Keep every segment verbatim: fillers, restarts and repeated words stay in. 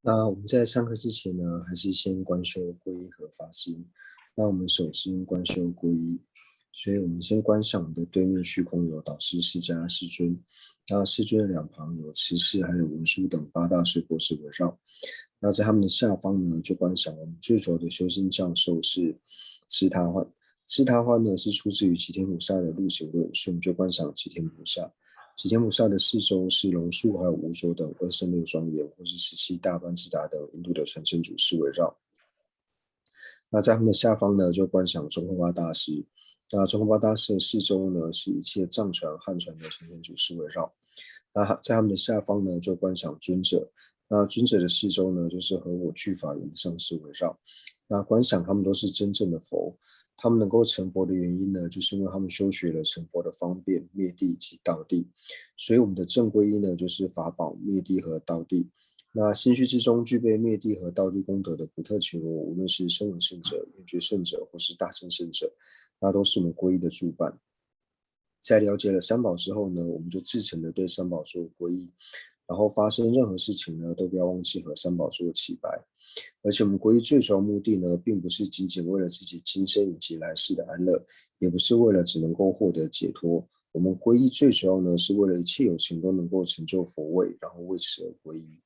那我们在上课之前呢，还是先观修皈依和发心。那我们首先观修皈依，所以我们先观想我们的对面虚空有导师释迦世尊。那世尊的两旁有持世还有文殊等八大随佛是围绕。那在他们的下方呢，就观想我们最主要的修心教授是毗昙洹。毗昙洹呢是出自于齐天菩萨的陆行论，所以我们就观想齐天菩萨。齐天菩萨的四周是龙树还有无着等二圣六庄严，或是十七大班智达等印度的传承祖师围绕。那在他们的下方呢，就观想宗喀巴大师。那宗喀巴大师的四周呢，是一切藏传、汉传的传承祖师围绕。那在他们的下方呢，就观想尊者。那尊者的四周呢，就是和我俱法云上师围绕。那观想他们都是真正的佛，他们能够成佛的原因呢，就是因为他们修学了成佛的方便、灭谛及道谛。所以我们的正皈依呢，就是法宝、灭谛和道谛。那心绪之中具备灭谛和道谛功德的普特伽罗，无论是声闻圣者、缘觉圣者，或是大乘圣者，那都是我们皈依的助伴。在了解了三宝之后呢，我们就至诚的对三宝做皈依，然后发生任何事情呢，都不要忘记和三宝做祈白。而且我们皈依最主要目的呢，并不是仅仅为了自己今生以及来世的安乐，也不是为了只能够获得解脱。我们皈依最主要呢，是为了一切有情都能够成就佛位，然后为此而皈依。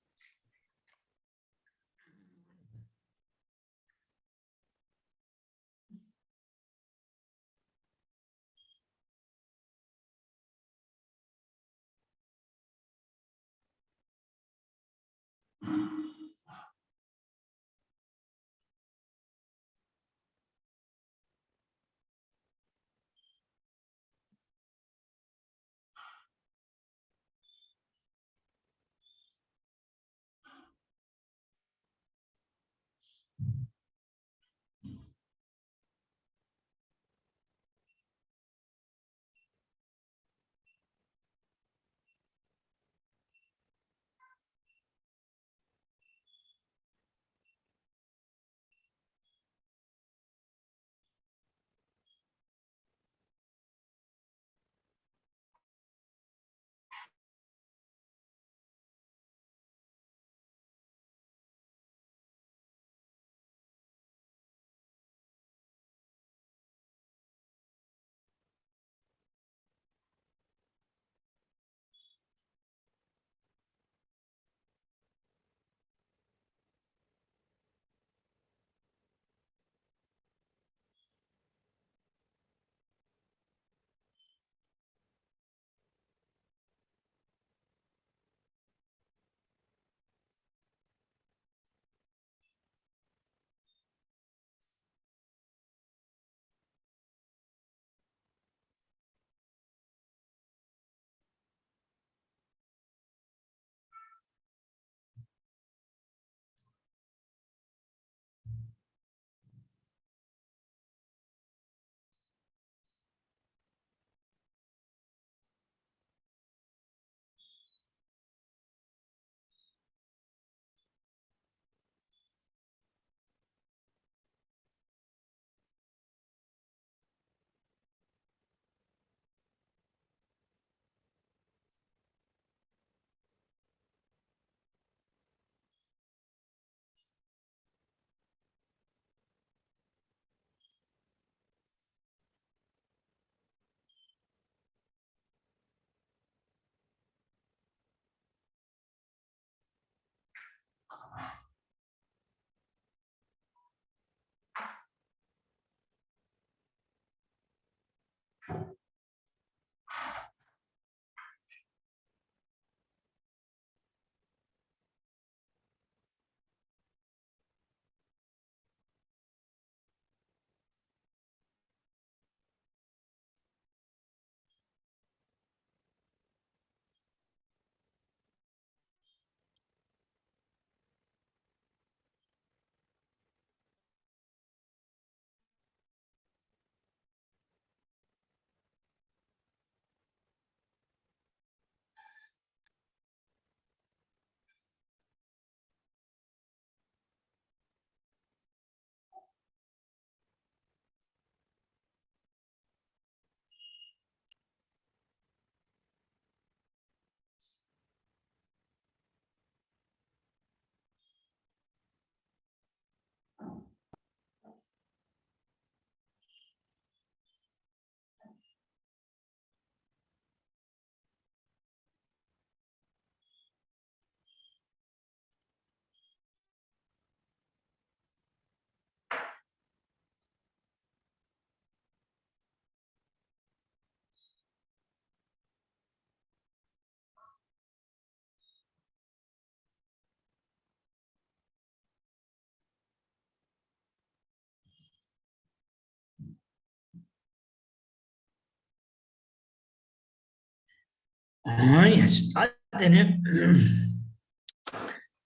ཨང་ཡ་ཤི་ད་དེ་ནས་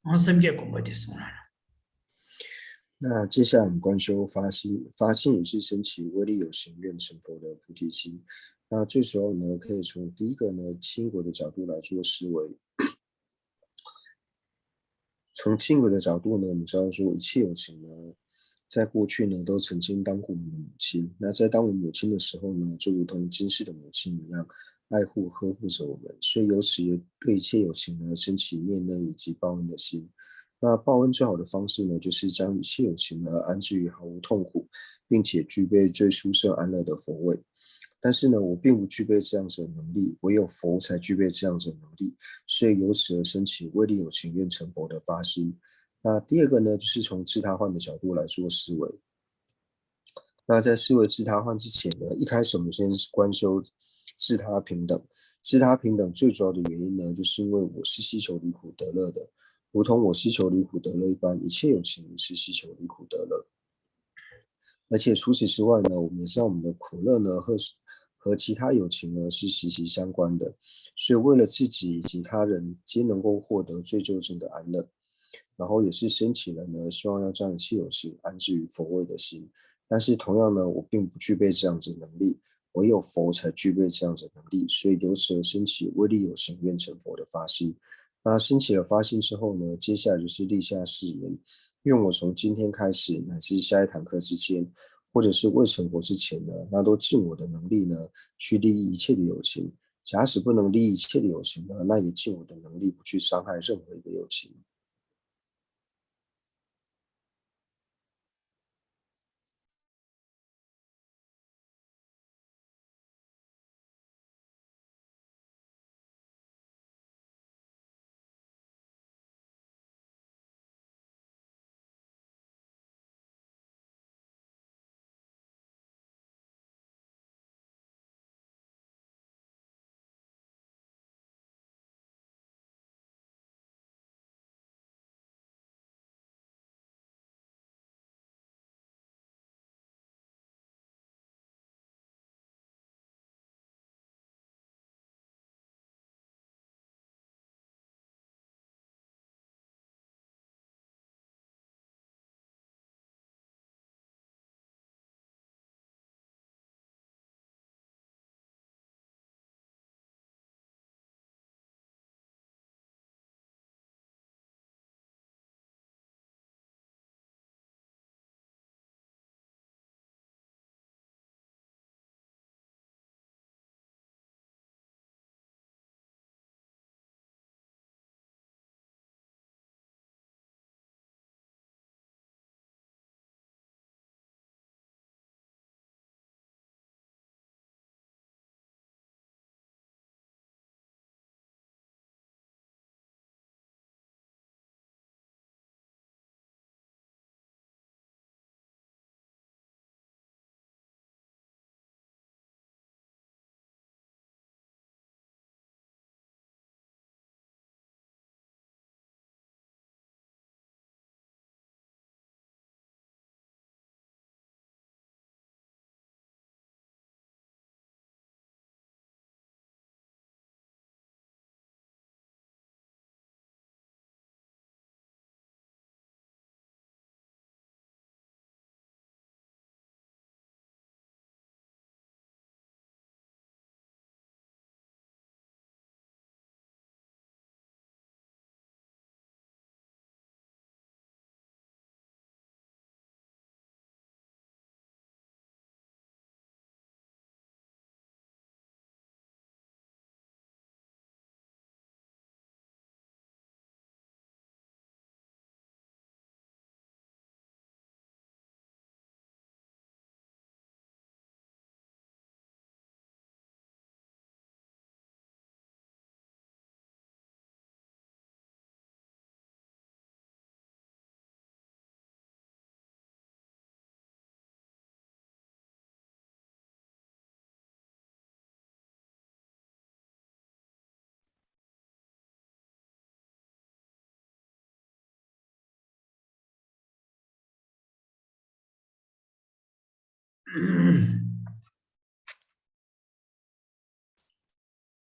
ཨང་སེམས་བསྐྱེད་སྒོམ་པ་དེ་སོང་ལ།那接下来我们观修发心，发心也是升起威力有行愿成佛的菩提心。那最主要呢，可以从第一个呢，因果的角度来做思维。从因果的角度呢，我们知道说一切有情呢，在过去呢都曾经当过我们的母亲。那在当我们母亲的时候呢，就如同今世的母亲一样，爱护呵护着我们。所以由此也对一切有情呢升起念恩以及报恩的心。那报恩最好的方式呢，就是将一切有情呢安置于毫无痛苦，并且具备最殊胜安乐的佛位。但是呢，我并不具备这样子的能力，唯有佛才具备这样子的能力，所以由此而升起威力有行愿成佛的发心。那第二个呢，就是从自他换的角度来做思维。那在思维自他换之前呢，一开始我们先观修自他平等。自他平等最主要的原因呢，就是因为我是希求离苦得乐的，如同我希求离苦得乐一般，一切有情也是希求离苦得乐。而且除此之外呢，我们也知道我们的苦乐呢和和其他有情呢是息息相关的，所以为了自己以及他人皆能够获得最究竟的安乐，然后也是升起了呢希望要将一切有情安置于佛位的心。但是同样呢，我并不具备这样子的能力，唯有佛才具备这样子的能力，所以由此而升起威力有行愿成佛的发心。那升起了发心之后呢，接下来就是立下誓言，愿我从今天开始，乃至下一堂课之间，或者是未成佛之前呢，那都尽我的能力呢，去利益一切的有情。假使不能利益一切的有情呢，那也尽我的能力不去伤害任何一个有情。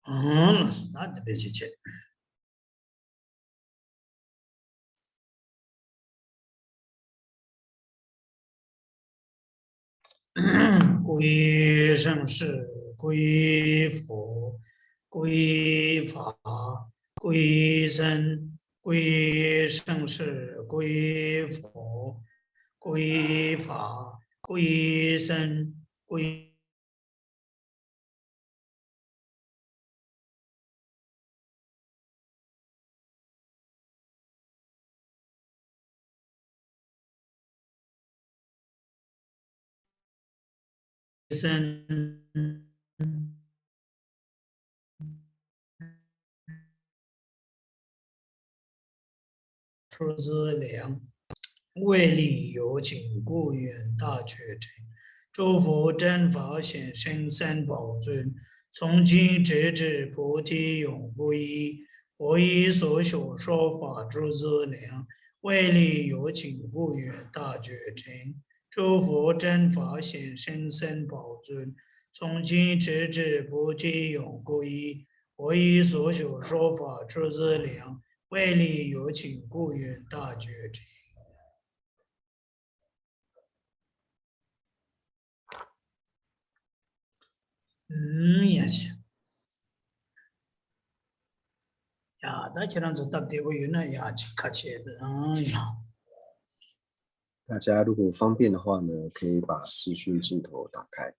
ཨང་ ཡོངས་སུ་ད་འདི་འདྲ་ཞིག་བྱེད། 归生是归佛，归法，归僧，归生是归佛，归法，归僧，归。 生出资粮，为利有情故愿大觉成。诸佛正法显现三宝尊，从今直至菩提永不移。我以所学说法出资粮，为利有情故愿大觉成。 诸佛正法显现三宝尊，从今直至菩提永不移。我以所学说法出资粮，为利有情故愿大觉成。 ཨུམ། ཡ་ཤ། ཡ། ད་ཁྱེད་རང་ཚོ་སྟབས་བདེ་པོ་ཡོད་ན་ཡ་ཅིག་ཁ་ཆེ། ཨང་། ཡ། 大家如果方便的话呢，可以把视讯镜头打开。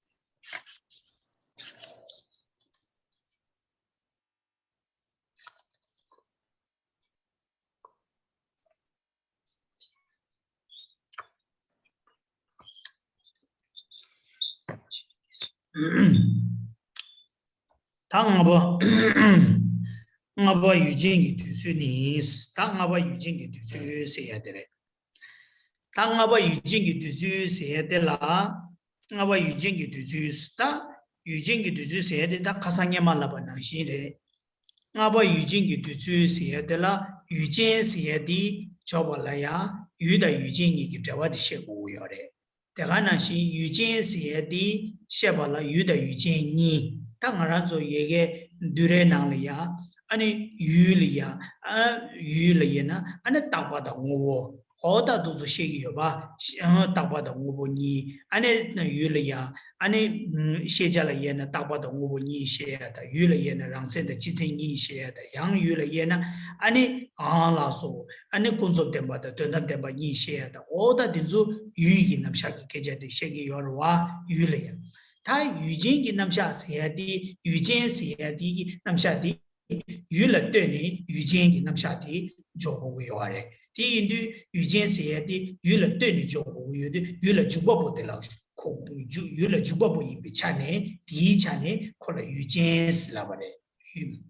ད་ལྔ་པ། ལྔ་པ་ཡུལ་ཅན་གྱི་འདོད་ཚུལ་ནི། ད་ལྔ་པ་ཡུལ་ཅན་གྱི་འདོད་ཚུལ་ཟེར་ཡ་དེ་རེད། ད་ལྔ་པ་ཡུལ་ཅན་གྱི་འདོད་ཚུལ་ཟེར་ཡ་དེ་ལ། ལྔ་པ་ཡུལ་ཅན་གྱི་འདོད་ཚུལ། ད་ཡུལ་ཅན་གྱི་འདོད་ཚུལ་ཟེར་ཡ་དེ་ད་ཁ་སང་སྔོན་མ་ལབ་པ་ནང་བཞིན་རེད། ལྔ་པ་ཡུལ་ཅན་གྱི་འདོད་ཚུལ་ཟེར་ཡ་དེ་ལ་ཡུལ་ཅན་ཟེར་ཡ་དེ་འཇོག་པ་ལ་ཡང་ཡུལ་དང་ཡུལ་ཅན་གཉིས་ཀྱི་འབྲེལ་བ་དེ་ཤེས་དགོས་ཀྱི་ཡོད་རེད། དེ་ག་ནང་བཞིན་ཡུལ་ཅན་ཟེར་ཡ་དེ་བཤད་པ་ལ་ཡུལ་དང་ཡུལ་ཅན་གཉིས། ད་ང་རང་ཚོ་ཡ་གིའི་བསྡུས་གྲྭའི་ནང་ལ་ཡ། ཨ་ནི་ཡུལ་ལ་ཡ། ཨ། ཡུལ་ལ་ཡིན་ན་ཨ་ནི་རྟག་པ་དང་དངོས་པོ། འོ་ད་འདུག་ཚོ་བཤད་ཀྱི་ཡོད་པ། ཤ། རྟག་པ་དང་དངོས་པོ་གཉིས། ཨ་ནི་ཡུལ་ལ་ཡ། ཨ་ནི་ཤེས་བྱ་ལ་དབྱེ་ན་རྟག་པ་དང་དངོས་པོ་གཉིས་བཤད་ཡ་དང་། ཡུལ་ལ་དབྱེ་ན་རང་མཚན་དང་སྤྱི་མཚན་གཉིས་བཤད་ཡ་དང་། ཡང་ཡུལ་ལ་དབྱེ་ན་ཨ་ནི་ཨང་ལ་སོགས། ཨ་ནི་ཀུན་རྫོབ་བདེན་པ་དང་དོན་དམ་བདེན་པ་གཉིས་བཤད་ཡ་དང་། འོ་ད་འདི་ཚོ་ཡུལ་གྱི་རྣམ་གཞག་གི་སྐད་ཆ་དེ་བཤད་ཀྱི་ཡོད་རེད་བ། ཡུལ་ལ་ཡ། ད་ཡུལ་ཅན་གྱི་རྣམ་གཞག་ཟེར་ཡ་དེ། ཡུལ་ཅན་ཟེར་ཡ་དེ་གི་རྣམ་གཞག་དེ། ཡུལ་ལ་ལྟོས་ནས་ཡུལ་ཅན་གྱི་རྣམ་གཞག་དེ་འཇོག་དགོས་ཀྱི་ཡོད་རེད། དེ་ཡིན་དུས་ཡུལ་ཅན་ཟེར་ཡ་དེ་ཡུལ་ལ་ལྟོས་ནས་འཇོག་དགོས་ཀྱི་ཡོད་དུས། ཡུལ་ལ་འཇུག་པ་པོ་དེ་ལ་ཁོ། འཇུག་ཡུལ་ལ་འཇུག་པ་པོ་ཡིན་པའི་ཆ་ནས། དེའི་ཆ་ནས་ཁོ་ལ་ཡུལ་ཅན་ཟེར་ལབ་པ་རེད། ཡུལ།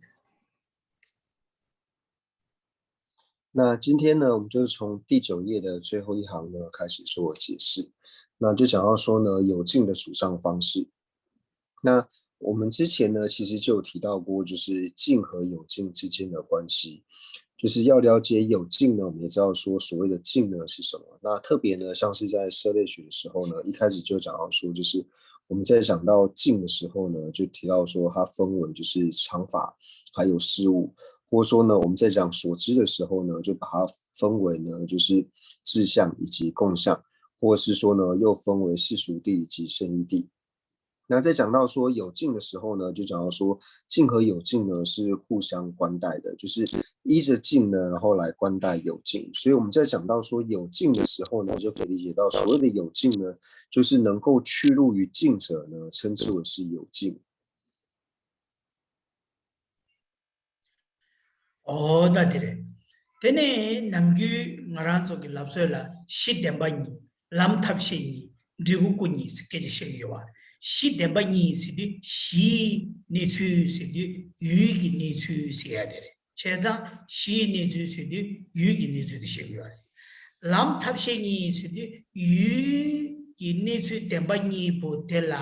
那今天呢，我们就是从第九页的最后一行呢开始做解释。那就讲到说呢，有境的主张方式。那我们之前呢，其实就有提到过，就是境和有境之间的关系。就是要了解有境呢，我们也知道说所谓的境呢是什么。那特别呢，像是在涉猎学的时候呢，一开始就讲到说，就是我们在讲到境的时候呢，就提到说它分为就是常法，还有事物，或者说呢，我们在讲所知的时候呢，就把它分为呢就是质相以及共相，或者是说呢又分为世俗谛以及圣义谛。那在讲到说有境的时候呢，就讲到说境和有境呢是互相关待的，就是依着境呢，然后来关待有境。所以我们在讲到说有境的时候呢，就可以理解到所谓的有境呢，就是能够去入于境者呢，称之为是有境。 འོ་ད་དེ་རེད། དེ་ནས་ནམ་རྒྱུན་ང་རང་ཚོ་གི་ལབ་སྲོལ་ལ་གཞི་བདེན་པ་གཉིས། ལམ་ཐབས་ཤེས་གཉིས། འབྲས་བུ་སྐུ་གཉིས་ཟེར་སྐད་ཆ་བཤད་ཀྱི་ཡོད་པ། གཞི་བདེན་པ་གཉིས་ཟེར་དུས་གཞིའི་གནས་ཚུལ་ཟེར་དུས་ཡུལ་གྱི་གནས་ཚུལ་ཟེར་ཡ་དེ་རེད། བྱས་ཙང་གཞིའི་གནས་ཚུལ་ཟེར་དུས་ཡུལ་གྱི་གནས་ཚུལ་དེ་བཤད་ཀྱི་ཡོད་རེད། ལམ་ཐབས་ཤེས་གཉིས་ཟེར་དུས་ཡུལ་གྱི་གནས་ཚུལ་བདེན་པ་གཉིས་པོ་དེ་ལ།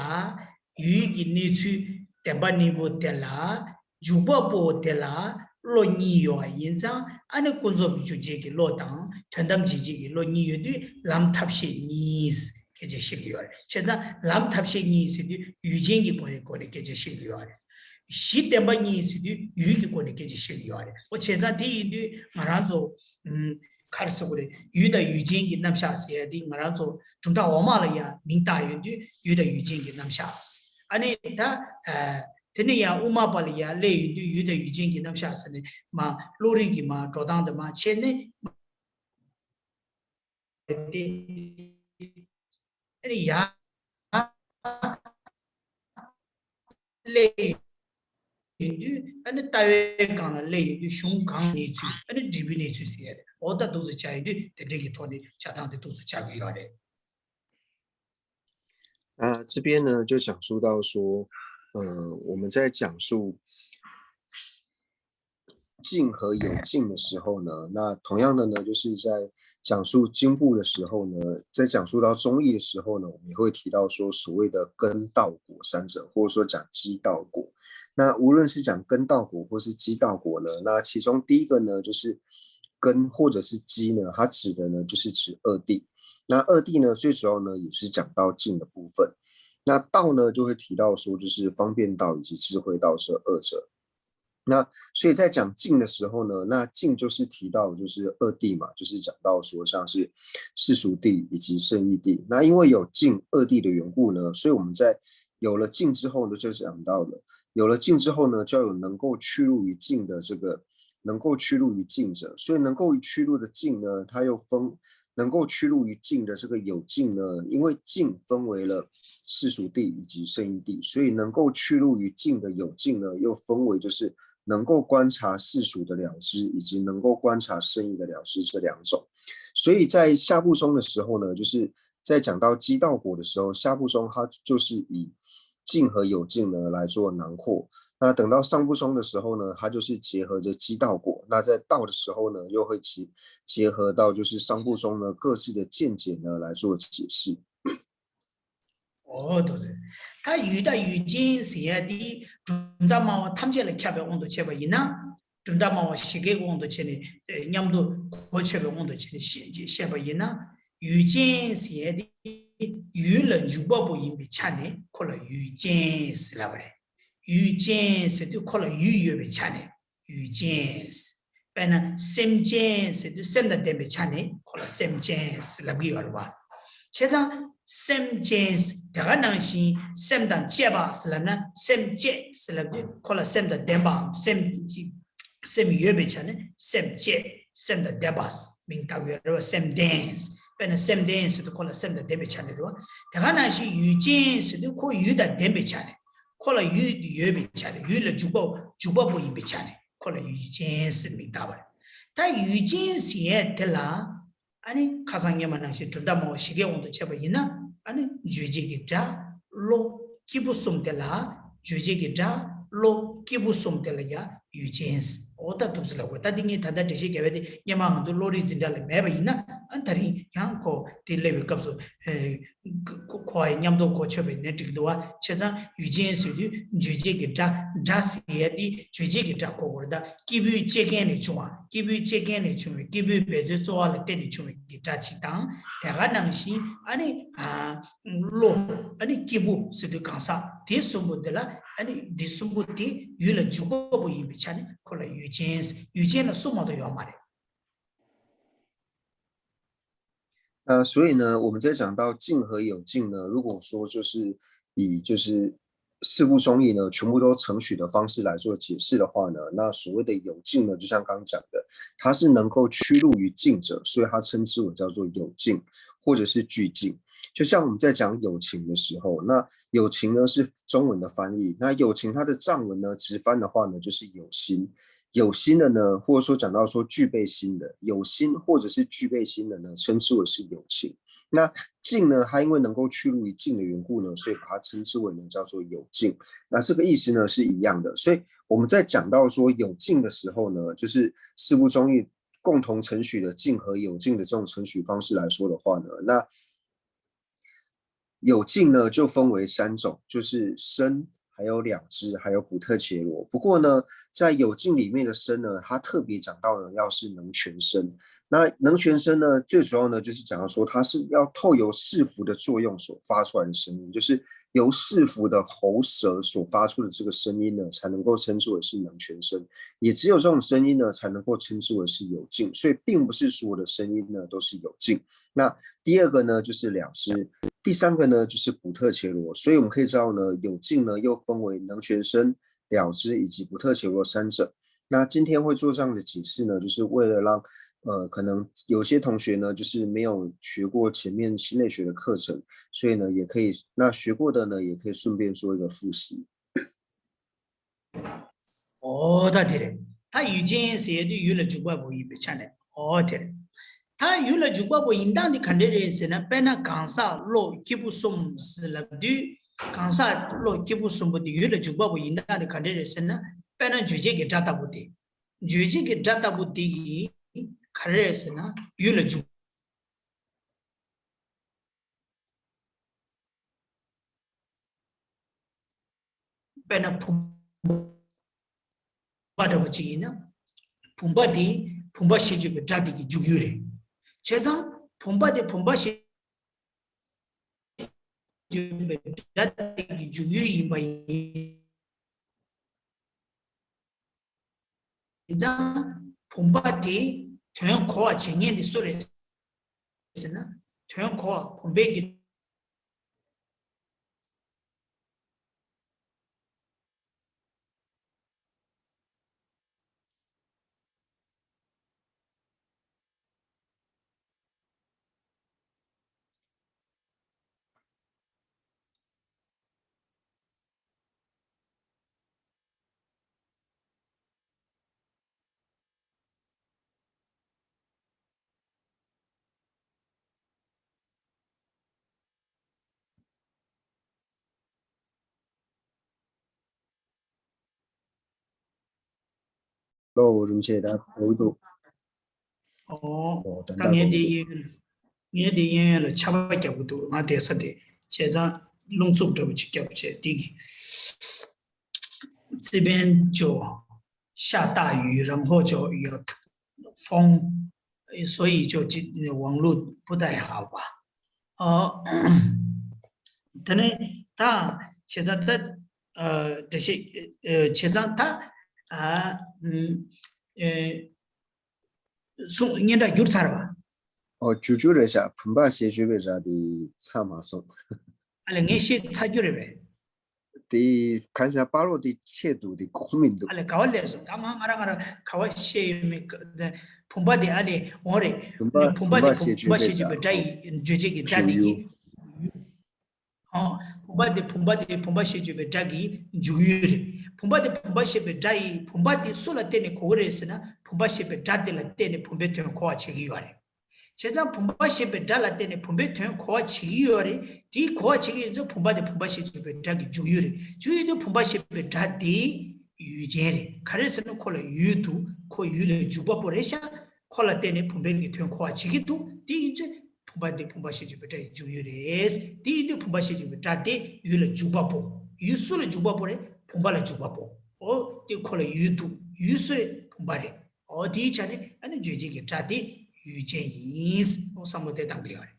ཡུལ་གྱི་གནས་ཚུལ་བདེན་པ་གཉིས་པོ་དེ་ལ་འཇུག་པ་པོ་དེ་ལ་བློ་གཉིས་ཡོད་པ་ཡིན་ཙང་། ཨ་ནི་ཀུན་རྫོབ་ཀྱི་འཇུག་བྱེད་ཀྱི་བློ་དང་དོན་དམ་འཇུག་བྱེད་ཀྱི་བློ་གཉིས་ཡོད་དུས་ལམ་ཐབས་ཤེས་གཉིས་སྐད་ཆ་བཤད་ཀྱི་ཡོད་རེད། བྱས་ཙང་ལམ་ཐབས་ཤེས་གཉིས་ཟེར་དུས་ཡུལ་ཅན་གྱི་སྒོ་ནས་སྒོ་ནས་སྐད་ཆ་བཤད་ཀྱི་ཡོད་རེད། གཞི་བདེན་པ་གཉིས་ཟེར་དུས་ཡུལ་གྱི་སྒོ་ནས་སྐད་ཆ་བཤད་ཀྱི་ཡོད་རེད། འོ་བྱས་ཙང་དེ་ཡིན་དུས་ང་རང་ཚོ་ཨམ་ག་རེ་ཟེར་དགོས་རེད། ཡུལ་དང་ཡུལ་ཅན་གྱི་རྣམ་གཞག་ཟེར་ཡ་དེ་ང་རང་ཚོ་གྲུབ་མཐའ་འོག་མ་ལ་ཡང་མིང་བཏགས་ཡོང་དུས་ཡུལ་དང་ཡུལ་ཅན་གྱི་རྣམ་གཞག་ཟེར། ཨ་ནི་ད་ཨ་དེ་ནས་ཡང་དབུ་མ་པ་ལ་ཡང་སླེབས་ཡོང་དུས་ཡུལ་དང་ཡུལ་ཅན་གྱི་རྣམ་གཞག་ཟེར་ནས་མ་བློ་རིག་གི་མ་འགྲོ་སྟངས་དེ་མ་བྱས་ནས། དེ་ནི་ཡང་སླེབས་ཡོང་དུས་ཨ་ནི་ལྟ་བའི་སྒང་ལ་སླེབས་ཡོང་དུས་གཞུང་གང་གནས་ཚུལ་ཨ་ནི་འབྲས་བུའི་གནས་ཚུལ་ཟེར་ཡ་རེད། འོ་ད་འདུག་སེ་བྱ་ཡོང་དུས་དེ་འདྲ་གི་ཐོག་ནས་བྱ་སྟངས་དེ་འདུག་སེ་བྱ་གི་ཡོད་རེད། 啊，这边呢就讲述到说，呃，我们在讲述境和有境的时候呢，那同样的呢，就是在讲述经部的时候呢，在讲述到中义的时候呢，我们也会提到说所谓的根道果三者，或者说讲基道果。那无论是讲根道果或是基道果呢，那其中第一个呢，就是根或者是基呢，它指的呢就是指二谛。那二谛呢，最主要呢也是讲到境的部分。那道呢，就会提到说就是方便道以及智慧道这二者。那所以在讲境的时候呢，那境就是提到就是二谛嘛，就是讲到说像是世俗谛以及圣义谛。那因为有境二谛的缘故呢，所以我们在有了境之后呢，就讲到了有了境之后呢，就要有能够去入于境的这个能够去入于境者，所以能够去入的境呢，它又分能够去入于境的这个有境呢，因为境分为了世俗谛以及圣义谛，所以能够去入于境的有境呢，又分为就是能够观察世俗的了知，以及能够观察圣义的了知这两种。所以在下部宗的时候呢，就是在讲到基道果的时候，下部宗它就是以境和有境呢来做囊括。那等到上部宗的时候呢，它就是结合着基道果。那在道的时候呢，又会结结合到就是上部宗呢各自的见解呢来做解释。འོ་འདུག་ཟེར། ད་ཡུལ་དང་ཡུལ་ཅན་ཟེར་ཡ་དེ་གྲུབ་མཐའ་སྨྲ་བ་ཐམས་ཅད་ལ་ཁྱབ་པའི་དབང་དུ་བྱས་པ་ཡིན་ན། གྲུབ་མཐའ་སྨྲ་བ་བཞི་ཀའི་དབང་དུ་བྱས་ནས་མཉམ་དུ་གོ་ཆོད་པའི་དབང་དུ་བྱས་ནས་བཤད་བཤད་པ་ཡིན་ན། ཡུལ་ཅན་ཟེར་ཡ་དེ་ཡུལ་ལ་འཇུག་པ་པོ་ཡིན་པའི་ཆ་ནས་ཁོ་ལ་ཡུལ་ཅན་ཟེར་ལབ་པ་རེད། ཡུལ་ཅན་ཟེར་དུས་ཁོ་ལ་ཡུལ་ཡོད་པའི་ཆ་ནས་ཡུལ་ཅན། དཔེར་ན་སེམས་ཅན་ཟེར་དུས་སེམས་དང་ལྡན་པའི་ཆ་ནས་ཁོ་ལ་སེམས་ཅན་ཟེར་ལབ་ཀྱི་ཡོད་རེད་བ། བྱས་ཙང་སེམས་ཅན་དེ་ག་ནང་བཞིན་སེམས་དང་བཅས་པ་ཟེར་ལབ་ན་སེམས་བཅས་ཟེར་ལབ་དུས་ཁོ་ལ་སེམས་དང་ལྡན་པའམ་སེམས་ཀྱི་སེམས་ཡོད་པའི་ཆ་ནས་སེམས་བཅས། སེམས་དང་ལྡན་པ་མིང་བཏགས་ཡོད་རེད་བ། སེམས་ལྡན། དཔེར་ན་སེམས་ལྡན་ཟེར་དུས་ཁོ་ལ་སེམས་དང་ལྡན་པའི་ཆ་ནས་རེད་བ། དེ་ག་ནང་བཞིན་ཡུལ་ཅན་ཟེར་དུས་ཁོ་ཡུལ་དང་ལྡན་པའི་ཆ་ནས་ཁོ་ལ་ཡུལ་དེ་ཡོད་པའི་ཆ་ནས་ཡུལ་ལ་འཇུག་པ་འཇུག་པ་པོ་ཡིན་པའི་ཆ་ནས་ཁོ་ལ་ཡུལ་ཅན་ཟེར་མིང་བཏགས་པ་རེད། ད་ཡུལ་ཅན་ཟེར་ཡས་དེ་ལ་ཨ་ནི་ཁ་སང་སྔོན་མ་ནང་བཞིན་གྲུབ་མཐའ་སྨྲ་བ་བཞི་ཀའི་དབང་དུ་བྱས་པ་ཡིན་ན་ཨ་ནི་རྗོད་བྱེད་ཀྱི་སྒྲ་བློ་སྐྱེས་བུ་གསུམ་དེ་ལ་རྗོད་བྱེད་ཀྱི་སྒྲ་བློ་སྐྱེས་བུ་གསུམ་དེ་ལ་ཡང་ཡུལ་ཅན་ཟེར། འོ་ད་འདུག་སེ་ལབ་དགོས། ད་འདི་ངས་ད་ལྟ་འགྲེལ་བཤད་རྒྱབ་པ་དེ་སྔོན་མ་ང་ཚོ་བློ་རིག་འཛིན་གྲྭ་ལ་མེད་པ་ཡིན་ན་ཨ་ད་རིང་ཡང་ཁོ་དེ་སླེབས་པའི་སྐབས་སུ་ཁོ་ཁོ་ཡི་མཉམ་དུ་གོ་ཆོད་པའི་ནས་འགྲིག་འདུག་བ། བྱས་ཙང་ཡུལ་ཅན་ཟེར་དུས་རྗོད་བྱེད་ཀྱི་སྒྲ་སྒྲ་ཟེར་ཡ་དེ་རྗོད་བྱེད་ཀྱི་སྒྲ་གོ་དགོས་རེད། ད་སྐྱེས་བུའི་ལྕེ་རྐན་ལས་བྱུང་བ། སྐྱེས་བུའི་ལྕེ་རྐན་ལས་བྱུང་བའི་སྐྱེས་བུའི་འབད་རྩོལ་རྩོལ་བ་ལ་བརྟེན་ནས་བྱུང་བའི་གི་སྒྲ་གཅིག་དང་། དེ་ག་ནང་བཞིན་ཨ་ནི་བློ་ཨ་ནི་སྐྱེས་བུ་ཟེར་དུས་གང་ཟག་དེ་གསུམ་པོ་འདི་ལ་ཨ་ནི་འདི་གསུམ་པོ་དེ་ཡུལ་ལ་འཇུག་པ་པོ་ཡིན་པའི་ཆ་ནས་ཁོ་ལ་ཡུལ་ཅན། ཡུལ་ཅན་ལ་གསུམ་མ་གཏོགས་ཡོད་མ་རེད། 那所以呢，我们在讲到境和有境呢，如果说就是以就是四部中义呢，全部都承许的方式来做解释的话呢，那所谓的有境呢，就像刚刚讲的，它是能够屈入于境者，所以它称之为叫做有境或者是俱境。就像我们在讲有情的时候，那有情呢是中文的翻译，那有情它的藏文呢直翻的话呢就是有心，有心的呢，或者说讲到说具备心的，有心或者是具备心的呢，称之为是有情。那境呢，它因为能够去入于境的缘故呢，所以把它称之为呢叫做有境。那这个意思呢是一样的。所以我们在讲到说有境的时候呢，就是四部中义共同承许的境和有境的这种承许方式来说的话呢，那有境呢就分为三种，就是生、还有了知、还有补特伽罗。不过呢，在有境里面的生呢，它特别讲到呢要是能全生。那能全生呢，最主要呢就是讲到说它是要透由伺服的作用所发出来的声音，就是由市府的喉舌所发出的这个声音呢，才能够称之为是能全声。也只有这种声音呢，才能够称之为是有境。所以，并不是所有的声音呢都是有境。那第二个呢，就是了知；第三个呢，就是普特伽罗。所以我们可以知道呢，有境呢又分为能全声、了知以及普特伽罗三者。那今天会做这样的解释呢，就是为了让呃，可能有些同学呢，就是没有学过前面心类学的课程，所以呢，也可以，那学过的呢，也可以顺便做一个复习。 ཨོ་ད་དེ་རེད། ད་ཡུལ་ཅན་ཟེར་དུས་ཡུལ་ལ་འཇུག་པ་པོ་ཡིན་པའི་ཆ་ནས། ཨོ་དེ་རེད། ད་ཡུལ་ལ་འཇུག་པ་པོ་ཡིན་སྟངས་དེ་ག་འདྲ་རེད་ཟེར་ན། དཔེར་ན་གང་ཟག་བློ་སྐྱེས་བུ་གསུམ་ཟེར་ལབ་དུས། གང་ཟག་བློ་སྐྱེས་བུ་གསུམ་པོ་དེ་ཡུལ་ལ་འཇུག་པ་པོ་ཡིན་སྟངས་དེ་ག་འདྲ་རེད་ཟེར་ན། དཔེར་ན་རྗོད་བྱེད་ཀྱི་སྒྲ་ལྟ་བུ་དེ། རྗོད་བྱེད་ཀྱི་སྒྲ་ལྟ་བུ་དེ་ཡིས་ག་རེ་རེད་ཟེར་ན། ཡུལ་ལ་འཇུག་དཔེར་ན་བུམ་པ་འདྲ་པོ་ཅིག་ཡིན་ན། བུམ་པ་དེ་བུམ་པ་ཞེས་བརྗོད་པའི་སྒྲ་དེ་གི་འཇུག་ཡུལ་རེད། བྱས་ཙང་བུམ་པ་དེ་བུམ་པ་ཞེས་བརྗོད་པའི་སྒྲ་དེ་གི་འཇུག་ཡུལ་ཡིན་པ་ཡིན། ཡིན་ཙང་བུམ་པ་དེ་དོན་གོ་བར་བྱེད་མཁན་དེ་སུ་རེད་ཟེར་ན། དོན་གོ་བ་བུམ་པའི་གི། ལོ་རིམ་བྱེད་ད་འོས་འདུག་ཨོ། ད་ངས་དེ་གཡས་གཡོན་ངས་དེ་གཡས་གཡོན་ལ་ཆར་པ་བརྒྱབ་གི་འདུག་ང་བསྡད་ས་དེ། བྱས་ཙང་རླུང་འཚུབ་འདྲ་པོ་ཅིག་བརྒྱབ་བྱས་དེ་གི། 这边就下大雨，然后就有风，所以就网络不太好吧。 ཨོ། དེ་ནས་ད་བྱས་ཙང་ད་ཨ་འགྲེལ་བཤད་ཨ་བྱས་ཙང་ད་ཨ་ཨ་གསུང་སྙན་གྲགས་བསྒྱུར་ཚར་བ། ཨོ། བསྒྱུར་རྒྱུ་རེད་ཤག་བུམ་པ་ཞེས་བརྗོད་པའི་སྒྲ་དེ་ཚར་མ་སོང་། ཨ་ལས་ངས་བཤད་ཚར་རྒྱུ་རེད་པས། དེ་གང་ཟག་པ་ལོ་དེ་ཆེད་དུ་དེ་གོ་མི་འདུག་ཨ་ལས་ག་བ་ལས་སོང་། ད་ང་ང་རང་ང་རང་ག་བ་བཤད་ཡོད་མེད་ག་བུམ་པ་དེ་ཨ་ལས་འོང་རེད། བུམ་པ་བུམ་པ་དེ་བུམ་པ་ཞེས་བརྗོད་པའི་སྒྲ་ཡི་རྗོད་བྱེད་ཀྱི་སྒྲ་དེ་གི། ཨོ། བུམ་པ་དེ་བུམ་པ་དེ་བུམ་པ་ཞེས་བརྗོད་པའི་སྒྲ་གི་འཇུག་ཡུལ་རེད། བུམ་པ་དེ་བུམ་པ་ཞེས་པའི་སྒྲ་ཡི་བུམ་པ་དེ་སུ་ལ་བརྟེན་ནས་གོ་གི་རེད་ཟེར་ན། བུམ་པ་ཞེས་པའི་སྒྲ་དེ་ལ་བརྟེན་ནས་བུམ་པའི་དོན་གོ་བ་བྱེད་ཀྱི་ཡོད་རེད། བྱས་ཙང་བུམ་པ་ཞེས་པའི་སྒྲ་ལ་བརྟེན་ནས་བུམ་པའི་དོན་གོ་བ་བྱེད་ཀྱི་ཡོད་རེད། དེའི་གོ་བ་བྱེད་ཀྱི་ཡོད་ཙང་བུམ་པ་དེ་བུམ་པ་ཞེས་བརྗོད་པའི་སྒྲ་གི་འཇུག་ཡུལ་རེད། འཇུག་ཡུལ་དེ་བུམ་པ་ཞེས་པའི་སྒྲ་དེ་ཡུལ་ཅན་རེད། ག་རེ་ཟེར་ན་ཁོ་ལ་ཡུལ་འདུག་ཁོ་ཡུལ་ལ་འཇུག་པ་པོ་རེད་ཤག་ཁོ་ལ་བརྟེན་ནས་བུམ་པའི་གི་དོན་གོ་བ་བྱེད་ཀྱི་འདུག་དེ་ཡིན་ཚེ་བུམ་པ་དེ་བུམ་པ་ཞེས་བརྗོད་པའི་སྒྲ་ཡི་འཇུག་ཡུལ་རེད། དེ་ཡིན་དུས་བུམ་པ་ཞེས་བརྗོད་པའི་སྒྲ་དེ་ཡུལ་ལ་འཇུག་པ་པོ། ཡུལ་སུ་ལ་འཇུག་པ་པོ་རེད། བུམ་པ་ལ་འཇུག་པ་པོ། ཨོ། དེ་ཁོ་ལ་ཡུལ་འདུག་ཡུལ་སུ་རེད། བུམ་པ་རེད། ཨོ། དེའི་ཆ་ནས་ཨ་ནི་རྗོད་བྱེད་ཀྱི་སྒྲ་དེ་ཡུལ་ཅན་ཡིན། ཨོ། བསམ་བློ་དེ་བཏང་གི་ཡོད་རེད།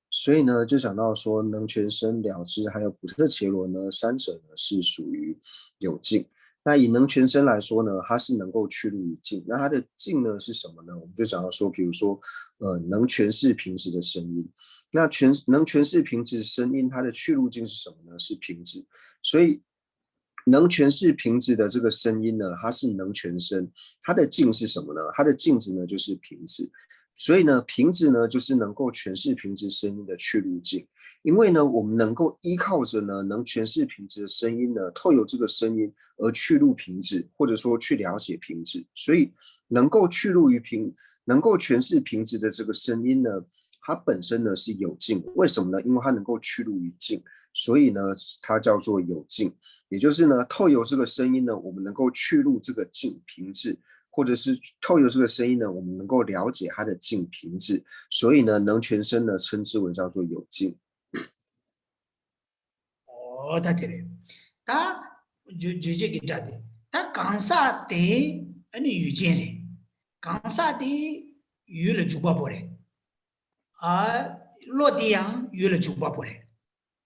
所以呢，就讲到说能全身了知还有普特伽罗呢，三者呢是属于有境。那以能全身来说呢，它是能够去入于境。那它的境呢是什么呢？我们就讲到说，比如说，呃，能诠释平直的声音。那全能诠释平直声音，它的去入境是什么呢？是平直。所以能诠释平直的这个声音呢，它是能全身。它的境是什么呢？它的境值呢就是平直。所以呢，平直呢就是能够诠释平直声音的去入境。因为呢，我们能够依靠着呢，能诠释平直的声音呢，透由这个声音而去入平直，或者说去了解平直。所以能够去入于平，能够诠释平直的这个声音呢，它本身呢是有境。为什么呢？因为它能够去入于境，所以呢，它叫做有境。也就是呢，透由这个声音呢，我们能够去入这个境平直，或者是透由这个声音呢，我们能够了解它的境平直。所以呢，能全身呢称之为叫做有境。 ཨོ། ད་དེ་རེད། ད་རྗོད་རྗོད་བྱེད་ཀྱི་སྒྲ་དེ། ད་གང་ཟག་དེ་ཨ་ནི་ཡུལ་ཅན་རེད། གང་ཟག་དེ་ཡུལ་ལ་འཇུག་པ་པོ་རེད། ཨ། བློ་དེ་ཡང་ཡུལ་ལ་འཇུག་པ་པོ་རེད།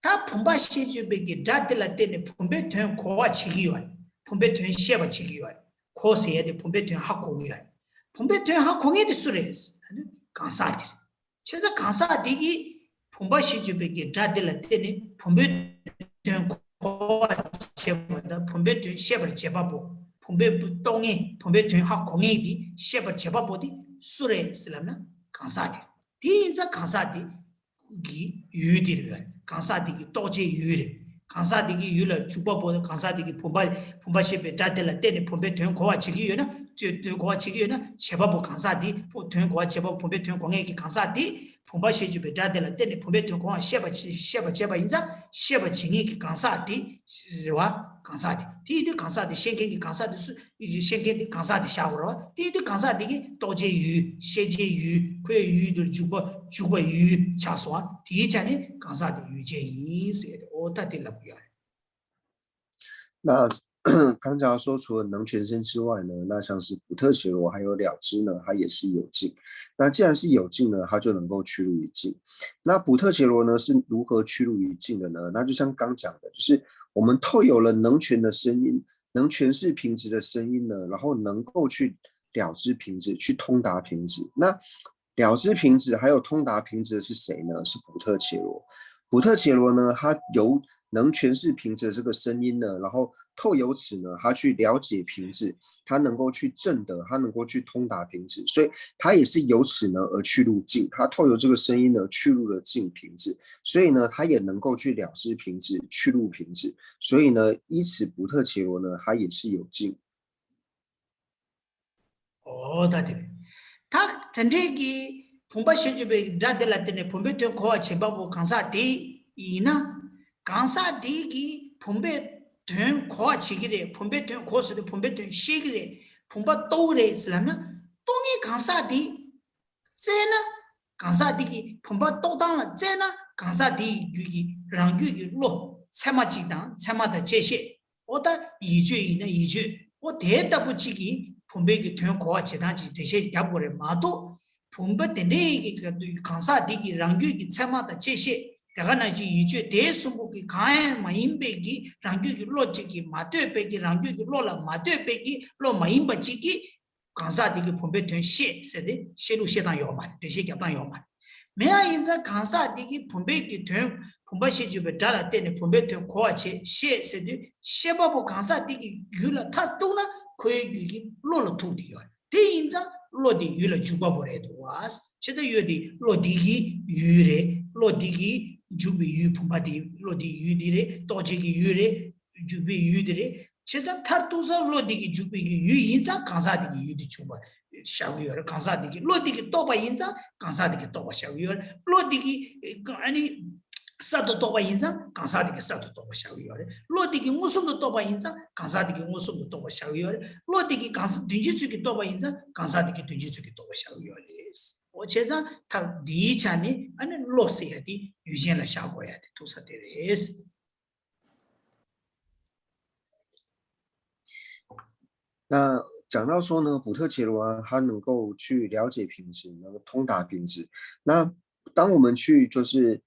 ད་ ད་བུམ་པ་ཞེས་བརྗོད་པའི་གི་སྒྲ་དེ་ལ་བརྟེན་ནས་བུམ་པའི་དོན་གོ་བ་བྱེད་ཀྱི་ཡོད་རེད། བུམ་པའི་དོན་ཤེས་པ་བྱེད་ཀྱི་ཡོད་རེད། གོ་ཟེར་ཡ་དེ་བུམ་པའི་དོན་ཧ་གོ་གི་ཡོད་རེད། བུམ་པའི་དོན་ཧ་གོ་མཁན་དེ་སུ་རེད། གང་ཟག་དེ་རེད། བྱས་ཙང་གང་ཟག་དེ་གིས་བུམ་པ་ཞེས་བརྗོད་པའི་གི་སྒྲ་དེ་ལ་བརྟེན་ནས་བུམ་པའི་དོན་གོ་བར་བྱེད་པ་དང་བུམ་པའི་དོན་ཤེས་པར་བྱེད་པ་པོ། བུམ་པའི་རྟོགས་མཁན། བུམ་པའི་དོན་ཧ་གོ་མཁན་དེ་ཤེས་པར་བྱེད་པ་པོ་དེ་སུ་རེད་ཟེར་ལབ་ན་གང་ཟག་དེ་རེད། དེ་ཡིན་ཙང་གང་ཟག་དེ་གི་ཡུལ་དེ་རེད། གང་ཟག་དེ་གི་རྟོགས་བྱའི་ཡུལ་རེད། གང་ཟག་དེ་གི་ཡུལ་ལ་འཇུག་པ་པོ། གང་ཟག་དེ་གི་བུམ་པ། བུམ་པ་ཞེས་པའི་སྒྲ་དེ་ལ་བརྟེན་ནས་བུམ་པའི་དོན་གོ་བ་བྱེད་ཀྱི་ཡོད་ན། དོན་གོ་བ་བྱེད་ཀྱི་ཡོད་ན་བྱེད་པ་པོ་གང་ཟག་དེ། དོན་གོ་བ་བྱེད་པ་པོ། བུམ་པའི་དོན་གོ་མཁན་གྱི་གང་ཟག་དེ། བུམ་པ་ཞེས་བརྗོད་པའི་སྒྲ་དེ་ལ་བརྟེན་ནས་བུམ་པའི་དོན་གོ་བ་ཤེས་པ་བྱེད། ཤེས་པ་བྱེད་པ་ཡིན་ཙང་ཤེས་པ་བྱེད་མཁན་གྱི་གང་ཟག་དེ་རེད་བ། གང་ཟག་དེ། དེ་ཡིན་དུས་གང་ཟག་དེ་ཤེས་མཁན་གྱི་གང་ཟག་དེ་སུ། ཤེས་མཁན་དེ་གང་ཟག་དེ་བཞག་དགོས་རེད་བ། དེ་ཡིན་དུས་གང་ཟག་དེ་གི་རྟོགས་བྱའི་ཡུལ། ཤེས་བྱའི་ཡུལ། ཁོའི་ཡུལ་དེར་འཇུག་པ། འཇུག་པ་ཡུལ་ཆགས་སོང་བ། དེའི་ཆ་ནས་གང་ཟག་དེ་ཡུལ་ཅན་ཡིན་ཟེར་ཏེ། འོ་ད་དེ་ལབ་ཡོད་རེད། 那刚才说除了能全身之外呢，那像是普特伽罗还有了知呢，它也是有境。那既然是有境呢，它就能够去入于境。那普特伽罗呢是如何去入于境的呢？那就像刚讲的，就是我们透由了能全的声音，能全是瓶子的声音呢，然后能够去了知瓶子，去通达瓶子。那了知瓶子还有通达瓶子的是谁呢？是普特伽罗。普特伽罗呢，它由能全是瓶子的这个声音呢，然后透由此呢，它去了解瓶子，它能够去证得，它能够去通达瓶子，所以它也是由此呢而去入境，它透由这个声音呢去入了境瓶子，所以呢，它也能够去了知瓶子，去入瓶子，所以呢，依此普特伽罗呢，它也是有境。 འོ་ད་དེ་རེད། ད་དེ་འདྲའི་གི་བུམ་པ་ཞེས་བརྗོད་པའི་སྒྲ་དེ་ལ་བརྟེན་ནས་བུམ་པའི་དོན་གོ་བར་བྱེད་པ་པོ་གང་ཟག་དེ་ཡིན་ན། གང་ཟག་དེ་གིས་བུམ་པའི་དོན་གོ་བར་བྱེད་ཀྱི་རེད། བུམ་པའི་དོན་གོ་ཟེར་དུས་བུམ་པའི་དོན་ཤེས་ཀྱི་རེད། བུམ་པ་རྟོགས་ཀྱི་རེད་ཟེར་ལབ་ན། རྟོགས་མཁན་གང་ཟག་དེ་བཙལ་ན། གང་ཟག་དེ་གིས་བུམ་པ་རྟོགས་སྟངས་ལ་བཙལ་ན། གང་ཟག་དེ་ཡི་རྒྱུད་ཀྱི་རང་རྒྱུད་ཀྱི་བློ་ཚད་མ་གཅིག་དང་ཚད་མ་དང་བཅས་ཤེས། ཨོ་ད་ཡིད་དཔྱོད་ཡིན་ན་ཡིད་དཔྱོད། ཨོ་དེ་ལྟ་བུ་གཅིག་གིས་བུམ་པའི་གི་དོན་གོ་བ་བྱེད་སྟངས་ཅིག་འགྲེལ་བཤད་རྒྱབ་དགོས་རེད་མ་གཏོགས། བུམ་པ་དེ་འདྲའི་གི་གང་ཟག་དེ་གི་རང་རྒྱུད་ཀྱི་ཚད་མ་དང་བཅས་ཤེས། དེ་ག་ནང་བཞིན་ཡིད་དཔྱོད་དེ་གསུམ་པོ་གི་གང་ཡང་མ་ཡིན་པའི་གི་རང་རྒྱུད་ཀྱི་བློ་གཅིག་གིས་མ་ལྟོས་པའི་གི། རང་རྒྱུད་ཀྱི་བློ་ལ་མ་ལྟོས་པའི་གི། བློ་མ་ཡིན་པ་གཅིག་གིས་གང་ཟག་དེ་གི་བུམ་པའི་དོན་ཤེས་ཟེར་ཏེ་བཤད་ལུགས་བཤད་སྟངས་ཡོད་མ་རེད། འགྲེལ་བཤད་རྒྱབ་སྟངས་ཡོད་མ་རེད། མེད་པ་ཡིན་ཙང་གང་ཟག་དེ་གིས་བུམ་པའི་གི་དོན། བུམ་པ་ཞེས་བརྗོད་པའི་སྒྲ་ལ་བརྟེན་ནས་བུམ་པའི་དོན་གོ་བར་བྱེད་ཤེས་ཟེར་དུས། ཤེས་པ་པོ་གང་ཟག་དེ་གི་རྒྱུད་ལ་མཐར་ཐུག་ན་ཁོའི་རྒྱུད་ཀྱི་བློ་ལ་ཐུག་བསྡད་ཡོད་རེད། དེ་ཡིན་ཙང་བློ་དེ་ཡུལ་ལ་འཇུག་པ་པོ་རེད་འདུག་བ། ཕྱི་ལྟར་ཡོད་དེ་བློ་དེ་གི་ཡུལ་རེད། བློ་དེ་གི་འཇུག་པའི་ཡུལ། བུམ་པ་དེ་བློ་དེའི་ཡུལ་དེ་རེད། རྟོགས་བྱེད་ཀྱི་ཡུལ་རེད། འཇུག་པའི་ཡུལ་དེ་རེད། བྱས་ཙང་མཐར་ཐུག་ས་བློ་དེ་གི་འཇུག་པའི་གི་ཡུལ་ཡིན་ཙང་གང་ཟག་དེ་གི་ཡུལ་དེ་བྱུང་བ་བཞག་གི་ཡོད་རེད། གང་ཟག་དེ་གི་བློ་དེ་གི་རྟོགས་པ་ཡིན་ཙང་གང་ཟག་དེ་གི་རྟོགས་པ་བཞག་གི་ཡོད་རེད། བློ་དེ་གི་ཨ་ནི་གསར་དུ་རྟོགས་པ་ཡིན་ཙང་གང་ཟག་དེ་གི་གསར་དུ་རྟོགས་པ་བཞག་གི་ཡོད་རེད། བློ་དེ་གི་མངོན་སུམ་དུ་རྟོགས་པ་ཡིན་ཙང་གང་ཟག་དེ་གི་མངོན་སུམ་དུ་རྟོགས་པ་བཞག་གི་ཡོད་རེད། བློ་དེ་གི་གང་ཟག་དོན་སྤྱི་ཚུལ་གྱི་རྟོགས་པ་ཡིན་ཙང་གང་ཟག་དེ་གི་དོན་སྤྱི་ཚུལ་གྱི་རྟོགས་པ་བཞག་གི་ཡོད་རེད། འོ་བྱས་ཙང་ཐག་འདིའི་ཆ་ནས་ཨ་ནི་བློ་ཟེར་ཡ་དེ་ཡུལ་ཅན་ལ་བཞག་དགོས་ཡ་དེ་ཐུག་ས་དེ་རེད། 那讲到说呢，普特伽罗啊，它能够去了解瓶子，能够通达瓶子。那当我们去就是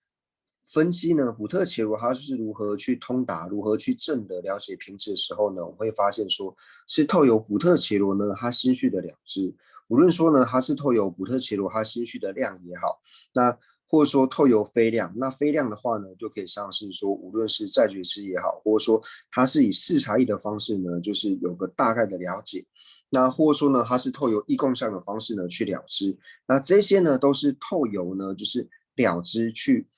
分析呢，普特伽罗它是如何去通达、如何去证得了解瓶子的时候呢，我们会发现说，是透由普特伽罗呢，它心绪的了知。无论说呢，它是透由普特伽罗它心绪的量也好，那或者说透由非量，那非量的话呢，就可以像是说，无论是在觉知也好，或者说它是以视察意的方式呢，就是有个大概的了解，那或者说呢，它是透由意共相的方式呢去了知，那这些呢都是透由呢就是了知去，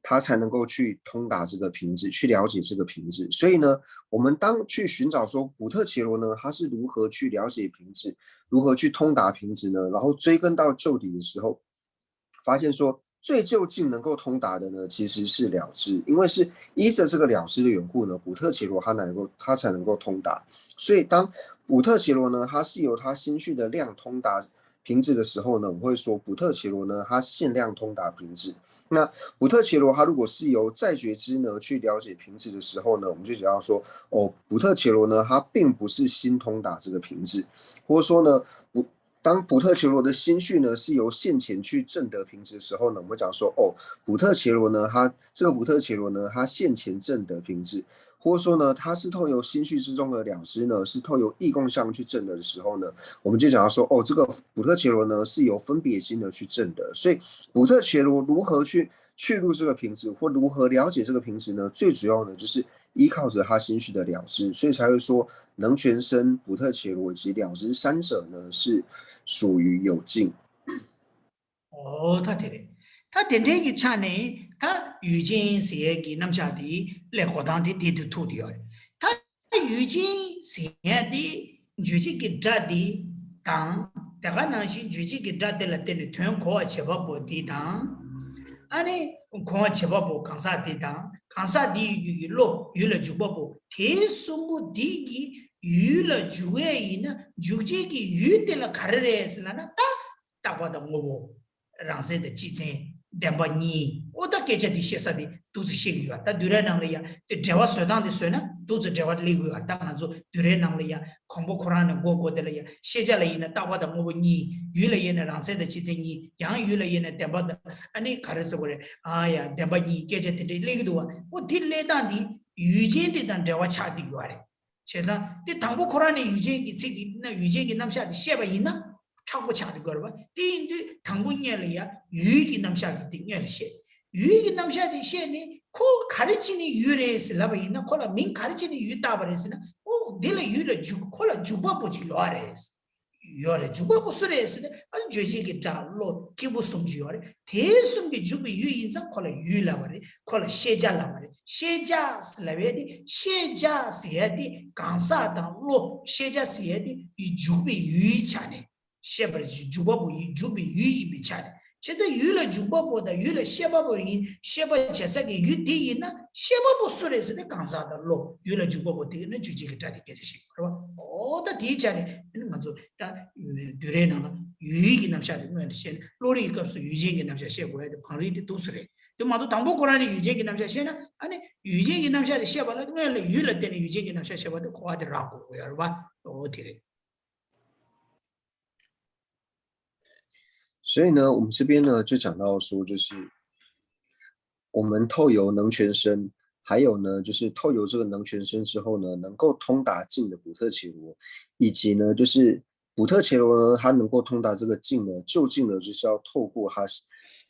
它才能够去通达这个瓶子，去了解这个瓶子。所以呢，我们当去寻找说普特伽罗呢，他是如何去了解瓶子，如何去通达瓶子呢？然后追根到究底的时候，发现说最究竟能够通达的呢，其实是了知，因为是依着这个了知的缘故呢，普特伽罗他能够他才能够通达。所以当普特伽罗呢，他是由他心绪的量通达瓶子的时候呢，我们会说普特伽罗呢，他心量通达瓶子。那普特伽罗他如果是由在觉知呢去了解瓶子的时候呢，我们就讲到说，哦，普特伽罗呢，他并不是心通达这个瓶子，或者说呢，不当普特伽罗的心绪呢是由现前去证得凭执的时候呢，我们讲说，哦，普特伽罗呢，他这个普特伽罗呢，他现前证得凭执，或者说呢，他是透由心绪之中的了知呢，是透由意共相去证得的时候呢，我们就讲到说，哦，这个普特伽罗呢是由分别心呢去证得，所以普特伽罗如何去去入这个凭执，或如何了解这个凭执呢？最主要呢就是依靠着他心绪的了知，所以才会说能全身、普特伽罗以及了知三者呢是属于有境。 ཨོ་ད་དེ་རེད། ད་དེ་འདྲའི་གི་ཆ་ནས་ད་ཡུལ་ཅན་ཟེར་ཡས་ཀྱི་རྣམ་གཞག་དེ་ལས་གོ་སྟངས་དེ་དེ་དུ་ཐུག་དེ་ཡོད་རེད། ད་ཡུལ་ཅན་ཟེར་ཡས་དེ་རྗོད་བྱེད་ཀྱི་སྒྲ་དེ་དང་། དེ་ག་ནང་བཞིན་རྗོད་བྱེད་ཀྱི་སྒྲ་དེ་ལ་བརྟེན་ནས་དོན་གོ་བ་བྱེད་པ་པོ་དེ་དང་། ཨ་ནི་གོ་བ་བྱེད་པ་པོ་གང་ཟག་དེ་དང་། གང་ཟག་དེའི་རྒྱུད་ཀྱི་བློ་ཡུལ་ལ་འཇུག་པ་པོ། དེ་གསུམ་པོ་དེ་གི་ཡུལ་ལ་འཇུག་ཡས་ཡིན་ན་འཇུག་བྱེད་ཀྱི་ཡུལ་དེ་ལ་ག་རེ་རེད་ཟེར་ལབ་ན། ད་རྟག་པ་དང་དངོས་པོ། རང་མཚན་དང་སྤྱི་མཚན། བདེན་པ་གཉིས། ཨོ་ད་སྐད་ཆ་འདི་བཤད་ས་དེ་འདུག་སེ་བཤད་ཀྱི་ཡོད། ད་བསྡུས་གྲྭའི་ནང་ལ་ཡ་དེ་འགྲེལ་པ་བཟོ་སྟངས་དེ་བཟོས་ན་འདུག་སེ་འགྲེལ་པ་སླེབས་ཀྱི་ཡོད། ད་ང་ཚོ་བསྡུས་གྲྭའི་ནང་ལ་ཡ་གོང་པོ་ཁོ་རང་ནས་མགོ་བསྐོར་དེ་ལ་ཡ། ཤེས་བྱ་ལ་ཡིན་ན་རྟག་པ་དང་དངོས་པོ་གཉིས། ཡུལ་ལ་ཡིན་ན་རང་མཚན་དང་སྤྱི་མཚན་གཉིས། ཡང་ཡུལ་ལ་ཡིན་ན་བདེན་པ་དང་། ཨ་ནི་ག་རེ་ཟེར་དགོས་རེད། ཨ་ཡ་བདེན་པ་གཉིས། སྐད་ཆ་དེ་འདྲའི་སླེབས་ཀྱི་འདུག་བ། ཨོ་དེ་སླེབས་སྟངས་འདི་ཡུལ་ཅན་དེ་དང་འབྲེལ་བ་ཆགས་བསྡད་ཀྱི་ཡོད་རེད། བྱས་ཙང་དེ་དང་པོ་ཁོ་རང་ནས་ཡུལ་ཅན་གྱི་ཚིག་དེ་ན་ཡུལ་ཅན་གྱི་རྣམ་གཞག་དེ་བཤད་པ་ཡིན་ན་མཁྲེགས་པོ་ཆགས་དེ་དགོས་རེད་པ། དེ་ཡིན་དུས་དང་པོ་སྔོན་ལ་ཡ་ཡུལ་གྱི་རྣམ་གཞག་གི་དེ་སྔོན་ལ་བཤད། ཡུལ་གྱི་རྣམ་གཞག་དེ་བཤད་ནས་ཁོ་ག་རེ་བྱས་ནས་ཡུལ་རེད་ཟེར་ལབ་པ་ཡིན་ན། ཁོ་ལ་མིང་ག་རེ་བྱས་ནས་ཡུལ་བཏགས་པ་རེད་ཟེར་ན། ཨོ་དེ་ལ་ཡུལ་ལ་འཇུག་ཁོ་ལ་འཇུག་པ་པོ་ཅིག་ཡོད་རེད། ཡོད་རེད། འཇུག་པ་པོ་སུ་རེད་ཟེར་ན། ཨ་རྗོད་བྱེད་ཀྱི་སྒྲ་བློ་སྐྱེས་བུ་གསུམ་ཅིག་ཡོད་རེད། དེ་གསུམ་གྱི་འཇུག་པའི་ཡུལ་ཡིན་ཙང་ཁོ་ལ་ཡུལ་ལབ་པ་རེད། ཁོ་ལ་ཤེས་བྱ་ལབ་པ་རེད། ཤེས་བྱ་ལབ་ཡས་དེ། ཤེས་བྱ་ཟེར་ཡས་དེ་གང་ཟག་དང་བློ། ཤེས་བྱ་ཟེར་ཡས་དེ་ཡི་འཇུག་པའི་ཡུལ་ཆ་ནས། ཤེས་པར་འཇུག་པ་པོ་ཡི་འཇུག་པའི་ཡུལ་ཡིན་པའི་ཆ་ནས། བྱས་ཙང་ཡུལ་ལ་འཇུག་པ་པོ་དང་ཡུལ་ལ་ཤེས་པ་པོ་ཡིན། ཤེས་པ་བྱེད་ས་གི་ཡུལ་དེ་ཡིན་ན། ཤེས་པ་པོ་སུ་རེད་ཟེར་ན་གང་ཟག་དང་བློ། ཡུལ་ལ་འཇུག་པ་པོ་དེ་ཡིན་ན་རྗོད་བྱེད་ཀྱི་སྒྲ་དེ་སྐད་ཆ་བཤད་དགོས་རེད་བ། ཨོ་ད་དེའི་ཆ་ནས་ང་ཚོ་ད་བསྡུས་གྲྭའི་ནང་ལ་ཡུལ་གྱི་རྣམ་གཞག་དེ་སྔོན་ལ་བཤད་ནས། བློ་རིག་གི་སྐབས་སུ་ཡུལ་ཅན་གྱི་རྣམ་གཞག་བཤད་དགོས་ཡ་དེ་བང་རིམ་དེ་འདུག་སེ་རེད། དེ་མ་གཏོགས་དང་པོ་ཁོ་རང་ནས་ཡུལ་ཅན་གྱི་རྣམ་གཞག་བཤད་ན། ཨ་ནི་ཡུལ་ཅན་གྱི་རྣམ་གཞག་དེ་བཤད་པ་ལ་སྔོན་ལ་ཡུལ་ལ་བརྟེན་ནས་ཡུལ་ཅན་གྱི་རྣམ་གཞག་བཤད་པ་དེ་གོ་བ་དེ་རག་དགོས་ཀྱི་ཡོད་རེད་བ། ཨོ་དེ་རེད། 所以呢，我们这边呢就讲到说，就是我们透由能全身，还有呢，就是透由这个能全身之后呢，能够通达境的普特伽罗，以及呢，就是普特伽罗呢，它能够通达这个境呢，究竟呢，就是要透过他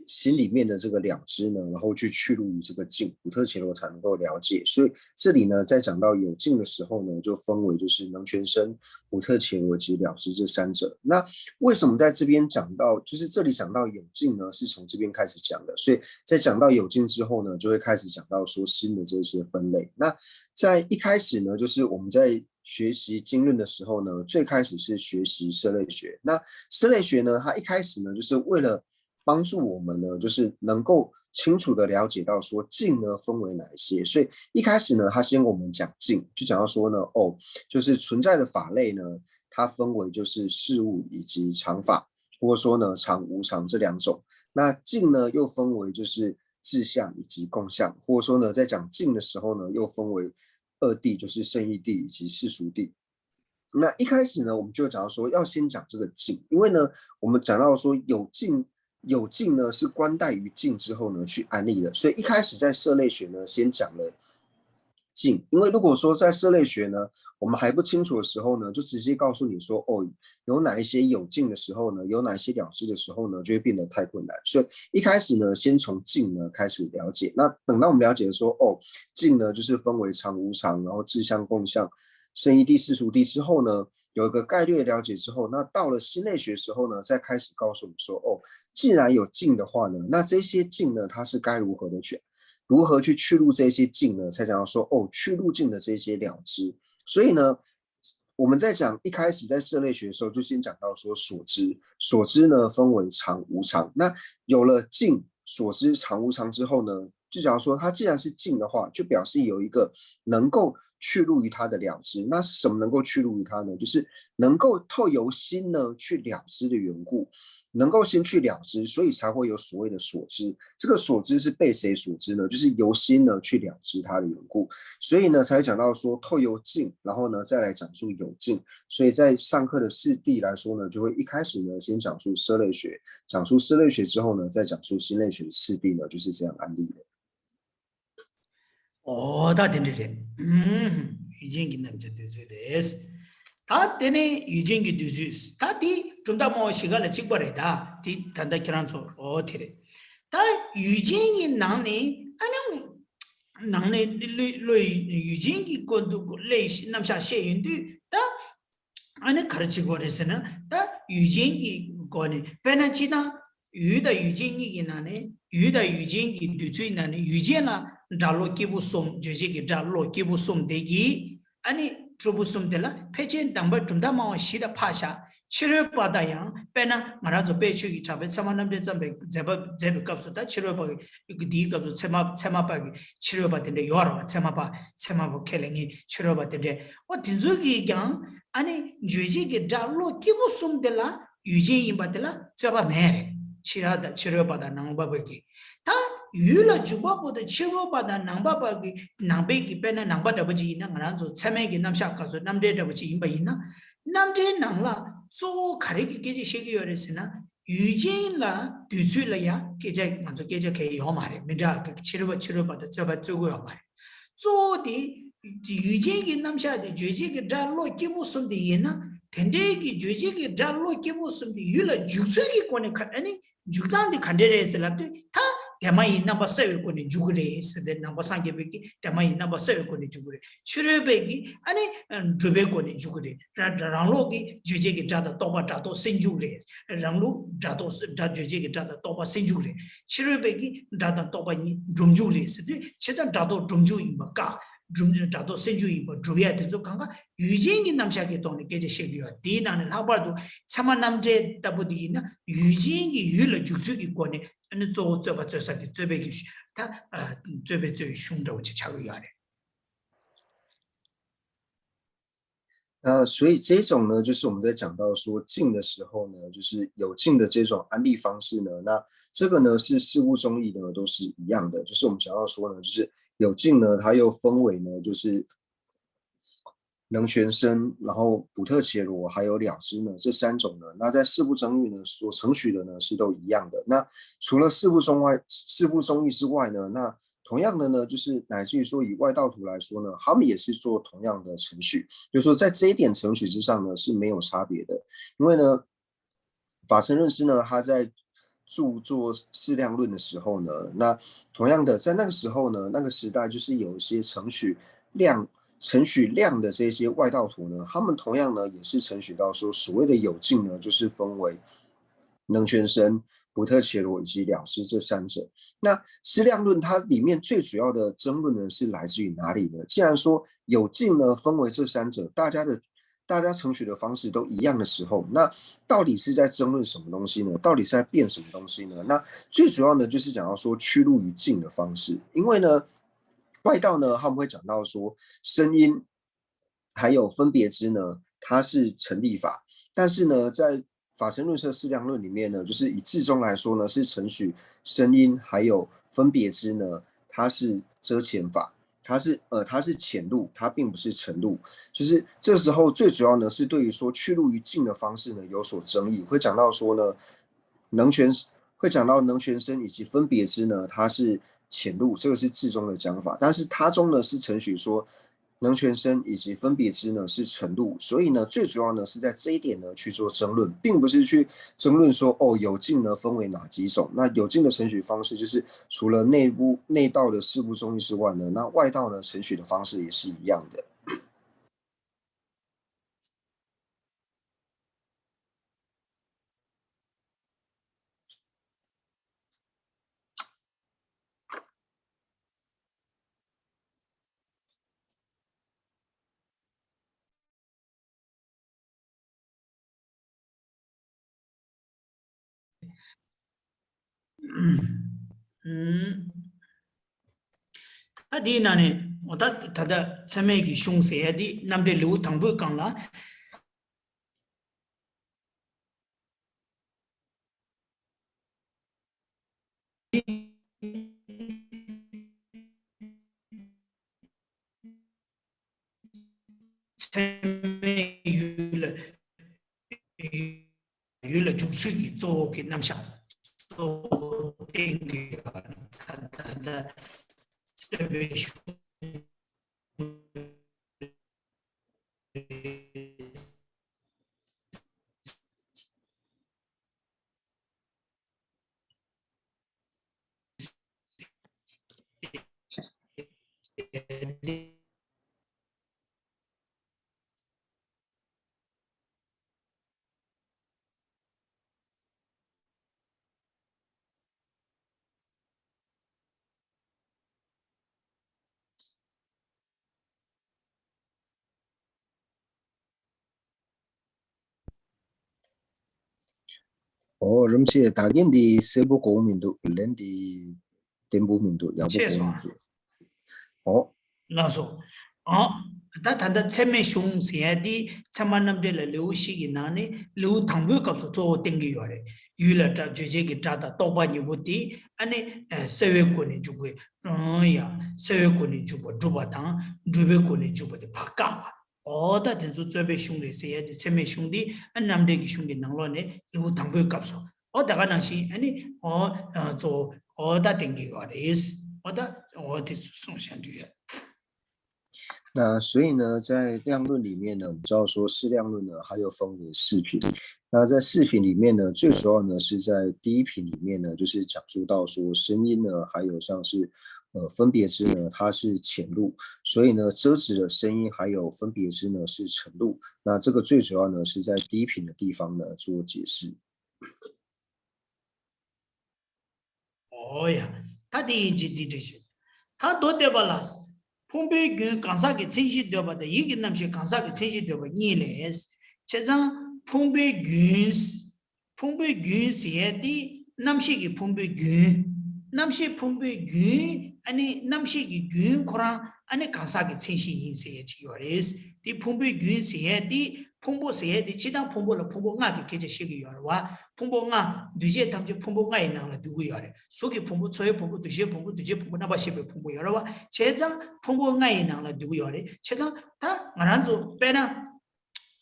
心里面的这个了知呢，然后去去入于这个境，普特伽罗才能够了解。所以这里呢，在讲到有境的时候呢，就分为就是能全身、普特伽罗及了知这三者。那为什么在这边讲到，就是这里讲到有境呢，是从这边开始讲的，所以在讲到有境之后呢，就会开始讲到说心的这些分类。那在一开始呢，就是我们在学习经论的时候呢，最开始是学习色类学。那色类学呢，它一开始呢，就是为了帮助我们呢，就是能够清楚的了解到说境呢分为哪一些。所以一开始呢，他先跟我们讲境，就讲到说呢，哦，就是存在的法类呢，它分为就是事物以及常法，或者说呢常无常这两种。那境呢又分为就是自相以及共相，或者说呢在讲境的时候呢，又分为二谛，就是圣义谛以及世俗谛。那一开始呢，我们就讲到说要先讲这个境，因为呢，我们讲到说有境，有境呢是观待于境之后呢去安立的，所以一开始在色类学呢先讲了境，因为如果说在色类学呢，我们还不清楚的时候呢，就直接告诉你说，哦，有哪一些有境的时候呢，有哪一些了知的时候呢，就会变得太困难。所以一开始呢，先从境呢开始了解。那等到我们了解说，哦，境呢就是分为常无常，然后自相共相、圣义谛、世俗谛之后呢，有一个概略的了解之后，那到了心类学时候呢，再开始告诉我们说，哦，既然有境的话呢，那这些境呢，它是该如何的去，如何去去入这些境呢？才讲到说，哦，去入境的这些了知。所以呢，我们在讲一开始在色类学的时候，就先讲到说所知，所知呢分为常无常。那有了境、所知、常无常之后呢，就假如说它既然是境的话，就表示有一个能够去路于他的了知。那什么能够去路于他呢？就是能够透由心呢去了知的缘故，能够心去了知，所以才会有所谓的所知。这个所知是被谁所知呢？就是由心呢去了知它的缘故，所以呢才会讲到说透由境，然后呢再来讲述有境。所以在上课的次第来说呢，就会一开始呢先讲述色类学，讲述色类学之后呢再讲述心类学的次第呢，就是这样安立的。 ཨོ་ད་དེ་འདྲ་རེད། ཨུམ། ཡུལ་ཅན་གྱི་རྣམ་གཞག་འདོད་ཚུལ་རེད། ད་དེ་ནས་ཡུལ་ཅན་གྱི་འདོད་ཚུལ། ད་དེ་གྲུབ་མཐའ་སྨྲ་བ་བཞི་ཀ་ལ་གཅིག་པ་རེད། ད་དེ་ད་ལྟ་ཁྱེད་རང་ཚོ་ཨོ་དེ་རེད། ད་ཡུལ་ཅན་གྱི་ནང་ནས་ཨ་ནི་ནང་ནས་བློ་བློ་ཡུལ་ཅན་གྱི་སྐོར་དུ་བློའི་རྣམ་གཞག་བཤད་ཡོང་དུས་ད། ཨ་ནི་ག་རེ་བྱེད་དགོས་རེད་ཟེར་ན། ད་ཡུལ་ཅན་གྱི་སྒོ་ནས་དཔེར་ན་སྤྱིར་བཏང་ཡུལ་དང་ཡུལ་ཅན་གཉིས་ཀྱི་ནང་ནས་ཡུལ་དང་ཡུལ་ཅན་གྱི་འདོད་ཚུལ་ནང་ནས་ཡུལ་ཅན་ལ་སྒྲ་བློ་སྐྱེས་བུ་གསུམ། རྗོད་བྱེད་ཀྱི་སྒྲ་བློ་སྐྱེས་བུ་གསུམ་དེ་གིས་ཨ་ནི་གྲུབ་པ་གསུམ་དེ་ལ་ཕལ་ཆེར་གདམས་པ་གྲུབ་མཐའ་སྨྲ་བ་བཞི་དང་ཕར་བཞག་ཕྱི་རོལ་པ་དང་ཡང་དཔེར་ན་ང་རང་ཚོ་དཔལ་ཆོས་ཀྱི་གྲགས་པའི་ཚད་མ་རྣམ་འགྲེལ་བརྩམས་པའི་མཛད་པ་མཛད་པའི་སྐབས་སུ་ད་ཕྱི་རོལ་པ་གི་འདིའི་སྐབས་སུ་ཚད་མ་ཚད་མ་པ་གི་ཕྱི་རོལ་པ་དེ་འདྲ་ཡོད་རེད་བ། ཚད་མ་པ་ཚད་མ་པ་ཁས་ལེན་མཁན་ཕྱི་རོལ་པ་དེ་འདྲ། འོ་དེ་ཚོ་གིས་ཀྱང་ཨ་ནི་རྗོད་བྱེད་ཀྱི་སྒྲ་བློ་སྐྱེས་བུ་གསུམ་དེ་ལ་ཡུལ་ཅན་ཡིན་པ་དེ་ལ་རྩོད་པ་མེད་རེད། ཕྱི་ར་དང་ཕྱི་རོལ་པ་དང་ནང་པ་བར་གྱི། ད་ཡུལ་ལ་འཇུག་པ་པོ་དང་ཕྱི་རོལ་པ་དང་ནང་པ་བར་གྱི་ནང་པའི་གི་དཔེར་ན་ནང་པ་འདྲ་པོ་ཅིག་ཡིན་ན། ང་རང་ཚོ་ཚད་མའི་གི་རྣམ་གཞག་སྐབས་སུ་རྣམ་འགྲེལ་འདྲ་པོ་ཅིག་ཡིན་པ་ཡིན་ན། རྣམ་འགྲེལ་ནང་ལ་གཙོ་བོ་ག་རེ་གི་སྐད་ཆ་བཤད་ཀྱི་ཡོད་རེད་ཟེར་ན། ཡུལ་ཅན་ལ་འདོད་ཚུལ་ལ་ཡང་སྐད་ཆ་ང་ཚོ་སྐད་ཆ་གང་ཡང་ཡོད་མ་རེད། མི་འདྲ་གི་ཕྱི་རོལ་པ་ཕྱི་རོལ་པ་དང་རྩོད་པ་རྩོད་དགོས་ཡོད་མ་རེད། གཙོ་བོ་དེ་ཡུལ་ཅན་གྱི་རྣམ་གཞག་དེ་རྗོད་བྱེད་ཀྱི་སྒྲ་བློ་སྐྱེས་བུ་གསུམ་དེ་ཡིན་ན། དེ་འདྲའི་གི་རྗོད་བྱེད་ཀྱི་སྒྲ་བློ་སྐྱེས་བུ་གསུམ་དེ་ཡུལ་ལ་འཇུག་ཚུལ་གྱི་སྒོ་ནས་ག་ཨ་ནི་འཇུག་སྟངས་དེ་ག་འདྲ་རེད་ཟེར་ལབ་དུས། ད་དེ་མ་ཡིན་རྣམ་པ་གསལ་བའི་སྒོ་ནས་འཇུག་གི་རེད་ཟེར་ཏེ། ནང་པ་སངས་རྒྱས་པའི་གི་དེ་མ་ཡིན་རྣམ་པ་གསལ་བའི་སྒོ་ནས་འཇུག་གི་རེད། ཕྱི་རོལ་པའི་གི་ཨ་ནི་སྒྲུབ་པའི་སྒོ་ནས་འཇུག་གི་རེད། ར་ར་རང་ལུགས་ཀྱི་རྗོད་བྱེད་ཀྱི་སྒྲ་དང་རྟོག་པ་སྒྲ་རྟོག་སེལ་འཇུག་རེད། རང་ལུགས་སྒྲ་རྟོག་སྒྲ་རྗོད་བྱེད་ཀྱི་སྒྲ་དང་རྟོག་པ་སེལ་འཇུག་རེད། ཕྱི་རོལ་པའི་གི་སྒྲ་དང་རྟོག་པ་གཉིས་སྒྲུབ་འཇུག་རེད་ཟེར་དུས། ཕྱི་དང་སྒྲ་རྟོག་སྒྲུབ་འཇུག་ཡིན་པ་བཀག་སྒྲུབ་སྒྲ་རྟོག་སེལ་འཇུག་ཡིན་པ་སྒྲུབ་ཡ་དེ་ཚོ་གང་ག་ཡུལ་ཅན་གྱི་རྣམ་གཞག་གི་ཐོག་ནས་སྐད་ཆ་བཤད་ཀྱི་ཡོད། དེའི་ནང་ནས་ལྷག་པར་དུ་ཚད་མ་རྣམ་འགྲེལ་ལྟ་བུ་དེ་ཡིན་ན། ཡུལ་ཅན་གྱི་ཡུལ་ལ་འཇུག་ཚུལ་གྱི་སྒོ་ནས་ཨ་ནི་གཙོ་བོ་རྩོད་པ་རྩོད་ས་དེ་རྩོད་པའི་གི་ད་རྩོད་པའི་རྩོད་གཞུང་འདྲ་བོ་ཅིག་ཆགས་ཀྱི་ཡོད་རེད།那所以这种呢，就是我们在讲到说境的时候呢，就是有境的这种安立方式呢，那这个呢是事部中义呢都是一样的，就是我们讲到说呢，就是有境呢，它又分为呢，就是能全生，然后普特伽罗，还有了知呢这三种呢。那在事部中义呢所承许的呢是都一样的。那除了事部中外事部中义之外呢，那同样的呢，就是乃至于说以外道徒来说呢，他们也是做同样的程序，就是说在这一点程序之上呢是没有差别的。因为呢，法身论师呢，他在著作《释量论》的时候呢，那同样的在那个时候呢，那个时代就是有一些程序量程序量的这些外道徒呢，他们同样呢也是程序到说所谓的有境呢，就是分为能全生、普特伽罗以及了知这三者。那《释量论》它里面最主要的争论呢是来自于哪里呢？既然说有境呢分为这三者，大家的大家程序的方式都一样的时候，那到底是在争论什么东西呢？到底是在辩什么东西呢？那最主要呢就是讲到说去路于境的方式，因为呢外道呢他们会讲到说声音还有分别知呢，它是成立法，但是呢在法身论师《释量论》里面呢，就是以智宗来说呢，是承许声音还有分别知呢，它是遮遣法，它是呃，它是浅入，它并不是沉入。就是这时候最主要呢，是对于说去路于境的方式呢有所争议，会讲到说呢，能全会讲到能全生以及分别知呢，它是浅入，这个是智宗的讲法，但是他宗呢是承许说能全生以及分别知呢是沉入，所以呢，最主要呢是在这一点呢去做争论，并不是去争论说哦有境呢分为哪几种。那有境的程序方式就是除了内部内道的事部中义之外呢，那外道呢程序的方式也是一样的。ད་དེའི་ནང་ནས་ འོ་ད་ད་ལྟ་ཚད་མའི་གི་གཞུང་ཟེར་ཡ་འདི་རྣམ་འགྲེལ་ལེའུ་དང་པོའི་སྒང་ལ། ཚད་མའི་ཡུལ་ལ་ཡུལ་ལ་འཇུག་ཚུལ་གྱི་གཙོ་བོ་གི་རྣམ་གཞག་གཙོ་བོ་བསྟན་གྱི་ཡོད། ད་ད་ད་རྩོད་པའི་གཞུང་ཨོ། རིན་པོ་ཆེ། ད་གིན་འདི་གསལ་པོ་གོ་མི་འདུག་ལན་འདི་བརྟན་པོ་མི་འདུག་ཡག་པོ་ཆེ་གོ་སོང་མི་འདུག་ཨོ། ལགས་སོ། ཨ། ད་ད་ལྟ་ཚད་མའི་གཞུང་ཟེར་ཡ་འདི་ཚད་མ་རྣམ་འགྲེལ་ལ་ལེའུ་བཞི་གི་ནང་ནས་ལེའུ་དང་པོའི་སྐབས་སུ་གཙོ་བོ་བསྟན་གྱི་ཡོད་རེད། ཡུལ་ལ་སྒྲ། རྗོད་བྱེད་ཀྱི་སྒྲ་དང་རྟོག་པ་གཉིས་པོ་དེ་ཨ་ནི་ཨ་སེལ་བའི་སྒོ་ནས་འཇུག་པའི། ཨང་། ཡ། སེལ་བའི་སྒོ་ནས་འཇུག་པ་སྒྲུབ་པ་དང་། སྒྲུབ་པའི་སྒོ་ནས་འཇུག་པ་དེ་ཕར་བཀག་པ། འོ་ད་དེ་ཚོ་རྩོད་པའི་གཞུང་རེད་ཟེར་ཡ་དེ་ཚད་མའི་གཞུང་འདི་ཨ་རྣམ་འགྲེལ་གྱི་གཞུང་གི་ནང་ལོགས་ནས་ལེའུ་དང་པོའི་སྐབས་སུ། འོ་ད་ག་ནང་བཞིན་ཨ་ནི་འོ་ཨ་གཙོ་བོ་འོ་ད་བསྟན་གྱི་ཡོད་རེད། འོ་ད་འོ་དེ་ཚོ་གསུངས་བཞག་འདུག་ཡ། 那所以呢，在量论里面呢，我们知道说适量论呢，它又分为四品。那在四品里面呢，最主要呢是在第一品里面呢，就是讲述到说声音呢，还有像是呃分别支呢，它是浅入，所以呢遮止了声音还有分别支呢是沉入。那这个最主要呢是在第一品的地方呢做解释。 འོ་ཡ། ད་དེ་ཡིན་གཅིག་འདི་འདྲ་ཞིག་ད་མདོ་སྡེ་པ་ལ། ཕུང་པོའི་རྒྱུན་གང་ཟག་གི་མཚན་གཞི་འདོད་པ་དང་ཡིད་ཀྱི་རྣམ་ཤེས་གང་ཟག་གི་མཚན་གཞི་འདོད་པ་གཉིས་ལས། བྱས་ཙང་ཕུང་པོའི་རྒྱུན། ཕུང་པོའི་རྒྱུན་ཟེར་ཡས་དེ་རྣམ་ཤེས་ཀྱི་ཕུང་པོའི་རྒྱུན། རྣམ་ཤེས་ཕུང་པོའི་རྒྱུན། ཨ་ནི་རྣམ་ཤེས་ཀྱི་རྒྱུན་ཁོ་རང་ཨ་ནི་གང་ཟག་གི་མཚན་གཞི་ཡིན་ཟེར་ཡས་ཅིག་ཡོད་རེད། དེ་ཕུང་པོའི་རྒྱུན་ཟེར་ཡས་དེ། ཕུང་པོ་ཟེར་ཡས་དེ་སྤྱིར་བཏང་ཕུང་པོ་ལ་ཕུང་པོ་ལྔ་གི་སྐད་ཆ་བཤད་ཀྱི་ཡོད་རེད་བ། ཕུང་པོ་ལྔ། འདུས་བྱས་ཐམས་ཅད་ཕུང་པོ་ལྔ་ཡི་ནང་ལ་འདུ་གི་ཡོད་རེད། གཟུགས་ཀྱི་ཕུང་པོ། ཚོར་བའི་ཕུང་པོ། འདུ་ཤེས་ཕུང་པོ། འདུ་བྱེད་ཕུང་པོ། རྣམ་པར་ཤེས་པའི་ཕུང་པོ་ཡོད་རེད་བ། བྱས་ཙང་ཕུང་པོ་ལྔ་ཡི་ནང་ལ་འདུ་གི་ཡོད་རེད། བྱས་ཙང་ད་ང་རང་ཚོ་དཔེར་ན།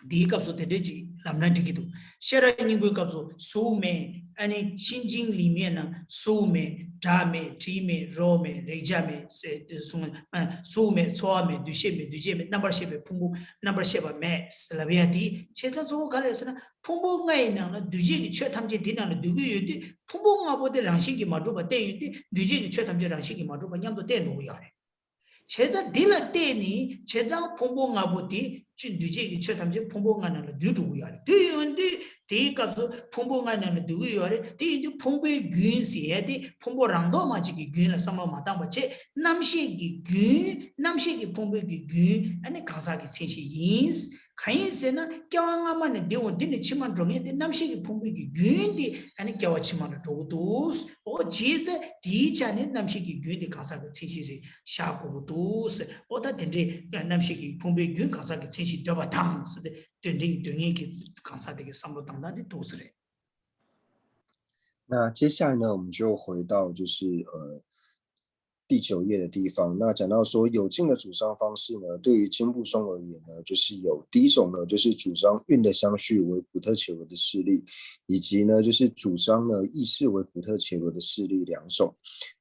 འདིའི་སྐབས་སུ་དེ་འདྲས་ཅིག་ལབ་ན་འགྲིག་གི་འདུག་ཤེས་རབ་སྙིང་པོའི་སྐབས་སུ་གཟུགས་མེད། ཨ་ནི་ཤིན་ཅིང་ལི་མེད་ན་གཟུགས་མེད། སྒྲ་མེད། དྲི་མེད། རོ་མེད། རེག་བྱ་མེད་ཟེར་ཏེ་གསུངས། ཨ། གཟུགས་མེད། ཚོར་བ་མེད། འདུ་ཤེས་མེད། འདུ་བྱེད་མེད། རྣམ་པར་ཤེས་པའི་ཕུང་པོ། རྣམ་པར་ཤེས་པ་མེད་ཟེར་ལབ་ཡ་དེ་བྱས་ཙང་གཙོ་བོ་ག་རེ་རེད་ཟེར་ན། ཕུང་པོ་ལྔ་ཡི་ནང་ལ་འདུས་བྱས་ཀྱི་ཆོས་ཐམས་ཅད་འདི་ནང་ལ་འདུས་ཀྱི་ཡོད་དུས་ཕུང་པོ་ལྔ་པོ་དེ་རང་བཞིན་གྱིས་མ་གྲུབ་པ་བསྟན་ཡོད་དུས་འདུས་བྱས་ཀྱི་ཆོས་ཐམས་ཅད་རང་བཞིན་གྱིས་མ་གྲུབ་པ་མཉམ་དུ་བསྟན་འགྲོ་གི་ཡོད་རེད། བྱས་ཙང་འདི་ལ་བརྟེན་ནས་བྱས་ཙང་ཕུང་པོ་ལྔ་པོ་དེ་ཅི་འདུས་བྱས་ཀྱི་ཆོས་ཐམས་ཅད་ཕུང་པོ་ལྔ་ནང་ལ་འདུས་འགྲོ་གི་ཡོད་རེད། འདུས་ཡོང་དུས་དེའི་སྐབས་སུ་ཕུང་པོ་ལྔ་ནང་ལ་འདུས་ཀྱི་ཡོད་རེད། དེ་ཡིན་དུས་ཕུང་པོའི་རྒྱུན་ཟེར་ཡས་དེ་ཕུང་པོ་རང་ལྡོག་མ་གཅིག་གི་རྒྱུན་ལ་བསམ་བློ་མ་བཏང་བ་བྱས། རྣམ་ཤེས་ཀྱི་རྒྱུན། རྣམ་ཤེས་ཀྱི་ཕུང་པོའི་གི་རྒྱུན་ཨ་ནི་གང་ཟག་གི་མཚན་གཞི་ཡིན། གང་ཡིན་ཟེར་ན་སྐྱེ་བ་སྔ་མ་ནས་འདི་འོང་འདི་ནས་ཕྱི་མར་འགྲོ་མཁན་དེ་རྣམ་ཤེས་ཀྱི་ཕུང་པོའི་གི་རྒྱུན་དེ་ཨ་ནི་སྐྱེ་བ་ཕྱི་མ་ལ་འགྲོ་གི་འདུག་འོ་བྱས་ཙང་དེའི་ཆ་ནས་རྣམ་ཤེས་ཀྱི་རྒྱུན་དེ་གང་ཟག་གི་མཚན་གཞི་རེད་བཞག་དགོས་ཀྱི་འདུག་འོ་ད་དེ་འདྲའི་རྣམ་ཤེས་ཀྱི་ཕུང་པོའི་རྒྱུན་གང་ཟག་གི་མཚན་གཞི་འདོད་པ་དང་ཟེར་ཏེ་དོན་འདི་འདོད་མཁན་གྱི་གང་ཟག་དེ་གི་བསམ་བློ་བཏང་སྟངས་དེ་འདུག་ཟེར་རེད། 那接下来呢，我们就回到就是呃第九页的地方。那讲到说有境的主张方式呢，对于经部宗而言呢，就是有第一种呢，就是主张运的相续为普特伽罗的势力，以及呢，就是主张呢意识为普特伽罗的势力两种。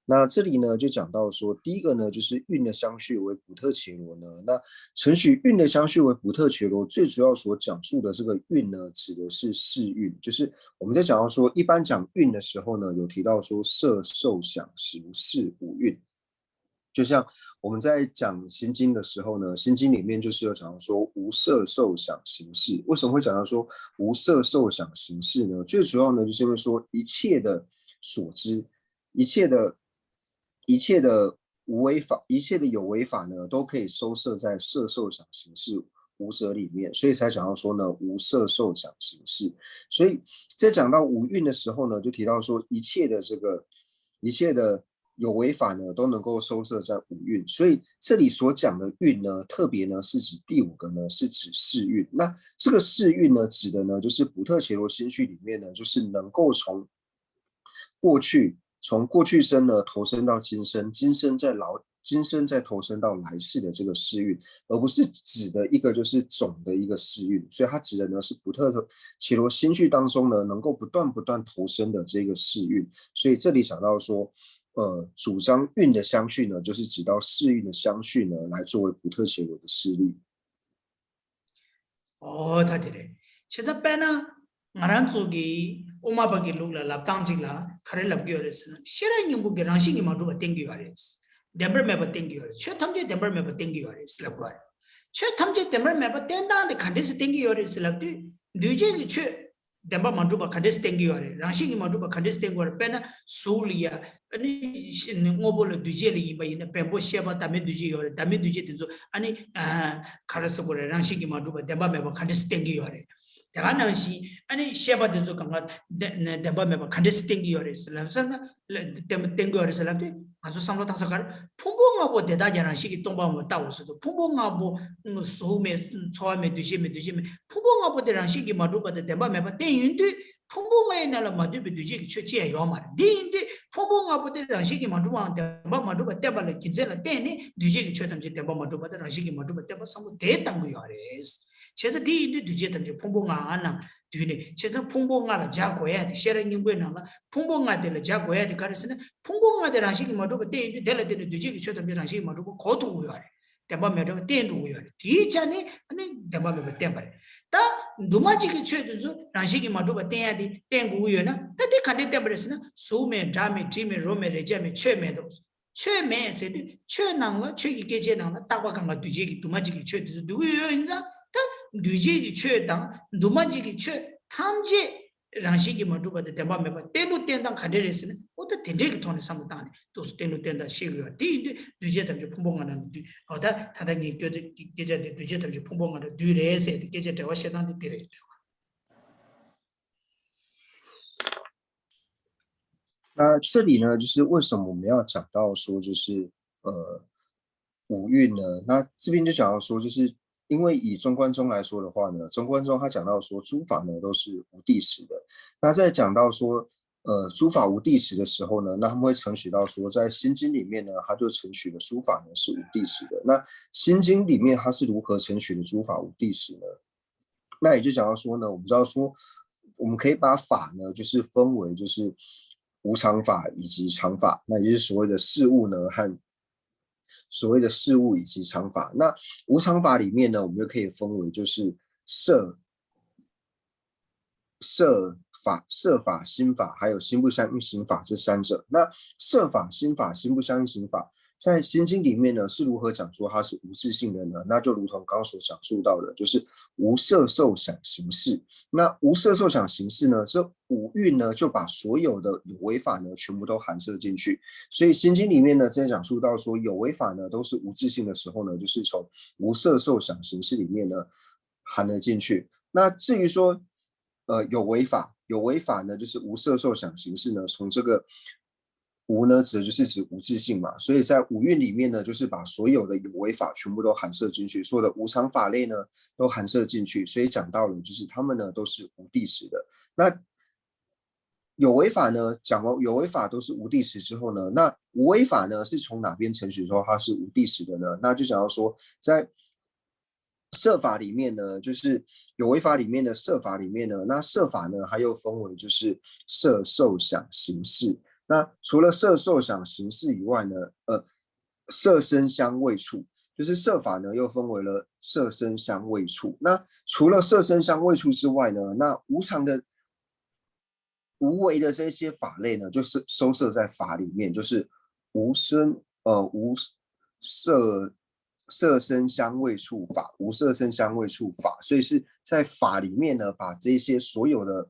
那这里呢，就讲到说，第一个呢，就是运的相续为普特伽罗呢。那承许运的相续为普特伽罗，最主要所讲述的这个运呢，指的是四运，就是我们在讲到说，一般讲运的时候呢，有提到说色受想行识五运。就像我们在讲心经的时候呢，心经里面就是有讲到说无色受想行识。为什么会讲到说无色受想行识呢？最主要呢，就是因为说一切的所知，一切的一切的无为法，一切的有为法呢，都可以收摄在色受想行识五者里面，所以才讲到说呢，无色受想行识。所以在讲到五蕴的时候呢，就提到说一切的这个一切的有为法呢，都能够收摄在五蕴。所以这里所讲的蕴呢，特别呢是指第五个呢，是指四蕴。那这个四蕴呢，指的呢就是普特伽罗心绪里面呢，就是能够从过去从过去生呢投生到今生，今生再老，今生再投生到来世的这个四蕴，而不是指的一个就是总的一个四蕴。所以它指的呢是普特伽罗心绪当中呢能够不断不断投生的这个四蕴。所以这里讲到说，呃，主张蕴的相续呢，就是指到四蕴的相续呢，来作为普特伽罗的事例。 ཨོ་ད་དེ་རེད། བྱས་ཙང་དཔེར་ན་ང་རང་ཚོ་གི་དབུ་མ་པ་གི་ལུགས་ལ་ལབ་སྟངས་གཅིག་ལ་ག་རེ་ལབ་ཀྱི་ཡོད་རེད་ཟེར་ན། ཤེས་རབ་སྙིང་པོ་གི་རང་བཞིན་གྱིས་མ་གྲུབ་པ་བསྟན་གྱི་ཡོད་རེད། བདེན་པར་མེད་པ་བསྟན་གྱི་ཡོད་རེད། ཆོས་ཐམས་ཅད་བདེན་པར་མེད་པ་བསྟན་གྱི་ཡོད་རེད་ལབ་དགོས་རེད། ཆོས་ཐམས་ཅད་བདེན་པར་མེད་པ་བསྟན་སྟངས་དེ་ག་འདྲས་སེ་བསྟན་གྱི་ཡོད་རེད་ཟེར་ལབ་དུས། འདུས་བྱས་ཀྱི་ཆོས་བདེན་པ་མ་གྲུབ་པ་ག་འདྲས་སེ་བསྟན་གྱི་ཡོད་རེད། རང་བཞིན་གྱིས་མ་གྲུབ་པ་ག་འདྲས་སེ་བསྟན་གྱི་ཡོད་རེད། དཔེར་ན་གཟུགས་ལ་ཡ། ཨ་ནི་དངོས་པོ་ལ་འདུས་བྱས་ལ་ཡིན་པ་ཡིན་ན། བེམ་པོ་ཤེས་པ་བདག་མེད་འདུས་བྱས་ཡོད་རེད། བདག་མེད་འདུས་བྱས་དེ་ཚོ་ཨ་ནི་ག་རེ་ཟེར་དགོས་རེད། རང་བཞིན་གྱིས་མ་གྲུབ་པ་བདེན་པ་མེད་པ་ག་འདྲས་སེ་བསྟན་གྱི་ཡོད་རེད། དེ་ག་ནང་བཞིན་ཨ་ནི་ཤེས་པ་དེ་ཚོ་གང་ག་བདེན་པ་མེད་པ་ག་འདྲས་སེ་བསྟན་གྱི་ཡོད་རེད་ཟེར་ལབ་ཟེར་ན། བསྟན་བསྟན་གྱི་ཡོད་རེད་ཟེར་ལབ་དུས། ང་ཚོ་བསམ་བློ་བཏང་ས་ག་རེ། ཕུང་པོ་ལྔ་པོ་དེ་དག་ཀྱང་རང་བཞིན་གྱིས་སྟོང་པ་ངོ་ལྟ་འོ་ཟེར་དུས། ཕུང་པོ་ལྔ་པོ་གཟུགས་མེད་ཚོར་བ་མེད་འདུ་ཤེས་མེད་འདུ་བྱེད་མེད། ཕུང་པོ་ལྔ་པོ་དེ་རང་བཞིན་གྱིས་མ་གྲུབ་པ་དང་བདེན་པ་མེད་པ་བསྟན་ཡོང་དུས། ཕུང་པོ་ལྔའི་ནང་ལ་མ་འདུས་པའི་འདུས་བྱས་ཀྱི་ཆོས་ཅི་ཡང་ཡོད་མ་རེད། འདི་ཡིན་དུས་ཕུང་པོ་ལྔ་པོ་དེ་རང་བཞིན་གྱིས་མ་གྲུབ་པའམ་བདེན་པ་མ་གྲུབ་པ་བསྟན་པ་ལ་རྒྱུ་མཚན་ལ་བརྟེན་ནས་འདུས་བྱས་ཀྱི་ཆོས་ཐམས་ཅད་བདེན་པ་མ་གྲུབ་པ་དང་རང་བཞིན་གྱིས་མ་གྲུབ་པ་བསྟན་པ་བསམ་བློ་དེ་བཏང་གི་ཡོད་རེད། བྱས་ཙང་འདི་ཡིན་དུས་འདུས་བྱས་ཐམས་ཅད་ཕུང་པོ་ལྔའི་ནང་འདུས་ནས། བྱས་ཙང་ཕུང་པོ་ལྔ་ལ་སྦྱར་དགོས་ཡ་དེ། ཤེས་རབ་སྙིང་པོའི་ནང་ལ་ཕུང་པོ་ལྔ་དེ་ལ་སྦྱར་དགོས་ཡ་དེ་ག་རེ་ཟེར་ན། ཕུང་པོ་ལྔ་དེ་རང་བཞིན་གྱིས་མ་གྲུབ་པ་བསྟན་ཡོང་དུས། དེ་ལ་བརྟེན་ནས་འདུས་བྱས་ཀྱི་ཆོས་ཐམས་ཅད་རང་བཞིན་གྱིས་མ་གྲུབ་པ་གོ་ཐུབ་ཀྱི་ཡོད་རེད། བདེན་པ་མེད་པ་བསྟན་འགྲོ་གི་ཡོད་རེད། དེའི་ཆ་ནས་ཨ་ནི་བདེན་པ་མེད་པ་བསྟན་པ་རེད། ད་འདུས་མ་བྱས་ཀྱི་ཆོས་དེ་ཚོ་རང་བཞིན་གྱིས་མ་གྲུབ་པ་བསྟན་ཡ་དེ་བསྟན་དགོས་ཀྱི་ཡོད་ན། ད་དེ་ག་འདྲས་བསྟན་པ་རེད་ཟེར་ན། གཟུགས་མེད། སྒྲ་མེད། དྲི་མེད། རོ་མེད། རེག་བྱ་མེད། ཆོས་མེད་དོ། ཆོས་མེད་ཟེར་དུས་ཆོས་ནང་ལ། ཆོས་ཀྱི་སྐད་ཆའི་ནང་ལ་རྟག་པ་གང་ག་འདུས་བྱས་ཀྱི་འདུས་མ་བྱས་ཀྱི་ཆོས་དེ་ཚོ་འདུས་ཀྱི་ཡོད་ཡིན་ཙང་། ད་འདུས་བྱས་ཀྱི་ཆོས་དང་འདུས་མ་བྱས་ཀྱི་ཆོས་ཐམས་ཅད་རང་བཞིན་གྱིས་མ་གྲུབ་པ་དང་བདེན་པ་མེད་པ་བསྟན་ལུགས་བསྟན་སྟངས་ག་འདྲས་རེད་ཟེར་ན། ཨོ་ད་དེ་འདྲས་ཀྱི་ཐོག་ནས་བསམ་བློ་བཏང་ནས་འདུག་སེ་བསྟན་ལུགས་བསྟན་སྟངས་ཤེས་དགོས་ཡོད་རེད། དེ་ཡིན་དུས་འདུས་བྱས་ཐམས་ཅད་ཕུང་པོ་ལྔ་ནང་ལ་འདུས། ཨོ་ད་ད་ལྟ་ངས་སྐད་ཆ་སྐད་ཆ་དེ་འདུས་བྱས་ཐམས་ཅད་ཕུང་པོ་ལྔ་ནང་འདུས་རེད་ཟེར་ཏེ། སྐད་ཆ་འགྲེལ་བ་བཤད་སྟངས་དེ་དེ་རེད། 那这里呢，就是为什么我们要讲到说，就是呃五蕴呢？那这边就讲到说，就是因为以中观宗来说的话呢，中观宗他讲到说，诸法呢都是无谛实的。那在讲到说，呃，诸法无谛实的时候呢，那他们会承许到说，在心经里面呢，他就承许了诸法呢是无谛实的。那心经里面它是如何承许的诸法无谛实呢？那也就讲到说呢，我们知道说，我们可以把法呢，就是分为就是无常法以及常法，那也就是所谓的事物呢和所谓的事物以及常法。那无常法里面呢，我们就可以分为就是色色法、色法、心法，还有心不相应行法这三者。那色法、心法、心不相应行法，在心经里面呢，是如何讲说它是无自性的呢？那就如同刚刚所讲述到的，就是无色受想行识。那无色受想行识呢，这五蕴呢，就把所有的有为法呢，全部都含摄进去。所以心经里面呢，在讲述到说有为法呢都是无自性的时候呢，就是从无色受想行识里面呢含了进去。那至于说，呃，有为法，有为法呢，就是无色受想行识呢，从这个无呢，指的就是指无自性嘛。所以在五蕴里面呢，就是把所有的有为法全部都含摄进去，所有的无常法类呢都含摄进去。所以讲到了，就是他们呢都是无谛实的。那有为法呢，讲完有为法都是无谛实之后呢，那无为法呢是从哪边承许说它是无谛实的呢？那就讲到说，在色法里面呢，就是有为法里面的色法里面呢，那色法呢，它又分为就是色受想行识。那除了色受想行识以外呢，呃，色声香味触，就是色法呢又分为了色声香味触。那除了色声香味触之外呢，那无常的无为的这些法类呢，就是收摄在法里面，就是无声呃无色色声香味触法，无色声香味触法，所以是在法里面呢，把这些所有的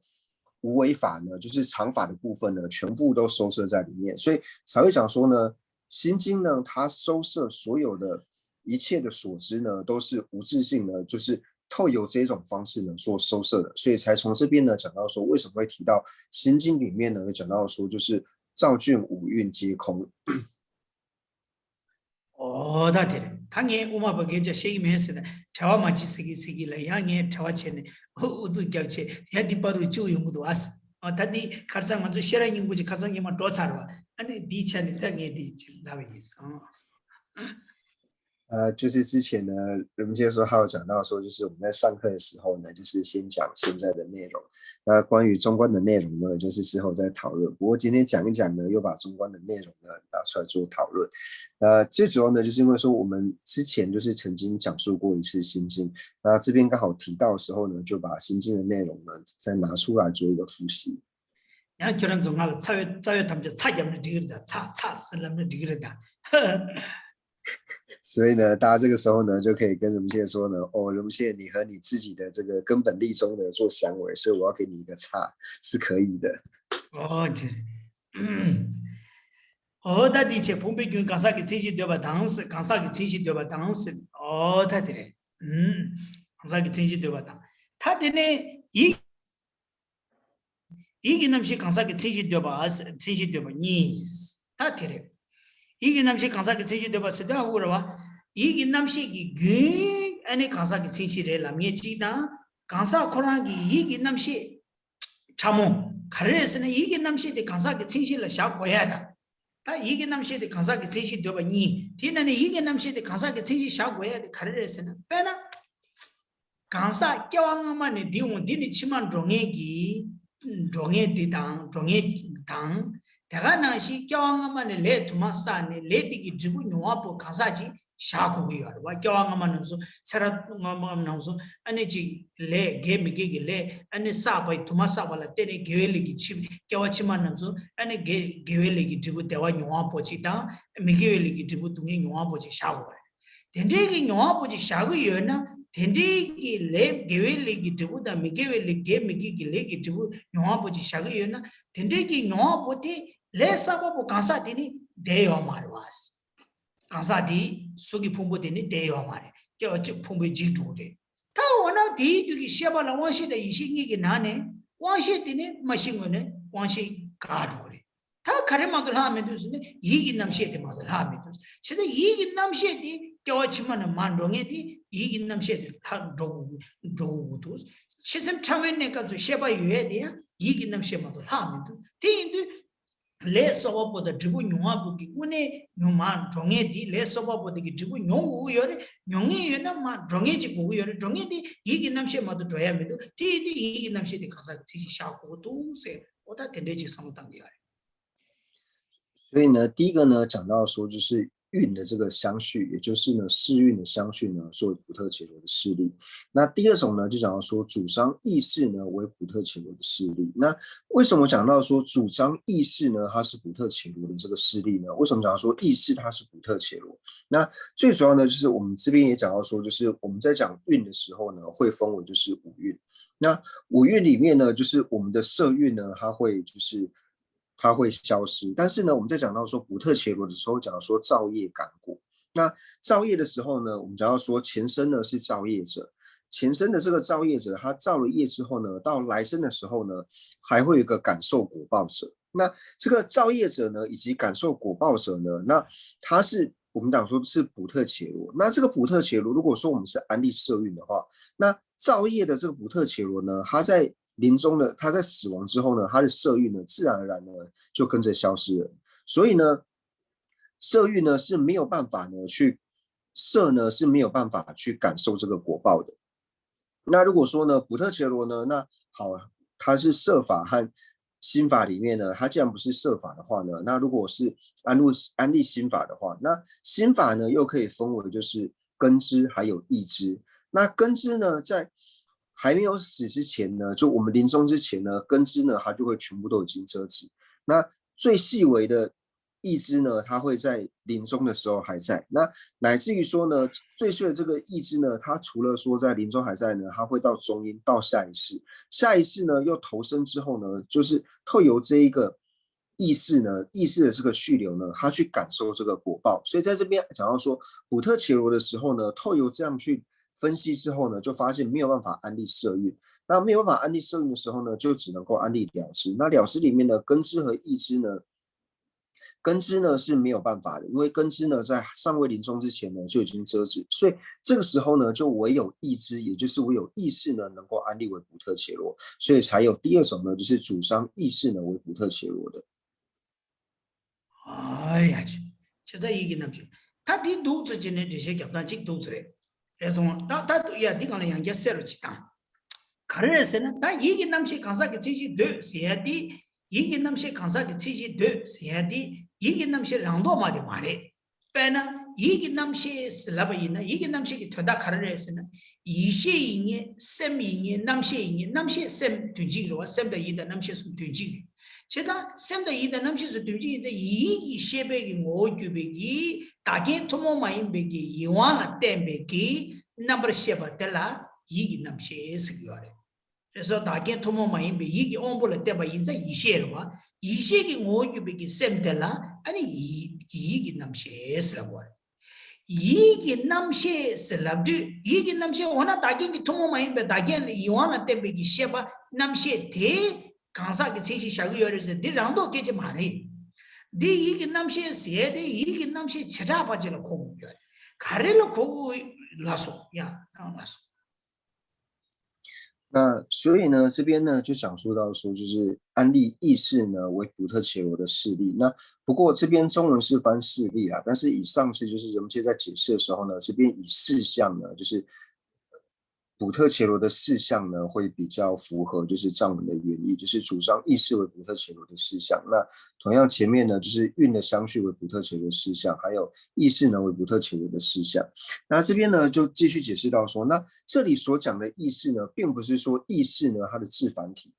无为法呢，就是常法的部分呢，全部都收摄在里面，所以才会讲说呢，心经呢，它收摄所有的一切的所知呢，都是无自性的，就是透由这种方式呢做收摄的，所以才从这边呢讲到说，为什么会提到心经里面呢，有讲到说就是赵俊五运皆空。 ཨོ་ད་དེ་རེད། ད་ངས་དབུ་མ་པ་སྐད་ཆ་བཤད་ཀྱི་མེད་ཟེར་ན་བྲེལ་བ་མ་བྱེད་ཟེར་གྱི་ཟེར་གྱི་ལ། ཡང་ངས་བྲེལ་བ་བྱས་ནས་ཨུ་ཨུ་ཚུགས་རྒྱབ་བྱས་ཡ་འདི་པ་རུ་བཅུག་ཡོང་གི་འདུག་ཨ་ཟེར། ཨོ་ད་འདི་ཁ་སང་ང་ཚོ་ཤེས་རབ་སྙིང་པོ་ཅིག་ཁ་སང་ཉི་མ་འགྲོ་ཚར་བ། ཨ་ནི་འདིའི་ཆ་ནས་ད་ངས་འདི་ཅིག་ལབ་པ་ཡིན། ཨོ། 呃，就是之前呢，人们介说还有讲到说，就是我们在上课的时候呢，就是先讲现在的内容。那关于中观的内容呢，就是之后再讨论。不过今天讲一讲呢，又把中观的内容呢拿出来做讨论。那最主要呢，就是因为说我们之前就是曾经讲述过一次心经，那这边刚好提到的时候呢，就把心经的内容呢再拿出来做一个复习。 ཡང་ཁྱོད་རང་ཚོ་ང་ལ་ཚ་བའི་རྩ་བའི་ཐམས་ཅད་ཚ་རྒྱབ་ན་འགྲིག་གི་རེད་ད། ཚ་ཚ་ཟེར་ལབ་ན་འགྲིག་གི་རེད་ད། 所以呢，大家这个时候呢，就可以跟荣谢说呢，哦，荣谢你和你自己的这个根本立宗的做相违，所以我要给你一个叉，是可以的。 ཨོ་དེ་རེད། ཨོ་ད་དེ་བྱས་ཕུང་པོའི་རྒྱུན་གང་ཟག་གི་མཚན་གཞི་འདོད་པ་དང་ཟེར། གང་ཟག་གི་མཚན་གཞི་འདོད་པ་དང་ཟེར། ཨོ་ད་དེ་རེད། ཨུམ། གང་ཟག་གི་མཚན་གཞི་འདོད་པ་དང་། ད་དེ་ནས་ཡིད། ཡིད་ཀྱི་རྣམ་ཤེས་གང་ཟག་གི་མཚན་གཞི་འདོད་པ་ཟེར། མཚན་གཞི་འདོད་པ་གཉིས། ད་དེ་རེད། ཡིད་ཀྱི་རྣམ་ཤེས་གང་ཟག་གི་མཚན་གཞི་འདོད་པ་ཟེར་དུས་ཨ་ཁུ་རེད་བ། ཡིད་ཀྱི་རྣམ་ཤེས་ཀྱི་རྒྱུན་ཨ་ནི་གང་ཟག་གི་མཚན་གཞི་རེད་ལབ་མཁན་གཅིག་དང་། གང་ཟག་ཁོ་རང་གི་ཡིད་ཀྱི་རྣམ་ཤེས་ཕྲ་མོ་ག་རེ་རེད་ཟེར་ན། ཡིད་ཀྱི་རྣམ་ཤེས་དེ་གང་ཟག་གི་མཚན་གཞི་ལ་བཞག་དགོས་ཡ་དང་། ད་ཡིད་ཀྱི་རྣམ་ཤེས་དེ་གང་ཟག་གི་མཚན་གཞི་འདོད་པ་གཉིས། དེ་ནང་ནས་ཡིད་ཀྱི་རྣམ་ཤེས་དེ་གང་ཟག་གི་མཚན་གཞི་བཞག་དགོས་ཡ་དེ་ག་རེ་རེད་ཟེར་ན། དཔེར་ན། གང་ཟག་སྐྱེ་བ་སྔ་མ་ནས་འདི་འོང་འདི་ནི་ཕྱི་མ་འགྲོ་མཁན་གྱི་འགྲོ་མཁན་འདི་དང་འགྲོ་མཁན་དང་། དེ་ག་ནང་བཞིན་སྐྱེ་བ་སྔ་མ་ནས་ལས་དུ་མ་བསགས་ནས་ལས་དེ་གི་འབྲས་བུ་མྱོང་བ་པོ་གང་ཟག་ཅིག་བཞག་དགོས་ཀྱི་ཡོད་རེད་བ། སྐྱེ་བ་སྔ་མ་རྣམས་སུ་ཚེ་རབས་སྔ་མ་རྣམས་སུ་ཨ་ནི་ཅིག་ལས་དགེ་མི་དགེ་གི་ལས་ཨ་ནི་བསགས་པ་དུ་མ་བསགས་པ་ལ་བརྟེན་ནས་དགེ་བའི་ལས་ཀྱི་ཕྱི་སྐྱེ་བ་ཕྱི་མ་རྣམས་སུ་ཨ་ནི་དགེ་དགེ་བའི་ལས་ཀྱི་འབྲས་བུ་བདེ་བ་མྱོང་བ་པོ་ཅིག་དང་མི་དགེ་བའི་ལས་ཀྱི་འབྲས་བུ་སྡུག་བསྔལ་མྱོང་བ་པོ་ཅིག་བཞག་དགོས་རེད། དེ་འདྲའི་གི་མྱོང་བ་པོ་ཅིག་བཞག་གི་ཡོད་ན། དེ་འདྲའི་གི་ལས་དགེ་བའི་ལས་ཀྱི་འབྲས་བུ་དང་མི་དགེ་བའི་ལས་དགེ་མི་དགེ་གི་ལས་ཀྱི་འབྲས་བུ་མྱོང་བ་པོ་ཅིག་བཞག་གི་ཡོད་ན། དེ་འདྲའི་གི་མྱོང་བ་པོ་དེ་ལས་བསགས་པ་པོ་གང་ཟག་དེ་ནི་བསྡད་ཡོད་མ་རེད་བ། གང་ཟག་དེ་གཟུགས་ཀྱི་ཕུང་པོ་དེ་ནི་བསྡད་ཡོད་མ་རེད། སྐྱེ་བ་གཅིག་ཕུང་པོའི་འཇིག་འགྲོ་གི་རེད། ད་འོ་ན་དེའི་རྒྱུད་ཀྱི་ཤེས་པ་ལ་དབང་ཤེས་དང་ཡིད་ཤེས་གཉིས་ཀྱི་ནང་ནས་དབང་ཤེས་དེ་ནི་མ་ཤི་སྔོན་ནས་དབང་ཤེས་འགག་འགྲོ་གི་རེད། ད་ག་རེ་མ་གཏོགས་ལྷག་མི་འདུག་ཟེར་ན་ཡིད་ཀྱི་རྣམ་ཤེས་དེ་མ་གཏོགས་ལྷག་མི་འདུག་བྱས་ཙང་ཡིད་ཀྱི་རྣམ་ཤེས་དེ་སྐྱེ་བ་ཕྱི་མ་ནས་མར་འགྲོ་མཁན་དེ་ཡིད་ཀྱི་རྣམ་ཤེས་དེ་ལྷག་འགྲོ་དགོས་འགྲོ་དགོས་འདུག་ཕྱི་སེམས་ཕྲ་མོའི་གནས་སྐབས་སུ་ཤེས་པ་ཡོད་ཡ་དེ་ཡང་ཡིད་ཀྱི་རྣམ་ཤེས་མ་གཏོགས་ལྷག་མི་འདུག་དེ་ཡིན་དུས་ལས་གསོག་པ་པོ་དང་འབྲས་བུ་མྱོང་བ་པོ་གི་དངོས་གནས་མྱོང་མར་འགྲོ་མཁན་དེ་ལས་གསོག་པ་པོ་དེ་གི་འབྲས་བུ་མྱོང་དགོས་ཀྱི་ཡོད་རེད། མྱོང་མཁན་ཡོད་ན་མར་འགྲོ་མཁན་ཅིག་དགོས་ཀྱི་ཡོད་རེད། འགྲོ་མཁན་དེ་ཡིད་ཀྱི་རྣམ་ཤེས་མ་གཏོགས་འགྲོ་ཡ་མི་འདུག་དེ་ཡིན་དུས་ཡིད་ཀྱི་རྣམ་ཤེས་དེ་གང་ཟག་གི་མཚན་གཞི་བཞག་དགོས་འདུག་ཟེར། འོ་ད་དེ་འདྲའི་ཅིག་བསམ་བློ་བཏང་གི་ཡོད་རེད། 所以呢，第一个呢，讲到说就是运的这个相续，也就是呢四运的相续呢，作为普特伽罗的势力。那第二种呢，就讲到说主张意识呢为普特伽罗的势力。那为什么讲到说主张意识呢，它是普特伽罗的这个势力呢？为什么讲到说意识它是普特伽罗？那最主要呢，就是我们这边也讲到说，就是我们在讲运的时候呢，会分为就是五运。那五运里面呢，就是我们的色运呢，它会就是它会消失。但是呢，我们在讲到说普特伽罗的时候，讲到说造业感果。那造业的时候呢，我们讲到说前身呢是造业者，前身的这个造业者，他造了业之后呢，到来生的时候呢，还会有一个感受果报者。那这个造业者呢，以及感受果报者呢，那他是我们讲说是普特伽罗。那这个普特伽罗，如果说我们是安立色运的话，那造业的这个普特伽罗呢，他在临终的他在死亡之后呢，他的色运呢，自然而然呢就跟着消失了。所以呢，色运呢是没有办法呢去色呢是没有办法去感受这个果报的。那如果说呢，普特伽罗呢，那好，它是色法和心法里面呢，它既然不是色法的话呢，那如果是安立安立心法的话，那心法呢又可以分为就是根知还有意知。那根知呢，在还没有死之前呢，就我们临终之前呢，根知呢，它就会全部都已经遮止。那最细微的意知呢，它会在临终的时候还在。那乃至于说呢，最细的这个意知呢，它除了说在临终还在呢，它会到中阴，到下一世。下一世呢，又投生之后呢，就是透由这一个意识呢，意识的这个续流呢，它去感受这个果报。所以在这边讲到说普特伽罗的时候呢，透由这样去分析之后呢，就发现没有办法安立色运。那没有办法安立色运的时候呢，就只能够安立了知。那了知里面呢，根知和意知呢，根知呢是没有办法的，因为根知呢在尚未临终之前呢就已经遮止，所以这个时候呢就唯有意知，也就是唯有意识呢能够安立为不特伽罗，所以才有第二种呢就是主张意识呢为不特伽罗的。 ཨ་ཡ་ཅི། ཁྱེད་ཚ་ཡིད་ཀྱི་རྣམ་ཤེས། ད་འདི་འདུག་ཚོད་ཅི་ནས་འགྲེལ་བཤད་རྒྱབ་སྟངས་གཅིག་འདུག་ཚོད་རེད། རེད་སོང་ད་ད་ཡ་འདི་གང་ལ་ཡང་བསྐྱར་གསལ་རུ་ཅིག་བཏང་། ག་རེ་རེད་ཟེར་ན་ད་ཡིད་ཀྱི་རྣམ་ཤེས་གང་ཟག་གི་མཚན་གཞི་འདོད་ཟེར་ཡ་འདི། ཡིད་ཀྱི་རྣམ་ཤེས་གང་ཟག་གི་མཚན་གཞི་འདོད་ཟེར་ཡ་འདི་ཡིད་ཀྱི་རྣམ་ཤེས་རང་ལྡོག་མ་དེ་མ་རེད། དཔེར་ན་ཡིད་ཀྱི་རྣམ་ཤེས་ཟེར་ལབ་པ་ཡིན་ན་ཡིད་ཀྱི་རྣམ་ཤེས་ཀྱི་དོན་དག་ག་རེ་རེད་ཟེར་ན། ཡིད་ཤེས་ཡིན་ངེས་སེམས་ཡིན་ངེས་རྣམ་ཤེས་ཡིན་ངེས་རྣམ་ཤེས་སེམས་དོན་གཅིག་རེད་བ། སེམས་དང་ཡིད་དང་རྣམ་ཤེས་གསུམ་དོན་གཅིག་རེད། བྱས་ཙང་སེམས་དང་ཡིད་དང་རྣམ་ཤེས་གསུམ་དོན་གཅིག་ཡིན་ཙང་ཡིད་ཀྱི་ཤེས་པའི་གི་ངོ་བོར་གྱུར་པའི་གི་བདག་རྐྱེན་ཐུན་མོང་མ་ཡིན་པའི་གི་ཡིད་དབང་ལ་བརྟེན་པའི་གི་རྣམ་པར་ཤེས་པ་དེ་ལ་ཡིད་ཀྱི་རྣམ་ཤེས་ཟེར་གྱི་ཡོད་རེད། རེད་སོ། བདག་རྐྱེན་ཐུན་མོང་མ་ཡིན་པའི་ཡིད་ཀྱི་དབང་པོ་ལ་བརྟེན་པ་ཡིན་ཙང་ཡིད་ཤེས་རེད་བ། ཡིད་ཤེས་ཀྱི་ངོ་བོར་གྱུར་པའི་གི་སེམས་དེ་ལ་ཨ་ནི་ཡིད་ཡིད་ཀྱི་རྣམ་ཤེས་ཟེར་ལབ་དགོས་རེད། ཡིད་ཀྱི་རྣམ་ཤེས་ཟེར་ལབ་དུས་ཡིད་ཀྱི་རྣམ་ཤེས་འོ་ན་བདག་རྐྱེན་གྱི་ཐུན་མོང་མ་ཡིན་པའི་བདག་རྐྱེན་ལ་ཡིད་དབང་ལ་བརྟེན་པའི་གི་ཤེས་པ་རྣམ་ཤེས་དེ་གང་ཟག་གི་མཚན་གཞི་བཞག་གི་ཡོད་རེད་ཟེར་འདི་རང་ལྡོག་སྐད་ཆ་མ་རེད། འདི་ཡིད་ཀྱི་རྣམ་ཤེས་ཟེར་དེ་ཡིད་ཀྱི་རྣམ་ཤེས་བྱེ་བྲག་པ་ཅིག་ལ་གོ་དགོས་ཡོད་རེད། ག་རེ་ལ་གོ་དགོས་ལབ་སོང་ཡ་ལབ་སོང་། 那所以呢，这边呢就讲述到说，就是安立意识呢为不特伽罗的势力。那不过这边中文是翻势力啊，但是以上次就是人们在解释的时候呢，这边以事相呢，就是不特伽罗的事相呢，会比较符合就是藏文的原意，就是主张意识为不特伽罗的事相。那同样前面呢，就是运的相续为不特伽罗的事相，还有意识呢为不特伽罗的事相。那这边呢，就继续解释到说，那这里所讲的意识呢，并不是说意识呢它的自繁体，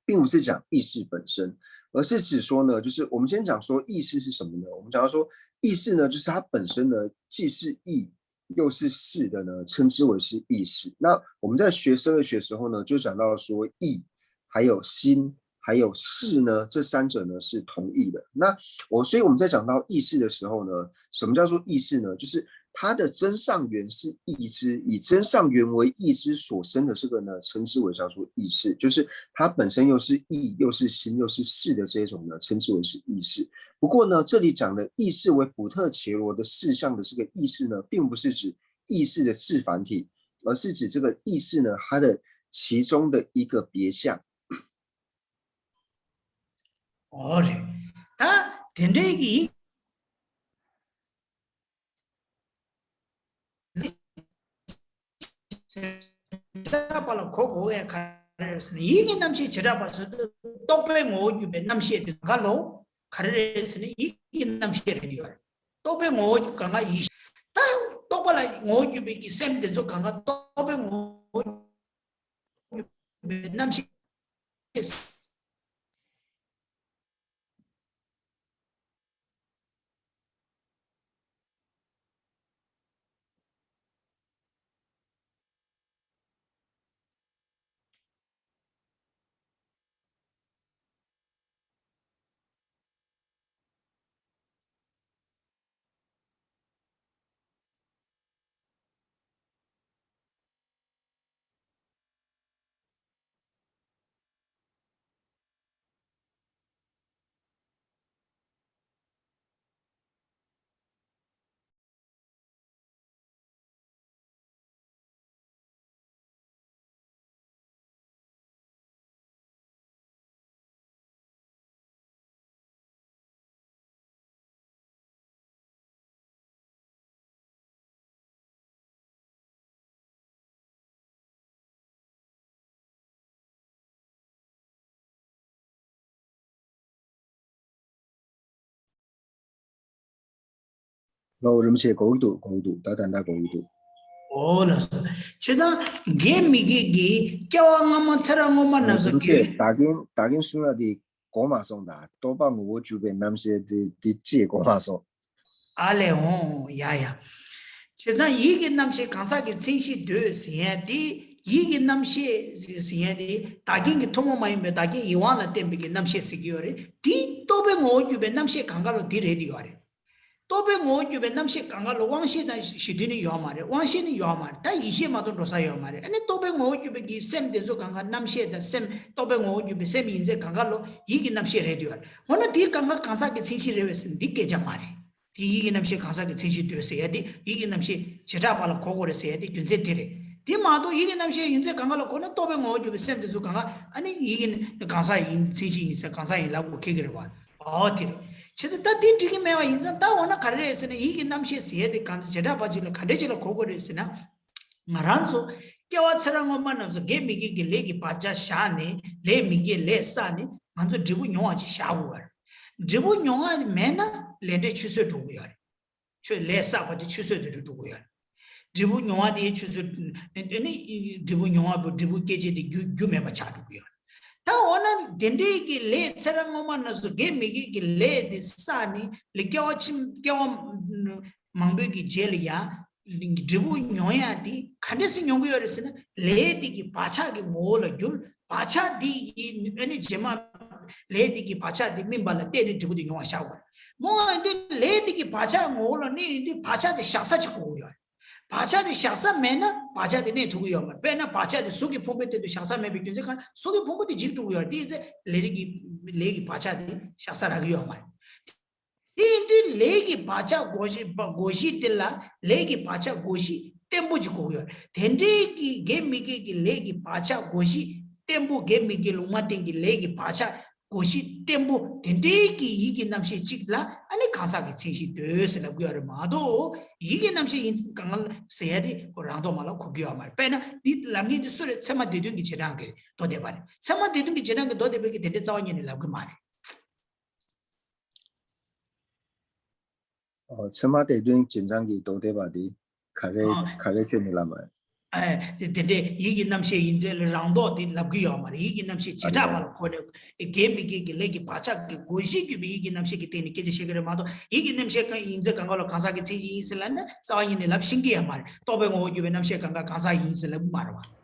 并不是讲意识本身，而是指说呢，就是我们先讲说意识是什么呢？我们讲到说意识呢，就是它本身呢既是意又是事的呢，称之为是意识。那我们在学生的学时候呢，就讲到说意，还有心，还有事呢，这三者呢是同义的。那我所以我们在讲到意识的时候呢，什么叫做意识呢？就是它的真上缘是意知，以真上缘为意知所生的这个呢，称之为叫做意识，就是它本身又是意又是心又是事的这一种呢，称之为是意识。不过呢，这里讲的意识为不特伽罗的事相的这个意识呢，并不是指意识的自繁体，而是指这个意识呢它的其中的一个别相。 ཨོ་རེད། ད་དེ་འདྲའི་གི་བྱེ་བྲག་པ་ལ་གོ་དགོས་ཡ་ག་རེ་རེད་ཟེར་ན་ཡིད་ཀྱི་རྣམ་ཤེས་བྱེ་བྲག་པ་ཟེར་དུས་རྟོག་པའི་ངོ་བོ་གྱུར་པའི་རྣམ་ཤེས་དེ་ག་ལོ་ག་རེ་རེད་ཟེར་ན་ཡིད་ཀྱི་རྣམ་ཤེས་རེད་ཡོད་རེད། རྟོག་པའི་ངོ་བོ་གང་ག་ཡིད་ཤེས། ད་རྟོག་པ་ལ་ངོ་བོ་གྱུར་པའི་གི་སེམས་དེ་ཚོ་གང་ག་རྟོག་པའི་ངོ་བོ་གྱུར་པའི་རྣམ་ཤེས། ལོ་རིམ་བྱས་གོ་གི་འདུག་གོ་གི་འདུག་ད་ད་ད་གོ་གི་འདུག་ཨོ་ལ་སོ། བྱས་ཙང་དགེ་མི་དགེ་གི་སྐྱེ་བ་སྔ་མ་ཚེ་རབས་སྔོན་མ་ན་སོ་རིམ་བྱས་གི་ད་གིན་ད་གིན་གསུང་ཡ་དེ་གོ་མ་སོང་ད། རྟོག་པ་ངོ་བོ་གྱུར་པའི་རྣམ་ཤེས་དེ་དེ་ཅི་གོ་མ་སོང་། ཨ་ལས་འོང་ཡ་ཡ། བྱས་ཙང་ཡིད་ཀྱི་རྣམ་ཤེས་གང་ཟག་གི་མཚན་གཞི་འདོད་ཟེར་ཡ་དེ་ཡིད་ཀྱི་རྣམ་ཤེས་ཟེར་ཡ་དེ་བདག་རྐྱེན་གྱི་ཐུན་མོང་མ་ཡིན་པའི་བདག་རྐྱེན་ཡིད་དབང་ལ་བརྟེན་པའི་གི་རྣམ་ཤེས་ཟེར་གྱི་ཡོད་རེད། དེ་རྟོག་པའི་ངོ་བོ་གྱུར་པའི་རྣམ་ཤེས་གང་ག་ལོ་དེ་རེད་དེ་ཡོད་རེད། རྟོག་པའི་ངོ་བོ་གྱུར་པའི་རྣམ་ཤེས་གང་ག་ལ་དབང་ཤེས་དང་ཞེ་འདོད་ནི་ཡོད་མ་རེད། དབང་ཤེས་ནི་ཡོད་མ་རེད། ད་ཡིད་ཤེས་མ་གཏོགས་འགྲོ་ས་ཡོད་མ་རེད། ཨ་ནི་རྟོག་པའི་ངོ་བོ་གྱུར་པའི་གི་སེམས་དེ་ཚོ་གང་ག་རྣམ་ཤེས་དང་སེམས། རྟོག་པའི་ངོ་བོ་གྱུར་པའི་སེམས་ཡིན་ཚད་གང་ག་ལོ་ཡིད་ཀྱི་རྣམ་ཤེས་རེད་འདུག་ཡ། འོ་ན་དེའི་གང་ག་གང་ཟག་གི་མཚན་གཞི་རེད་བས་ཟེར་ན་འདི་སྐད་ཆ་མ་རེད། དེ་ཡིད་ཀྱི་རྣམ་ཤེས་གང་ཟག་གི་མཚན་གཞི་འདོད་ཟེར་ཡ་དེ། ཡིད་ཀྱི་རྣམ་ཤེས་བྱེ་བྲག་པ་ལ་གོ་དགོས་རེད་ཟེར་ཡ་དེ་རྒྱུ་མཚན་དེ་རེད། དེ་མ་གཏོགས་ཡིད་ཀྱི་རྣམ་ཤེས་ཡིན་ཚད་གང་ག་ལ་གོ་ན་རྟོག་པའི་ངོ་བོ་གྱུར་པའི་སེམས་དེ་ཚོ་གང་ག་ཨ་ནི་ཡིད་ཀྱི་གང་ཟག་ཡིན། མཚན་གཞི་ཡིན་ཚད་གང་ཟག་ཡིན་ལབ་དགོས་ཁེལ་གི་རེད་བ། ཨོ་དེ་རེད། བྱས་ཙང་ད་དེ་འགྲིག་གི་མེད་པ་ཡིན་ཙང་ད་འོ་ན་ག་རེ་རེད་ཟེར་ན། ཡིད་ཀྱི་རྣམ་ཤེས་ཟེར་ཡ་དེ་གང་བྱེ་བྲག་པ་ཅིག་ལ་ག་འདྲ་ཅིག་ལ་གོ་དགོས་རེད་ཟེར་ན། ང་རང་ཚོ་སྐྱེ་བ་ཚེ་རབས་སྔོན་མ་རྣམས་སུ་དགེ་མི་དགེ་གི་ལས་ཀྱི་བག་ཆགས་བཞག་ནས། ལས་མི་དགེ་ལས་བསགས་ནས་ང་ཚོ་འབྲས་བུ་མྱོང་བ་ཅིག་བཞག་དགོས་པ་རེད། འབྲས་བུ་མྱོང་བ་མེད་ན་ལས་འབྲས་ཆུད་ཟོས་འགྲོ་གི་ཡོད་རེད། ཆོས་ལས་བསགས་པ་དེ་ཆུད་ཟོས་དུ་འགྲོ་གི་ཡོད་རེད། འབྲས་བུ་མྱོང་བ་དེ་ཆུད་ཟོས། ཨ་ནི་འབྲས་བུ་མྱོང་བ་པོ་འབྲས་བུ་སྐྱེད་བྱེད་དེ་རྒྱུ་རྒྱུ་མེད་པ་ཆགས་འགྲོ་གི་ཡོད་རེད། ད་འོ་ན་དེ་འདྲའི་གི་ལས་ཚེ་རབས་སྔོན་མ་རྣམས་སུ་དགེ་མི་དགེ་གི་ལས་དེ་བསགས་ནས་ལས་སྐྱེ་བ་ཕྱི། སྐྱེ་བ་མང་པོའི་གི་རྗེས་ལ་ཡང་འབྲས་བུ་མྱོང་ཡ་དེ་ག་འདྲ་སེ་མྱོང་གི་ཡོད་རེད་ཟེར་ན། ལས་དེ་གི་བག་ཆགས་ཀྱི་ངོ་བོ་ལ་གྱུར། བག་ཆགས་དེ་གི་ཨ་ནི་རྗེས་མ་ལས་དེ་གི་བག་ཆགས་དེ་སྨིན་པ་ལ་བརྟེན་ནས་འབྲས་བུ་དེ་མྱོང་བ་བཞག་དགོས་རེད། མོ་ཨ་ནི་ལས་དེ་གི་བག་ཆགས་ངོ་བོ་ལ་གནས་ཡོང་དུས་བག་ཆགས་དེ་བཞག་ས་ཅིག་དགོས་ཀྱི་ཡོད་རེད། བག་ཆགས་དེ་བཞག་ས་མེད་ན་བག་ཆགས་དེ་གནས་ཐུབ་ཀྱི་ཡོད་མ་རེད། དཔེར་ན་བག་ཆགས་དེ་གཟུགས་ཀྱི་ཕུང་པོའི་སྟེང་དུ་བཞག་ས་མེད་པའི་རྒྱུ་མཚན་གང་། གཟུགས་ཀྱི་ཕུང་པོ་དེ་འཇིག་འགྲོ་གི་ཡོད་རེད། དེ་ཡིན་ཚེ་ལས་རིགས་ཀྱི་ལས་ཀྱི་བག་ཆགས་དེ་བཞག་ས་རག་གི་ཡོད་མ་རེད། དེ་ཡིན་དུས་ལས་ཀྱི་བག་ཆགས་བསྒོ་གཞི། བསྒོ་གཞི་དེ་ལ་ལས་ཀྱི་བག་ཆགས་བསྒོ་གཞི་བརྟན་པོ་ཅིག་དགོས་ཀྱི་ཡོད་རེད། དེ་འདྲའི་གི་དགེ་མི་དགེ་གི་ལས་ཀྱི་བག་ཆགས་བསྒོ་གཞི་བརྟན་པོ། དགེ་མི་དགེ་ལུང་མ་བསྟན་གྱི་ལས་ཀྱི་བག་ཆགས་བསྒོ་གཞི་བརྟན་པོ་དེ་འདྲའི་གི་ཡིད་ཀྱི་རྣམ་ཤེས་གཅིག་ལ་ཨ་ནི་གང་ཟག་གི་མཚན་གཞི་འདོད་ཟེར་ལབ་ཀྱི་ཡོད་རེད་མ་གཏོགས། ཡིད་ཀྱི་རྣམ་ཤེས་ཡིན་གང་ཟེར་ཡ་དེ་ཁོ་རང་ཐོག་མ་ལ་གོ་གི་ཡོད་མ་རེད། དཔེར་ན་འདི་ལབ་མཁན་དེ་སུ་རེད། ཚད་མ་སྡེ་བདུན་གྱི་རྗེས་འབྲང་གི་མདོ་སྡེ་པ་རེད། ཚད་མ་སྡེ་བདུན་གྱི་རྗེས་འབྲང་གི་མདོ་སྡེ་པ་གིས་དེ་འདྲའི་རྩ་བ་ཉིད་ནས་ལབ་གི་མ་རེད། ཨོ། ཚད་མ་སྡེ་བདུན་རྗེས་འབྲང་གི་མདོ་སྡེ་པ་དེ་ག་རེ་ཨ། ག་རེ་བྱས་ནས་ལབ་པ་རེད། ཨེ། དེ་འདྲའི་ཡིད་ཀྱི་རྣམ་ཤེས་ཡིན་ཚད་ལ་རང་ལྡོག་དེ་ལབ་གི་ཡོད་མ་རེད། ཡིད་ཀྱི་རྣམ་ཤེས་བྱེ་བྲག་པ་ལ་གོ་ནས་དགེ་མི་དགེ་གི་ལས་ཀྱི་བག་ཆགས་ཀྱི་བསྒོ་གཞིས་བརྒྱུད་པའི་ཡིད་ཀྱི་རྣམ་ཤེས་ཀྱི་སྟེང་ནས་སྐད་ཆ་བཤད་གི་རེད་མ་གཏོགས། ཡིད་ཀྱི་རྣམ་ཤེས་གང་ཡིན་ཚད་གང་ག་ལ་གང་ཟག་གི་མཚན་གཞི་ཡིན་ཟེར་ལབ་ན་རྩ་བ་ཉིད་ནས་ལབ་ཤེས་ཀྱི་ཡོད་མ་རེད། རྟོག་པའི་ངོ་བོ་གྱུར་པའི་རྣམ་ཤེས་གང་ག་གང་ཟག་ཡིན་ཟེར་ལབ་གི་མ་རེད་བ།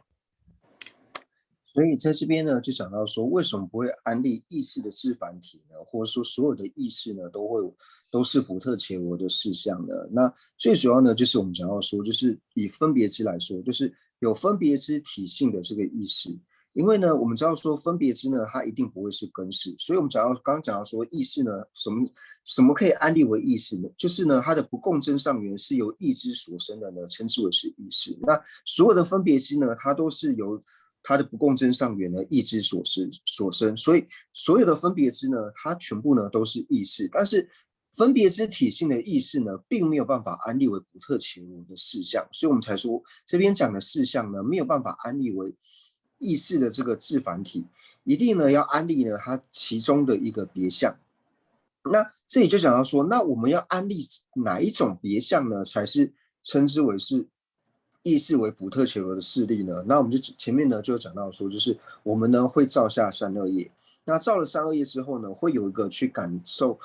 所以在这边呢，就讲到说，为什么不会安立意识的自繁体呢？或者说，所有的意识呢，都会都是普特伽罗的事项呢？那最主要呢，就是我们讲到说，就是以分别知来说，就是有分别知体性的这个意识。因为呢，我们知道说分别知呢，它一定不会是根识，所以我们讲到刚刚讲到说意识呢，什么什么可以安立为意识呢？就是呢，它的不共振上缘是由意知所生的呢，称之为是意识。那所有的分别知呢，它都是由它的不共振上缘呢，意知所生所生，所以所有的分别知呢，它全部呢都是意识。但是分别知体性的意识呢，并没有办法安立为普特伽罗的事项，所以我们才说这边讲的事项呢，没有办法安立为意识的这个自繁体，一定呢要安立呢它其中的一个别相。那这里就讲到说，那我们要安立哪一种别相呢，才是称之为是意识为普特伽罗的势力呢？那我们就前面呢就讲到说，就是我们呢会造下善恶业，那造了善恶业之后呢，会有一个去感受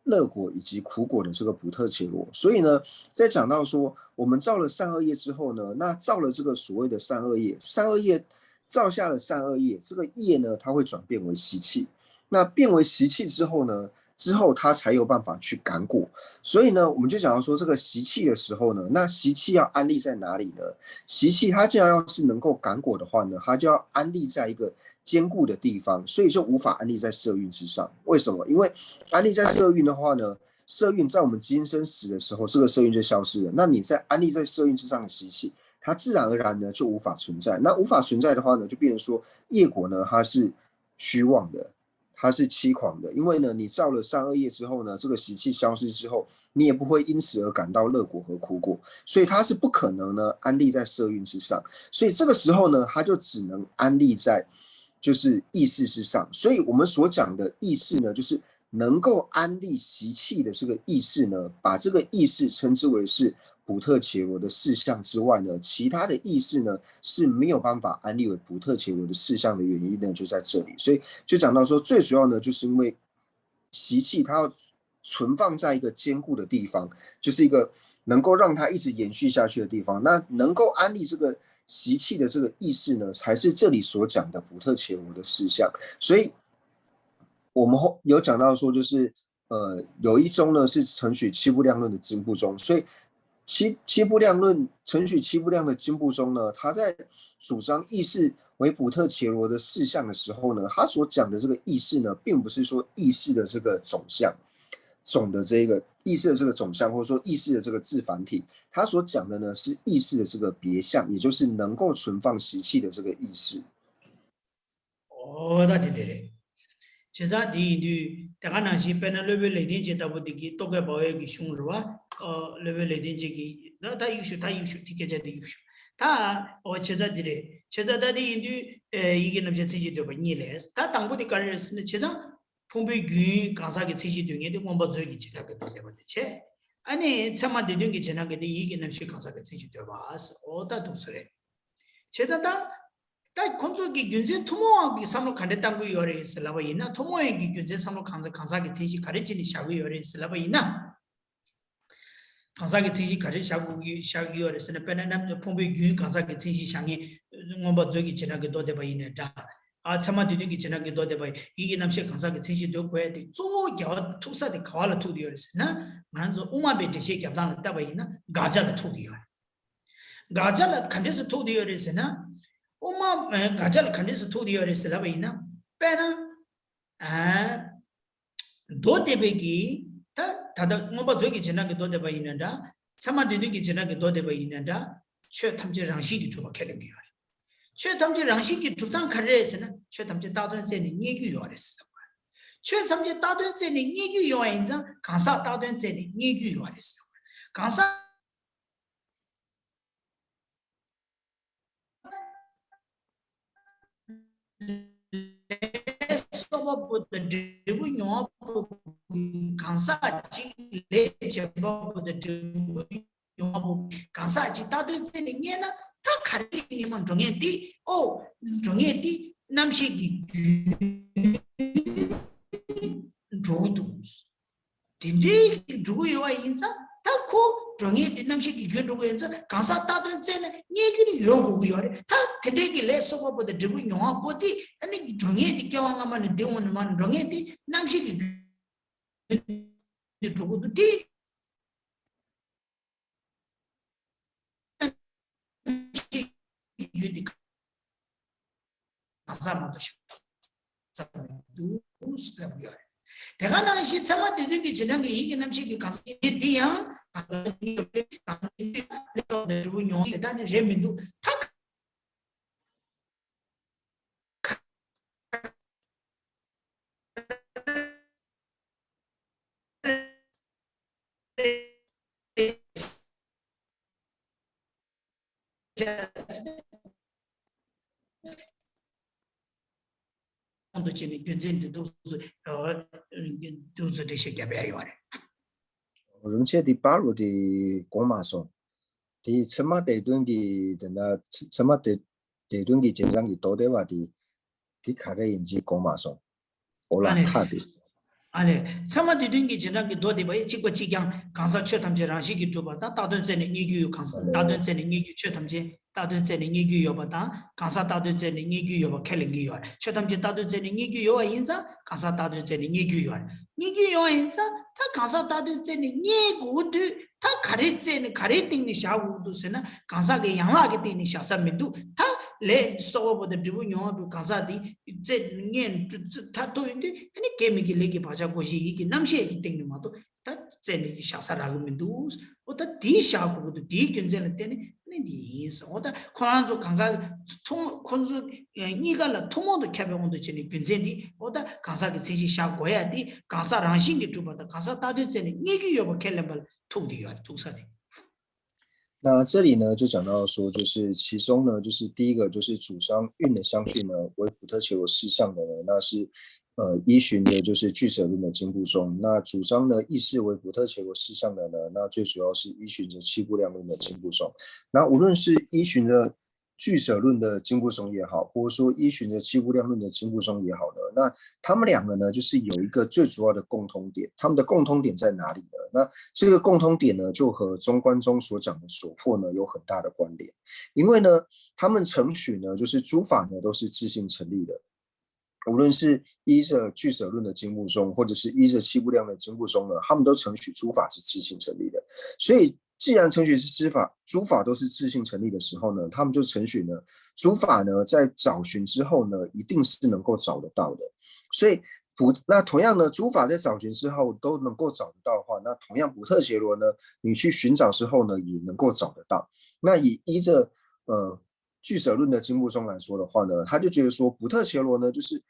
乐果以及苦果的这个普特伽罗。所以呢，在讲到说我们造了善恶业之后呢，那造了这个所谓的善恶业，善恶业造下了善恶业，这个业呢，它会转变为习气。那变为习气之后呢，之后他才有办法去感果。所以呢，我们就讲到说这个习气的时候呢，那习气要安立在哪里呢？习气它既然要是能够感果的话呢，它就要安立在一个坚固的地方，所以就无法安立在色蕴之上。为什么？因为安立在色蕴的话呢，色蕴在我们今生死的时候，这个色蕴就消失了。那你在安立在色蕴之上的习气，它自然而然呢就无法存在。那无法存在的话呢，就变成说业果呢它是虚妄的。它是欺诳的，因为呢，你造了善恶业之后呢，这个习气消失之后，你也不会因此而感到乐果和苦果，所以它是不可能呢安立在色蕴之上，所以这个时候呢，它就只能安立在就是意识之上。所以我们所讲的意识呢，就是能够安立习气的这个意识呢，把这个意识称之为是普特伽罗的事项之外呢，其他的意识呢是没有办法安立为普特伽罗的事项的原因呢，就在这里。所以就讲到说，最主要呢，就是因为习气它要存放在一个坚固的地方，就是一个能够让它一直延续下去的地方。那能够安立这个习气的这个意识呢，才是这里所讲的普特伽罗的事项。所以我们后有讲到说，就是呃，有一宗呢是承许七不量论的经部宗，所以七七不量论，承许七不量的经部宗呢，他在主张意识为普特伽罗的事相的时候呢，他所讲的这个意识呢，并不是说意识的这个总相，总的这个意识的这个总相，或者说意识的这个自繁体，他所讲的呢是意识的这个别相，也就是能够存放习气的这个意识。 ཨོ་ད་དེ་འདྲ་རེད། བྱས་ཙང་དེ་ཡིན་དུས་དེ་ག་ནང་བཞིན་དཔེར་ན་སློབ་དཔོན་ལེགས་ལྡན་འབྱེད་ལྟ་བུ་དེ་གི་རྟོག་གེ་བ་འོད་ཀྱི་གཞུང་རེད་བ། ཨོ་སློབ་དཔོན་ལེགས་ལྡན་འབྱེད་ཀྱི་ད་ད་ཡིག་ཤོག་ད་ཡིག་ཤོག་དེ་སྐད་ཆ་དེ་ཡིག་ཤོག་ད། ཨོ་བྱས་ཙང་དེ་རེད། བྱས་ཙང་ད་དེ་ཡིན་དུས་ཨེ་ཡིད་ཀྱི་རྣམ་ཤེས་མཚན་གཞི་འདོད་པ་གཉིས་ལས། ད་དང་པོ་དེ་ག་རེ་རེད་ཟེར་ན། བྱས་ཙང་ཕུང་པོའི་རྒྱུན་གང་ཟག་གི་མཚན་གཞི་འདོད་མཁན་དེ་མངོན་པ་མཛོད་ཀྱི་བྱེ་བྲག་གི་མདོ་སྡེ་པ་དེ་བྱས། ཨ་ནི་ཚད་མ་སྡེ་བདུན་གྱི་བྱེ་བྲག་གི་དེ་ཡིད་ཀྱི་རྣམ་ཤེས་གང་ཟག་གི་མཚན་གཞི་འདོད་པ། ཨོ་ད་འདུག་སེ་རེད། བྱས་ཙང་ད། ད་ཁོ་ཚོ་གི་རྒྱུ་མཚན་ཐུན་མོང་བའི་བསམ་བློ་ག་འདྲ་བཏང་གི་ཡོད་རེད་ཟེར་ལབ་པ་ཡིན་ན། ཐུན་མོང་བའི་གི་རྒྱུ་མཚན་བསམ་བློ་གང་གང་ཟག་གི་མཚན་གཞི་ག་རེ་བྱས་ནས་བཞག་གི་ཡོད་རེད་ཟེར་ལབ་པ་ཡིན་ན། གང་ཟག་གི་མཚན་གཞི་ག་རེ་བཞག་དགོས་ཀྱི་བཞག་གི་ཡོད་རེད་ཟེར་ན། དཔེར་ན་རྣམ་ཕུང་པོའི་རྒྱུན་གང་ཟག་གི་མཚན་གཞི་བཞག་མཁན་མངོན་པ་མཛོད་ཀྱི་བྱེ་བྲག་གི་མདོ་སྡེ་པ་ཡིན་ནའི་འདྲ། ཨ་ཚད་མ་སྡེ་བདུན་གྱི་བྱེ་བྲག་གི་མདོ་སྡེ་པ་ཡིན་ན། ཡིད་ཀྱི་རྣམ་ཤེས་གང་ཟག་གི་མཚན་གཞི་འདོད་དགོས་ཡ་དེ་གཙོ་བོ་རྒྱལ་བ་ཐུག་ས་དེ་ག་བ་ལ་ཐུག་གི་ཡོད་རེད་ཟེར་ན། ང་རང་ཚོ་དབུ་མ་པའི་འགྲེལ་བཤད་རྒྱབ་སྟངས་ལ་བལྟས་པ་ཡིན་ན་དགག་བྱ་ལ་ཐུག་གི་ཡོད་རེད། དགག་བྱ་ལ་ག་འདྲས་སུ་ཐུག་བསྡད་ཡོད་རེད་ཟེར་ན། དབུ་མ་ཨ་དགག་བྱ་ལ་ག་འདྲས་སུ་ཐུག་བསྡད་ཡོད་རེད་ཟེར་ལབ་པ་ཡིན་ན། དཔེར་ན། ཨ་མདོ་སྡེ་པའི་གི་ད་ད་ལྟ་མངོན་པ་མཛོད་ཀྱི་བྱེ་བྲག་གི་མདོ་སྡེ་པ་ཡིན་ན་འདྲ། ཚད་མ་སྡེ་བདུན་གྱི་བྱེ་བྲག་གི་མདོ་སྡེ་པ་ཡིན་ན་འདྲ། ཆོས་ཐམས་ཅད་རང་བཞིན་གྱིས་གྲུབ་པ་ཁས་ལེན་གྱི་ཡོད་རེད། ཆོས་ཐམས་ཅད་རང་བཞིན་གྱིས་གྲུབ་སྟངས་ག་རེ་རེད་ཟེར་ན། ཆོས་ཐམས་ཅད་བཏགས་དོན་བཙལ་ནས་རྙེད་རྒྱུ་ཡོད་རེད་ཟེར་བ། ཆོས་ཐམས་ཅད་བཏགས་དོན་བཙལ་ནས་རྙེད་རྒྱུ་ཡོད་པ་ཡིན་ཙང་། གང་ཟག་བཏགས་དོན་བཙལ་ནས་རྙེད་རྒྱུ་ཡོད་རེད་ཟེར་བ། གང་ཟག་ལས་གསོག་པ་པོ་དང་འབྲས་བུ་མྱོང་བ་པོ། གང་ཟག་གཅིག་ལས་བྱེད་པ་པོ་དང་འབྲས་བུ་མྱོང་བ་པོ། གང་ཟག་གཅིག་བཏགས་དོན་བཙལ་ནས་རྙེད་ན། ད་ག་རེ་ཡིན་ནའི་མ་འགྲོ་མཁན་དེ། ཨོ་འགྲོ་མཁན་དེ་རྣམ་ཤེས་ཀྱི་རྒྱུན་འགྲོ་གི་འདུག་དེ་འདྲའི་འགྲོ་གི་ཡོད་པ་ཡིན་ཙང་། ད་ཁོ་འགྲོ་མཁན་དེ་རྣམ་ཤེས་ཀྱི་རྒྱུན་འགྲོ་གི་ཡོད་ཙང་། གང་ཟག་བཏགས་དོན་བཙལ་ན་རྙེད་རྒྱུ་ནི་ཡོད་དགོས་ཀྱི་ཡོད་རེད། ད་དེ་འདྲའི་གི་ལས་གསོག་པ་པོ་དང་འབྲས་བུ་མྱོང་བ་པོ་དེ། ཨ་ནི་འགྲོ་མཁན་དེ་སྐྱེ་བ་སྔ་མ་ནས་འདི་འོང་ནས་མར་འགྲོ་མཁན་དེ་རྣམ་ཤེས་ཀྱི་རྒྱུན་ནས་འགྲོ་གི་འདུག་དེ། རྒྱུ་དེ་གང་ཟག་མ་གཏོགས་གཞན་པ་ཙམ་མི་འདུག་ཟེར་ལབ་ཡོད་རེད། དེ་ག་ནང་བཞིན་ཚད་མ་སྡེ་བདུན་གྱི་བྱེ་བྲག་གི་ཡིད་ཀྱི་རྣམ་ཤེས་ཀྱི་གང་ཟག་ཡིན་དེ་ཡང་། འབྲས་བུ་མྱོང་བ་ལས་ད་ནི་རེད་མི་འདུག་ད། ཁོང་དུ་ཆེ་ནས་རྒྱུ་མཚན་འདི་འདུག་སུ་འདུག་སུ་འགྲེལ་བཤད་རྒྱབ་ཡ་ཡོད་རེད། རིན་ཆེན་འདི་པར་བུ་དེ་གོང་མ་སོང་། དེ་ཚད་མ་སྡེ་བདུན་གྱི་དེ་འདྲ་ཚད་མ་སྡེ་སྡེ་བདུན་གྱི་རྗེས་འབྲང་གི་མདོ་སྡེ་པ་དེ་དེ་ག་རེ་ཡིན་གྱི་གོང་མ་སོང་། འོ་ལ་ཨ་ལས། ཐ་དེ། ཨ་ལས། ཚད་མ་སྡེ་བདུན་གྱི་རྗེས་འབྲང་གི་མདོ་སྡེ་པ་ཡི་གཅིག་པ་གཅིག་རྐྱང་གང་ཟག་ཆོས་ཐམས་ཅད་རང་བཞིན་གྱིས་གྲུབ་པ་དང་བཏགས་དོན་བཙལ་ནས་རྙེད་རྒྱུ་ཡོད། གང་ཟག་བཏགས་དོན་བཙལ་ནས་རྙེད་རྒྱུ་ཆོས་ཐམས་ཅད་བཏགས་དོན་བཙལ་ནས་རྙེད་རྒྱུ་ཡོད་པ་དང་། གང་ཟག་བཏགས་དོན་བཙལ་ནས་རྙེད་རྒྱུ་ཡོད་པ་ཁས་ལེན་གྱི་ཡོད། ཆོས་ཐམས་ཅད་བཏགས་དོན་བཙལ་ནས་རྙེད་རྒྱུ་ཡོད་པ་ཡིན་ཙང་། གང་ཟག་བཏགས་དོན་བཙལ་ནས་རྙེད་རྒྱུ་ཡོད། རྙེད་རྒྱུ་ཡོད་པ་ཡིན་ཙང་། ད་གང་ཟག་བཏགས་དོན་བཙལ་ནས་རྙེད་དགོས་དུས། ད་ག་རེ་བཙལ་ནས་ག་རེ་སྟེང་ནས་བཞག་དགོས་འདུག་ཟེར་ན། གང་ཟག་གི་ཡན་ལག་གི་སྟེང་ནས་བཞག་ས་མི་འདུག་ད་ལས་གསོག་པ་པོ་དང་འབྲས་བུ་མྱོང་བ་པོའི་གང་ཟག་དེ་བཙལ་རྙེད་མཐར་ཐུག་ཡིན་དུས། ཨ་ནི་སྐྱེ་མེད་ཀྱི་ལས་ཀྱི་བག་ཆགས་བསྒོ་བཞག་ཡིད་ཀྱི་རྣམ་ཤེས་ཀྱི་སྟེང་ནས་མ་གཏོགས། ད་བཙལ་ནས་ཀྱི་བཞག་ས་རག་གི་མི་འདུག་འོ་ད་དེའི་བཞག་དགོས་ཀྱི་འདུག་དེའི་རྒྱུ་མཚན་ལ་བརྟེན་ནས་ནི་འདི་ཡིན་ཟེར། འོ་ད་ཁོ་རང་ཚོ་གང་ག་ཐུན་མོང་ཁོ་ཚོ་གཉིས་ཀ་ལ་ཐུན་མོང་དུ་ཁྱབ་པའི་དབང་དུ་བྱས་ནས་རྒྱུ་མཚན་འདི། འོ་ད་གང་ཟག་གི་མཚན་གཞི་བཞག་དགོས་ཡ་དེ་གང་ཟག་རང་བཞིན་གྱིས་གྲུབ་པ་དང་། གང་ཟག་བཏགས་དོན་བཙལ་ནས་རྙེད་རྒྱུ་ཡོད་པ་ཁས་ལེན་པ་ལ་ཐུག་བསྡད་ཡོད་རེད། ཐུག་ས་དེ། 那这里呢，就讲到说，就是其中呢，就是第一个就是主张运的相续呢，为普特伽罗事相的呢，那是呃依循的就是俱舍论的经部宗。那主张呢意识为普特伽罗事相的呢，那最主要是依循着七不量论的经部宗。那无论是依循着俱舍论的经部宗也好，或者说依循着七不量论的经部宗也好呢，那他们两个呢，就是有一个最主要的共通点。他们的共通点在哪里呢？那这个共通点呢，就和中观宗所讲的所破呢有很大的关联。因为呢，他们承许呢，就是诸法呢都是自性成立的，无论是依着俱舍论的经部宗，或者是依着七部量的经部宗呢，他们都承许诸法是自性成立的。所以，既然承许是诸法，诸法都是自性成立的时候呢，他们就承许呢，诸法呢在找寻之后呢，一定是能够找得到的。所以不，那同样呢，诸法在找寻之后都能够找得到的话，那同样不特伽罗呢，你去寻找之后呢，也能够找得到。那以依着呃俱舍论的经部宗来说的话呢，他就觉得说不特伽罗呢，就是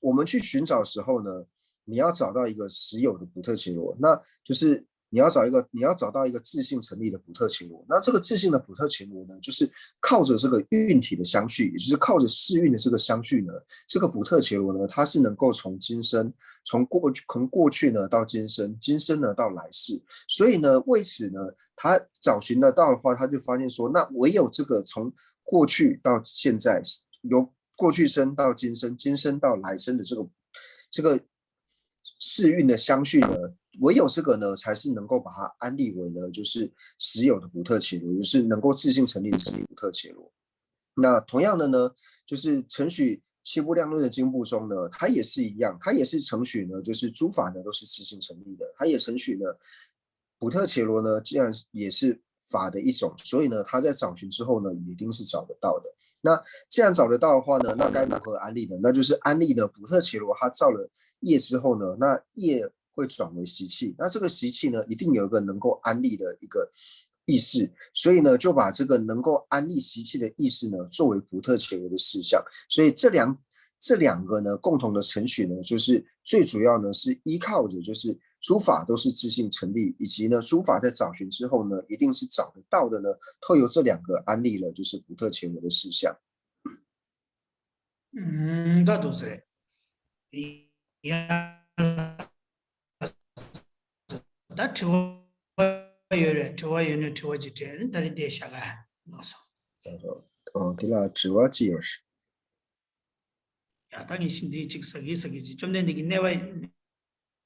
我们去寻找时候呢，你要找到一个实有的不特伽罗，那就是你要找一个，你要找到一个自性成立的不特伽罗。那这个自性的不特伽罗呢，就是靠着这个运体的相续，也就是靠着四运的这个相续呢，这个不特伽罗呢，它是能够从今生，从过去，从过去呢到今生，今生呢到来世。所以呢，为此呢，他找寻得到的话，他就发现说，那唯有这个从过去到现在，由过去生到今生，今生到来生的这个这个四运的相续呢，唯有这个呢，才是能够把它安立为呢，就是实有的不特伽罗，就是能够自性成立的不特伽罗。那同样的呢，就是承许七部量论的经部宗呢，它也是一样，它也是承许呢，就是诸法呢都是自性成立的，它也承许呢，不特伽罗呢，既然也是法的一种，所以呢，他在找寻之后呢，一定是找得到的。那既然找得到的话呢，那该如何安立呢？那就是安立呢，不特伽罗他造了业之后呢，那业会转为习气，那这个习气呢，一定有一个能够安立的一个意识，所以呢，就把这个能够安立习气的意识呢，作为不特伽罗的事相。所以这两这两个呢，共同的程序呢，就是最主要呢是依靠着就是诸法都是自性成立，以及呢诸法在找寻之后呢，一定是找得到的呢，透由这两个安立了就是不特伽罗的事相。嗯，那都是。ད་དྲི་བ་ཡོད་རེད། དྲི་བ་ཡོད་ན་དྲི་བ་ཅིག་དྲིས། ད་རེས་འདི་བཞག་ག་ལགས་སོ། ཨོ་དེ་ལ་དྲི་བ་ཅི་ཡོད་རེད། ཡ་ད་ངས་ཤིང་འདི་གཅིག་ཟ་གི་ཟ་གི་ཅིག་བཅོམ་ལྡན་འདས་ཀྱི་གནས་པ་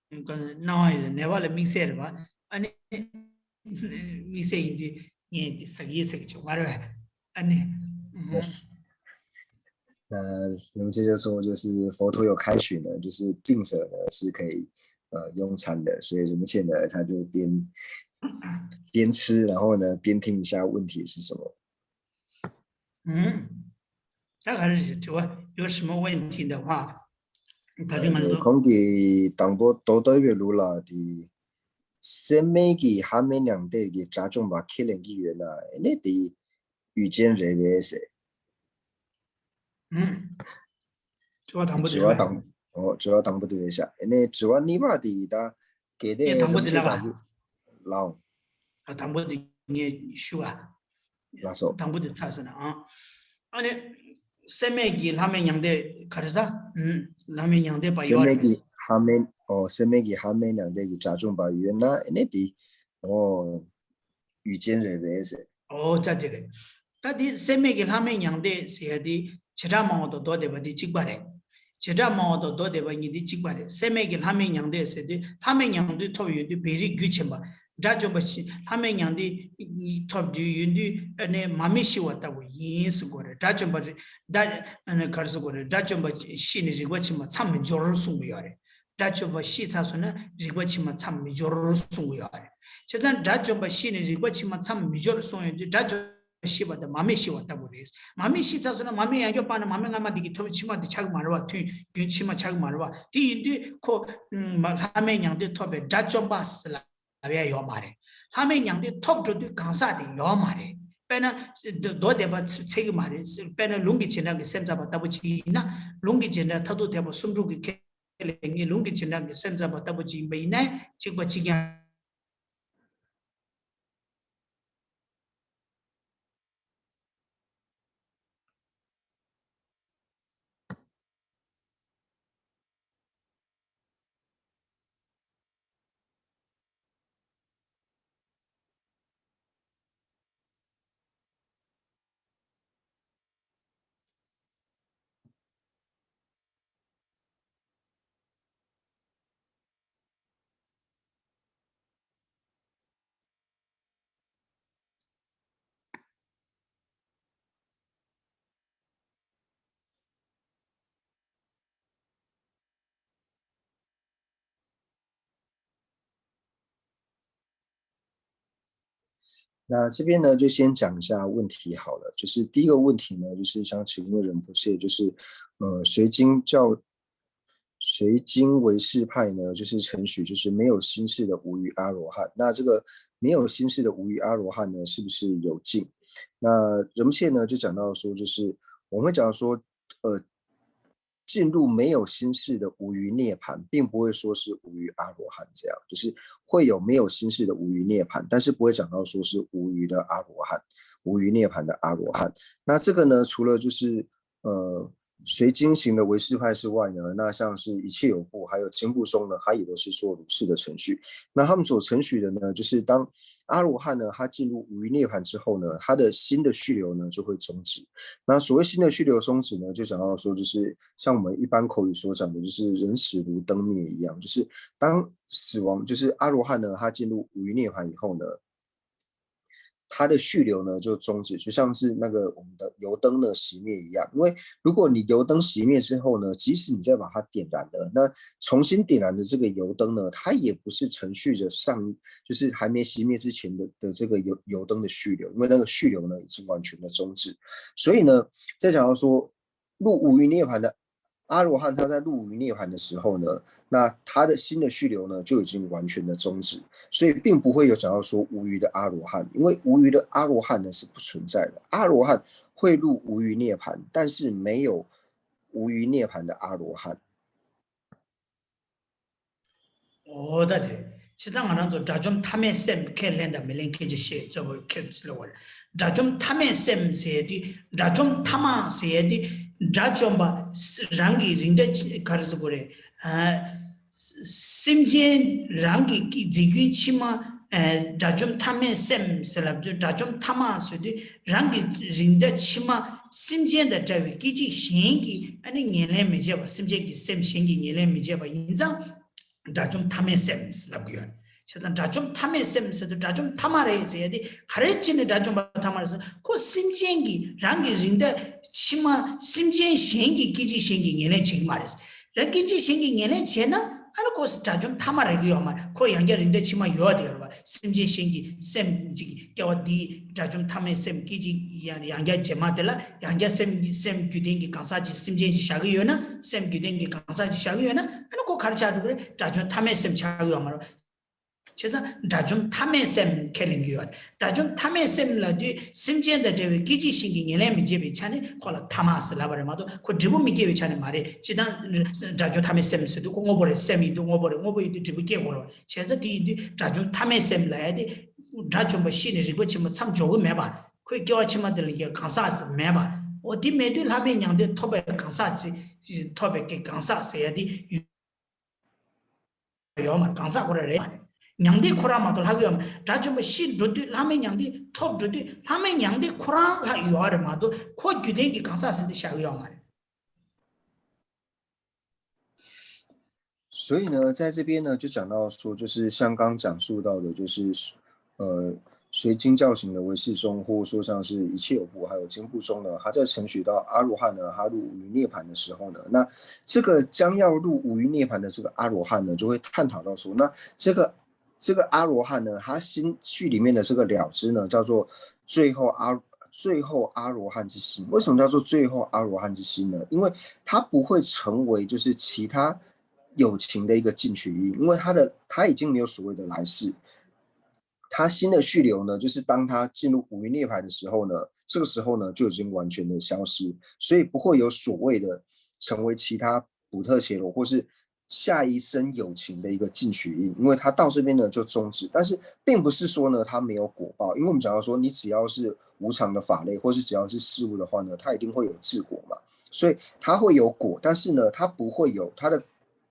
སྣང་བ་ཡོད། ནད་པ་ལ་དམིགས་བསལ་རེད་པ། ཨ་ནི་དམིགས་བསལ་ཡིན་དུས་ངས་འདི་ཟ་གི་ཟ་གི་ཅིག་མ་རེད་པ། ཨ་ནི། 呃，龙姐就说，就是佛陀有开许呢，就是病者呢是可以呃用餐的，所以龙姐呢，她就边边吃，然后呢边听一下问题是什么。嗯，大概是这个有什么问题的话，他就能够。 ཁོང་གིས་དང་པོ་མདོ་སྟོད་པའི་ལུགས་ལ་དེ་སེམས་མེད་ཀྱི་ལྷ་མིན་མྱང་འདས་ཀྱི་དགྲ་བཅོམ་པ་ཁས་ལེན་གྱི་ཡོད་ན་ཨེ་ནས་དེ་ཡུལ་ཅན་རེད་པས་ཟེར། ཨུམ། དྲི་བ་དང་པོ་དེ་དྲི་བ་དང་། ཨོ་དྲི་བ་དང་པོ་དེ་རེད་ཤག་ཨེ་ནས་དྲི་བ་གཉིས་པ་དེ་ད་གལ་ཏེ་ཡང་དང་པོ་དེ་ལ་བ། ལའོ། ཨ་དང་པོ་དེ་ངས་ཞུ་བ། ལགས་སོ། དང་པོ་དེ་ཚར་སོང་ན་ཨང་། ཨ་ནི་སེམས་མེད་ཀྱི་ལྷ་མིན་མྱང་འདས་ག་རེ་ཟ། ཨུམ། ལྷ་མིན་མྱང་འདས་པ་ཡོད་སེམས་མེད་རེད། ཀྱི་ལྷ་མིན། ཨོ་སེམས་མེད་ཀྱི་ལྷ་མིན་མྱང་འདས་ཀྱི་དགྲ་བཅོམ་པ་ཡོད་ན་ཨེ་ནས་དེ་ཨོ་ཡུལ་ཅན་རེད་པས་ཟེར། ཨོ་ཅག་དེ་རེད། ད་དེ་སེམས་མེད་ཀྱི་ལྷ་མིན་མྱང་འདས་ཟེར་ཡ་དེ་བྱེ་བྲག་སྨྲ་བ་དང་མདོ་སྡེ་པ་དེ་གཅིག་པ་རེད། བྱེ་བྲག་སྨྲ་བ་དང་མདོ་སྡེ་པ་གཉིས་དེ་གཅིག་པ་རེད། སེམས་མེད་ཀྱི་ལྷ་མིན་མྱང་འདས་ཟེར་དུས་ལྷ་མིན་མྱང་འདས་ཐོབ་ཡོང་དུས་བེ་རི་རྒྱུད་ཆེན་པ། དགྲ་བཅོམ་པ་ཤི་ལྷ་མིན་མྱང་འདས་ཐོབ་དུས་ཡོང་དུས་ཨ་ནི་མ་མི་ཤི་བ་ལྟ་བུ་ཡིན་ཟེར་གོ་རེད། དགྲ་བཅོམ་པ་རེད། ད་ཨ་ནི་ག་རེ་ཟེར་གོ་རེད། དགྲ་བཅོམ་པ་ཤི་ནས་རིག་པ་ཕྱི་མ་མཚམས་མི་སྦྱོར་གསུང་གི་ཡོད་རེད། དགྲ་བཅོམ་པ་ཤི་ཚར་སོང་ན་རིག་པ་ཕྱི་མ་མཚམས་མི་སྦྱོར་གསུང་གི་ཡོད་རེད། བྱས་ཙང་དགྲ་བཅོམ་པ་ཤི་ནས་རིག་པ་ཕྱི་མ་མཚམས་མི་སྦྱོར་གསུང་ཡོང་དུས་དགྲ་བཅོམ་པ་ཤི་བ་དང་མ་མི་ཤི་བ་ལྟ་བུ་རེད། མ་མི་ཤི་ཚར་སོང་ན་མ་མི་ཡང་བསྐྱར་སྤངས་ན་མ་མི་སྔ་མ་དེ་གི་ཐོབ་ཕྱི་མ་དེ་ཆགས་ཀྱི་མ་རེད་བ། ཐུན་རྒྱུན་ཕྱི་མ་ཆགས་ཀྱི་མ་རེད་བ། དེ་ཡིན་དུས་ཁོ་ལྷ་མིན་མྱང་འདས་ཐོབ་པའི་དགྲ་བཅོམ་པ་ཟེར་ལབ་ཡ་ཡོད་མ་རེད། ལྷ་མིན་མྱང་འདས་ཐོབ་འགྲོ་དུས་གང་ཟག་དེ་ཡོད་མ་རེད། དཔེར་ན་མདོ་སྡེ་པ་ཚིག་གི་མ་རེད། དཔེར་ན་ལུང་གི་རྗེས་འབྲང་གི་སེམས་ཙམ་པ་ལྟ་བུ་ཅིག་ཡིན་ན་ལུང་གི་རྗེས་འབྲང་མཐར་ཐུག་ཐེག་པ་གསུམ་དྲུག་གི་ཁས་ལེན་མཁན་ལུང་གི་རྗེས་འབྲང་གི་སེམས་ཙམ་པ་ལྟ་བུ་ཅིག་ཡིན་པ་ཡིན་ན་གཅིག་པ་གཅིག་རྐྱང་ 那这边呢，就先讲一下问题好了。就是第一个问题呢，就是想请问仁波切，就是呃，随经教随经唯识派呢，就是承许就是没有心事的无余阿罗汉。那这个没有心事的无余阿罗汉呢，是不是有尽？那仁波切呢就讲到说，就是我们会讲说，呃，进入没有心事的无余涅槃，并不会说是无余阿罗汉这样，就是会有没有心事的无余涅槃，但是不会讲到说是无余的阿罗汉，无余涅槃的阿罗汉。那这个呢，除了就是呃随经行的唯识派之外呢，那像是一切有部还有经部宗呢，它也都是做如是的程序。那他们所程序的呢，就是当阿罗汉呢，他进入无余涅槃之后呢，他的心的续流呢就会终止。那所谓心的续流终止呢，就讲到说，就是像我们一般口语所讲的，就是人死如灯灭一样，就是当死亡，就是阿罗汉呢，他进入无余涅槃以后呢，它的续流呢就终止，就像是那个我们的油灯呢熄灭一样。因为如果你油灯熄灭之后呢，即使你再把它点燃了，那重新点燃的这个油灯呢，它也不是程序的上，就是还没熄灭之前的的这个油油灯的续流，因为那个续流呢已经完全的终止。所以呢，再讲到说入无余涅槃的阿罗汉，他在入无余涅槃的时候呢，那他的心的续流呢就已经完全的终止，所以并不会有讲到说无余的阿罗汉，因为无余的阿罗汉呢是不存在的。阿罗汉会入无余涅槃，但是没有无余涅槃的阿罗汉。འོ་ད་དེ་རེད། བྱས་ཙང་ང་རང་ཚོ་དགྲ་བཅོམ་ཐ་མའི་སེམས་ཁས་ལེན་དང་མི་ལེན་སྐད་ཆ་བཤད་གཙོ་བོ་ཁྱོད་ཚོ་ལ་བར། དགྲ་བཅོམ་ཐ་མའི་སེམས་ཟེར་ཡས་དེ། དགྲ་བཅོམ་ཐ་མ་ཟེར་ཡས་དེ། དགྲ་བཅོམ་པ་རང་གི་རིགས་འདྲ་ག་རེ་ཟེར་དགོས་རེད། སེམས་ཅན་རང་གི་སྐྱེ་རྫས་ཀུན་ཕྱི་མ། དགྲ་བཅོམ་ཐ་མའི་སེམས་ཟེར་ལབ་དུས་དགྲ་བཅོམ་ཐ་མ་ཟེར་དུས་རང་གི་རིགས་འདྲ་ཕྱི་མ་སེམས་ཅན་དང་འདྲ་བའི་སྐད་ཅིག་གཞན་གྱིས་ཨ་ནི་ངན་ལེན་མི་བྱེད་པ། སེམས་ཅན་གྱི་སེམས་གཞན་གྱིས་ངན་ལེན་མི་བྱེད་པ་ཡིན་ཙང་དགྲ་བཅོམ་ཐ་མའི་སེམས་ལབ་ཀྱི་ཡོད། བྱས་ཙང་དགྲ་བཅོམ་ཐ་མའི་སེམས་ཟེར་དུས་དགྲ་བཅོམ་ཐ་མ་རེད་ཟེར་ཡ་དེ་ག་རེ་བྱས་ནས་དགྲ་བཅོམ་པ་ཐ་མ་རེད་ཟེར། ཁོ་སེམས་ཅན་གྱི་རང་གི་རིགས་འདྲ་ཕྱི་མ་སེམས་ཅན་གཞན་གྱི་སྐད་ཅིག་གཞན་གྱིས་ངན་ལེན་བྱེད་ཀྱི་མ་རེད། རང་སྐད་ཅིག་གཞན་གྱིས་ངན་ལེན་བྱས་ན་ཨ་ནི་ཁོ་དགྲ་བཅོམ་ཐ་མ་རེད་ཀྱི་ཡོད་མ་རེད། ཁོ་ཡང་བསྐྱར་རིགས་འདྲ་ཕྱི་མ་ཡོད་དེ་རེད་བ། སེམས་ཅན་གཞན་གྱི་སེམས་ཅིག་སྐྱེ་བ་འདིའི་དགྲ་བཅོམ་ཐ་མའི་སེམས་སྐད་ཅིག་ཡང་ཡང་བསྐྱར་རྗེས་མ་དེ་ལ་ཡང་བསྐྱར་སེམས་སེམས་རྒྱུད་ལྡན་གྱི་གང་ཟག་ཅིག་སེམས་ཅན་ཅིག་བཞག་གི་ཡོད་ན། སེམས་རྒྱུད་ལྡན་གྱི་གང་ཟག་ཅིག་བཞག་གི་ཡོད་ན་ཨ་ནི་ཁོ་ག་རེ་ཆགས་འགྲོ་གི་རེད། དགྲ་བཅོམ་ཐ་མའི་སེམས་ཆགས་ཀྱི་ཡོད་མ་རེད། བྱས་ཙང་དགྲ་བཅོམ་ཐ་མའི་སེམས་ཁས་ལེན་གྱི་ཡོད། དགྲ་བཅོམ་ཐ་མའི་སེམས་ལབ་དུས་སེམས་ཅན་དང་འདྲ་བའི་སྐད་ཅིག་གཞན་གྱིས་ངན་ལེན་མི་བྱེད་པའི་ཆ་ནས་ཁོ་ལ་ཐ་མ་ཟེར་ལབ་པ་རེད་མ་གཏོགས་ཁོ་འབྲས་བུ་མི་སྐྱེ་བའི་ཆ་ནས་མ་རེད། སྤྱིར་བཏང་དགྲ་བཅོམ་ཐ་མའི་སེམས་ཟེར་དུས་ཁོ་དངོས་པོ་རེད། སེམས་ཡིན་དུས་དངོས་པོ་རེད། དངོས་པོ་ཡིན་དུས་འབྲས་བུ་སྐྱེ་དགོས་རེད། བྱས་ཙང་དེ་ཡིན་དུས་དགྲ་བཅོམ་ཐ་མའི་སེམས་ལབ་ཡ་དེ་དགྲ་བཅོམ་པ་ཤི་ནས་རིག་པ་ཕྱི་མ་མཚམས་འཇོག་གི་མེད་པ། ཁོའི་སྐྱེ་བ་ཕྱི་མ་དེ་ལ་ཡང་གང་ཟག་མེད་པ། འོ་དེ་མེད་དུས་ལྷག་མེད་མྱང་འདས་ཐོབ་པའི་གང་ཟག་ཅིག་ཐོབ་པའི་གང་ཟག་ཟེར་ཡ་དེ་ཡོད་མ་རེད། གང་ཟག་ཁོ་རང་རེད་མ་རེད། མྱང་འདས་ཁོ་རང་མ་གཏོགས་ལྷག་གི་ཡོད་མ་རེད། དགྲ་བཅོམ་པ་ཤི་འགྲོ་དུས་ལྷག་མེད་མྱང་འདས་ཐོབ་འགྲོ་དུས་ལྷག་མེད་མྱང་འདས་ཁོ་རང་ལྷག་ཡོད་རེད་མ་གཏོགས་ཁོ་རྒྱུད་ལྡན་གྱི་གང་ཟག་ཟེར་དེ་བཞག་གི་ཡོད་མ་རེད། 所以呢，在这边呢，就讲到说，就是像刚讲述到的，就是呃，随经教行的唯识宗，或者说像是一切有部，还有经部宗呢，他在承许到阿罗汉呢，他入无余涅槃的时候呢，那这个将要入无余涅槃的这个阿罗汉呢，就会探讨到说，那这个这个阿罗汉呢，他心绪里面的这个了知呢，叫做最后阿最后阿罗汉之心。为什么叫做最后阿罗汉之心呢？因为他不会成为就是其他有情的一个进取因，因为他的他已经没有所谓的来世。他心的续流呢，就是当他进入五欲涅槃的时候呢，这个时候呢就已经完全的消失，所以不会有所谓的成为其他普特伽罗或是下一生有情的一个进取因，因为他到这边呢就终止。但是并不是说呢他没有果报，因为我们讲到说，你只要是无常的法类，或是只要是事物的话呢，它一定会有自果嘛，所以它会有果，但是呢，它不会有它的。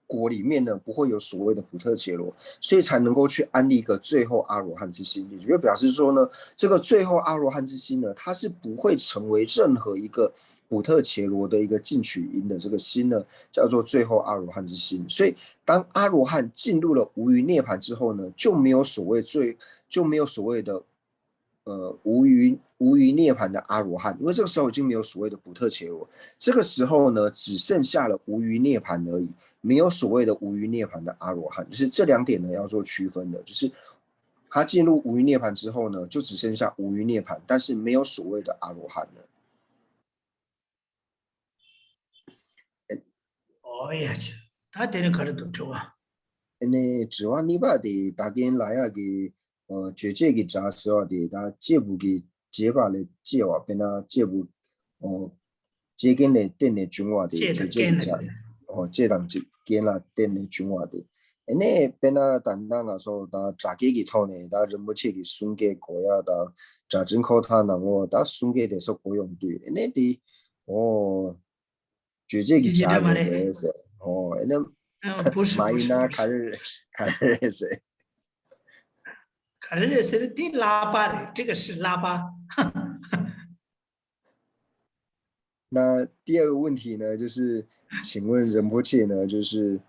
果里面呢不会有所谓的普特伽罗，所以才能够去安立一个最后阿罗汉之心，也就表示说呢，这个最后阿罗汉之心呢，它是不会成为任何一个普特伽罗的一个进取因的这个心呢，叫做最后阿罗汉之心。所以当阿罗汉进入了无余涅槃之后呢，就没有所谓最就没有所谓的。呃，无余无余涅槃的阿罗汉，因为这个时候已经没有所谓的普特伽罗，这个时候呢，只剩下了无余涅槃而已，没有所谓的无余涅槃的阿罗汉，就是这两点呢要做区分的，就是他进入无余涅槃之后呢，就只剩下无余涅槃，但是没有所谓的阿罗汉了。 ཨོ་ཡ་ཆུ། ད་དེ་ནི་ག་རེ་འདུག་དྲི་བ། ཨ་ནི་དྲི་བ་གཉིས་པ་དེ་ད་གིན་ལ་ཡ་གི་ཨ་རྗོད་བྱེད་ཀྱི་སྒྲ་ཟེར་བ་དེ་ད་སྐྱེས་བུ་གི་བྱེད་པ་ལས་སྐྱེ་བ། དཔེར་ན་སྐྱེས་བུ་ཨོ་སྐྱེ་རྐྱེན་ལས་བརྟེན་ནས་བྱུང་བ་དེ་སྐྱེ་དང་རྗོད་བྱེད་ཀྱི་རྐྱེན་སྒྲ། ཨོ་སྐྱེ་དང་རྐྱེན་ལ་བརྟེན་ནས་བྱུང་བ་དེ། ཨ་ནི་དཔེར་ན་ད་ལྟ་ང་ཚོ་ད་སྒྲ་སྐད་ཀྱི་ཐོག་ནས་ད་རིན་པོ་ཆེ་གི་གསུང་སྐད་གོ་ཡ་དང་སྒྲ་འཛིན་ཁོ་ཐག་ནང་ལོགས་ད་གསུང་སྐད་དེ་ཚོ་གོ་ཡོང་དུས་ཨ་ནི་དེ་ཨོ་རྗོད་བྱེད་ཀྱི་སྒྲ་རེད་ཟེར། ཨོ་ཨེ་ནམ་མ་ཡིན་ན་ག་རེ་ག་རེ་རེད་ཟེར། ག་རེ་རེད་ཟེར་དེ་ལག་པ་རེད། ཏི་ག་ཧྲི་ལག་པ། 那第二个问题呢，就是请问仁波切呢，就是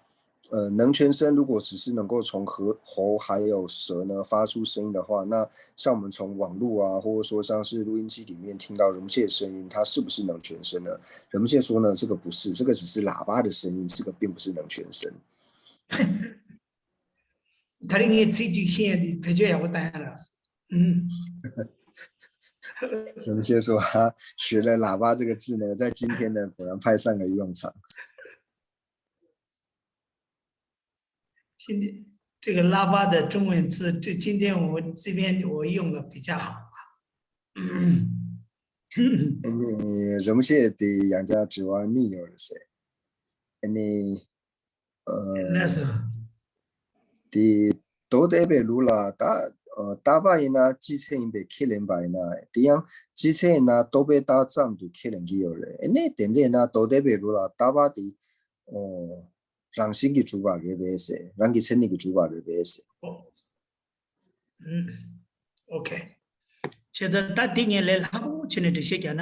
呃，能全身如果只是能够从喉喉还有舌呢发出声音的话，那像我们从网络啊，或者说像是录音机里面听到仁波切的声音，它是不是能全身呢？仁波切说呢，这个不是，这个只是喇叭的声音，这个并不是能全身。 ད་རིང་ངས་ཚིག་གཅིག་ཤེས་ཡ་དེ་བེད་སྤྱོད་ཡག་པོ་བཏང་ཡ་རག་སོང་། ཨུམ། 有些说他学了喇叭这个字呢，在今天呢，果然派上了用场。 今天这个喇叭的中文字，这今天我这边我用的比较好啊。 རིན་པོ་ཆེ་དེ་ཡང་བསྐྱར་དྲི་བ་གཉིས་ཡོད་རེད་ཟེར། ཨ་ནི། ཨ། ལགས་སོ། དེ་མདོ་སྡེ་པའི་ལུགས་ལ་ད་ཨ་རྟག་པ་ཡིན་ན་སྤྱི་མཚན་ཡིན་པས་ཁས་ལེན་པ་ཡིན་ན། དེ་ཡང་སྤྱི་མཚན་ཡིན་ན་རྟོག་པས་བཏགས་ཙམ་དུ་ཁས་ལེན་གྱི་ཡོད་རེད། ཨ་ནི་དེ་འདྲ་ཡིན་ན་མདོ་སྡེ་པའི་ལུགས་ལ་རྟག་པ་དེ་ཨོ་རང་བཞིན་གྱིས་གྲུབ་པ་རེད་པས་ཟེར། རང་གི་མཚན་ཉིད་ཀྱིས་གྲུབ་པ་རེད་པས་ཟེར། ཨོ་ཁེ། བྱས་ཙང་ད་འདི་ངས་ལས་སླ་པོ་བྱས་ནས་འགྲེལ་བཤད་རྒྱག་ན།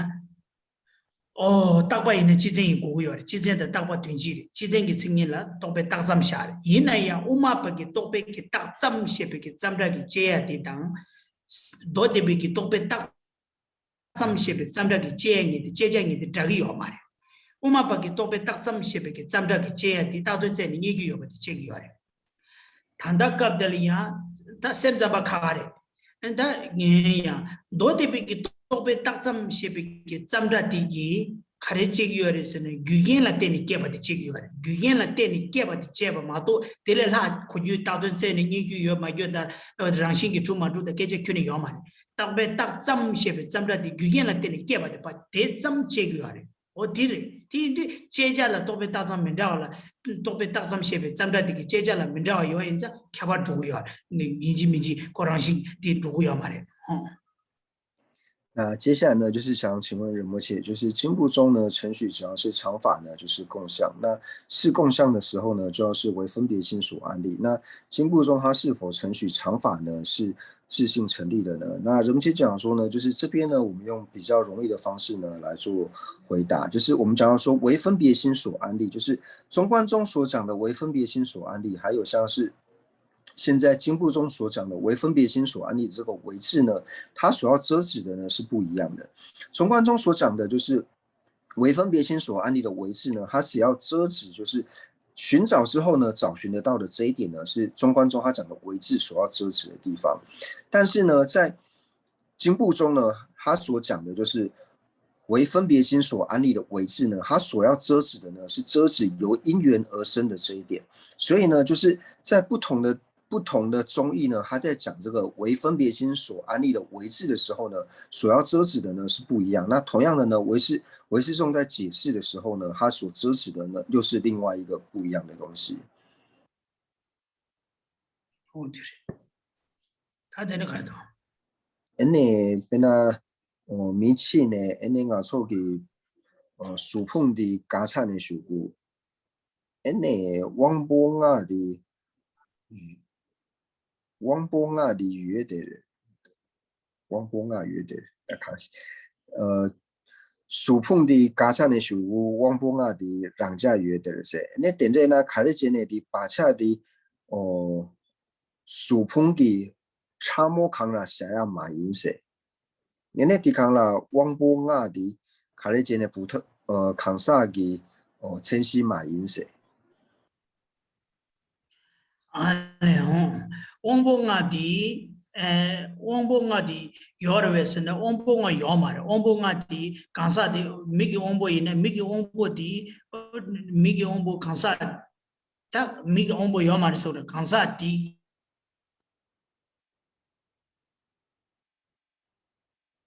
ཨོ། རྟག་པ་ཡིན་ན་སྤྱི་མཚན་ཡིན་དགོས་ཀྱི་ཡོད་རེད། སྤྱི་མཚན་དང་རྟག་པ་དོན་གཅིག་རེད། སྤྱི་མཚན་གྱི་མཚན་ཉིད་ལ་རྟོག་པས་བཏགས་ཙམ་བཞག་རེད། ཡིན་ན་ཡང་དབུ་མ་པ་གི་རྟོག་པས་ཀྱི་བཏགས་ཙམ་ཞེས་པའི་གི་ཙམ་སྒྲ་གི་དཔྱད་ཡ་དེ་དང་། མདོ་སྡེ་པའི་གི་རྟོག་པས་བཏགས་ཙམ་ཞེས་པའི་ཙམ་སྒྲ་གི་དཔྱད་ཡ་གཉིས་དེ་དཔྱད་བྱ་གཉིས་དེ་འདྲ་གི་ཡོད་མ་རེད། དབུ་མ་པ་གི་རྟོག་པས་བཏགས་ཙམ་ཞེས་པའི་གི་ཙམ་སྒྲ་གི་དཔྱད་ཡ་དེ་བཏགས་དོན་བཙལ་ནས་རྙེད་རྒྱུ་ཡོད་པ་དེ་དཔྱད་ཀྱི་ཡོད་རེད། ད་ལྟ་སྐབས་འདི་ལ་ཡང་ད་སེམས་ཙམ་པ་ཁག་རེད། ད་ངས་ཡང་མདོ་སྡེ་པའི་གི་རྟོག་པས་བཏགས་ཙམ་ཞེས་པའི་གི་ཙམ་སྒྲ་དེ་གིས་ག་རེ་བྱེད་ཀྱི་ཡོད་རེད་ཟེར་ན། རྒྱུ་རྐྱེན་ལ་བརྟེན་ནས་སྐྱེས་པ་དེ་བྱེད་ཀྱི་ཡོད་རེད། རྒྱུ་རྐྱེན་ལ་བརྟེན་ནས་སྐྱེས་པ་དེ་བྱས་པ་མ་གཏོགས་དེ་ལས་ལྷག་གོ་རྒྱུའི་བཏགས་དོན་བཙལ་ནས་རྙེད་རྒྱུ་ཡོད་མ་ཡོད་དང་རང་བཞིན་གྱིས་གྲུབ་མ་གྲུབ་དང་སྐད་ཆ་ཁྱོན་ནས་ཡོད་མ་རེད། རྟོག་པས་བཏགས་ཙམ་ཞེས་པའི་ཙམ་སྒྲ་དེ་རྒྱུ་རྐྱེན་ལ་བརྟེན་ནས་སྐྱེས་པ་དེ་པ་དེ་ཙམ་བྱེད་ཀྱི་ཡོད་རེད། འོ་དེ་རེད། དེ་ཡིན་དུས་དཔྱད་བྱ་ལ་རྟོག་པས་བཏགས་ཙམ་མི་འདྲ་བ་ལ། རྟོག་པས་བཏགས་ཙམ་ཞེས་པའི་ཙམ་སྒྲ་དེ་གི་དཔྱད་བྱ་ལ་མི་འདྲ་བ་ཡོད་ཡིན་ཙང་ཁྱད་པར་འགྲོ་གི་ཡོད་རེད། ཡིན་གཅིག་མིན་གཅིག་ཁོ་རང་བཞིན་དེ་འགྲོ་གི་ཡོད་མ་རེད། ཧོ། 那接下来呢，就是想请问仁波切，就是经部中呢，程许只要是常法呢，就是共相。那是共相的时候呢，就要是唯分别心所安立。那经部中它是否程许常法呢，是自性成立的呢？那仁波切讲说呢，就是这边呢，我们用比较容易的方式呢来做回答，就是我们讲到说唯分别心所安立，就是中观中所讲的唯分别心所安立，还有像是现在经部中所讲的唯分别心所安立这个唯字呢，它所要遮止的呢是不一样的。中观中所讲的就是唯分别心所安立的唯字呢，它是要遮止，就是寻找之后呢，找寻得到的这一点呢，是中观中他讲的唯字所要遮止的地方。但是呢，在经部中呢，他所讲的就是唯分别心所安立的唯字呢，它所要遮止的呢，是遮止由因缘而生的这一点。所以呢，就是在不同的不同的中义呢，他在讲这个唯分别心所安立的唯字的时候呢，所要遮止的呢是不一样。那同样的呢，唯识唯识众在解释的时候呢，他所遮止的呢又是另外一个不一样的东西。 ཧོ་དེ་རེད། ད་དེ་ནི་ག་རེ་དང་། ཨ་ནི་དཔེར་ན་ཨོ་མི་ཕྱེད་ནས་ཨ་ནི་ང་ཚོ་གི་ཨོ་གཟུགས་ཕུང་འདི་འགག་ཆ་ནས་ཞུ་དགོས། ཨ་ནི་དབང་པོ་ལྔ་འདི་དབང་པོ་ལྔ་འདི་ཡོད་དེ་རེད། དབང་པོ་ལྔ་ཡོད་དེ་རེད། ད་གང་ཞིག་ཨ་གཟུགས་ཕུང་འདི་འགག་ཆ་ནས་ཞུ་དགོས། དབང་པོ་ལྔ་འདི་རང་འཇགས་ཡོད་དེ་རེད་ཟེར། ཨ་ནི་དེ་འདྲ་ན་ག་རེ་བྱས་ནས་འདི་བག་ཆགས་འདི་ཨོ་གཟུགས་ཕུང་གི་ཕྲ་མོ་གང་ལ་བཞག་ཡ་མ་ཡིན་ཟེར། ངས་ནས་དེ་གང་ལ་དབང་པོ་ལྔ་དེ་ག་རེ་བྱས་ནས་བུ་ཐ་ཨ་གང་ཟག་གི་ཨོ་མཚན་གཞི་མ་ཡིན་ཟེར། ཨ་ནི་ཧོ། དབང་པོ་ལྔ་དེ་ ཨེ། དབང་པོ་ལྔ་དེ་ཡོད་རེད་པས་ཟེར་ན། དབང་པོ་ལྔ་ཡོད་མ་རེད། དབང་པོ་ལྔ་དེ་གང་ཟག་དེ་མིག་གི་དབང་པོ་ཡིན་ན་མིག་གི་དབང་པོ་དེ། མིག་གི་དབང་པོ་གང་ཟག་ད་མིག་གི་དབང་པོ་ཡོད་མ་རེད་ཟེར་བ་རེད། གང་ཟག་དེ་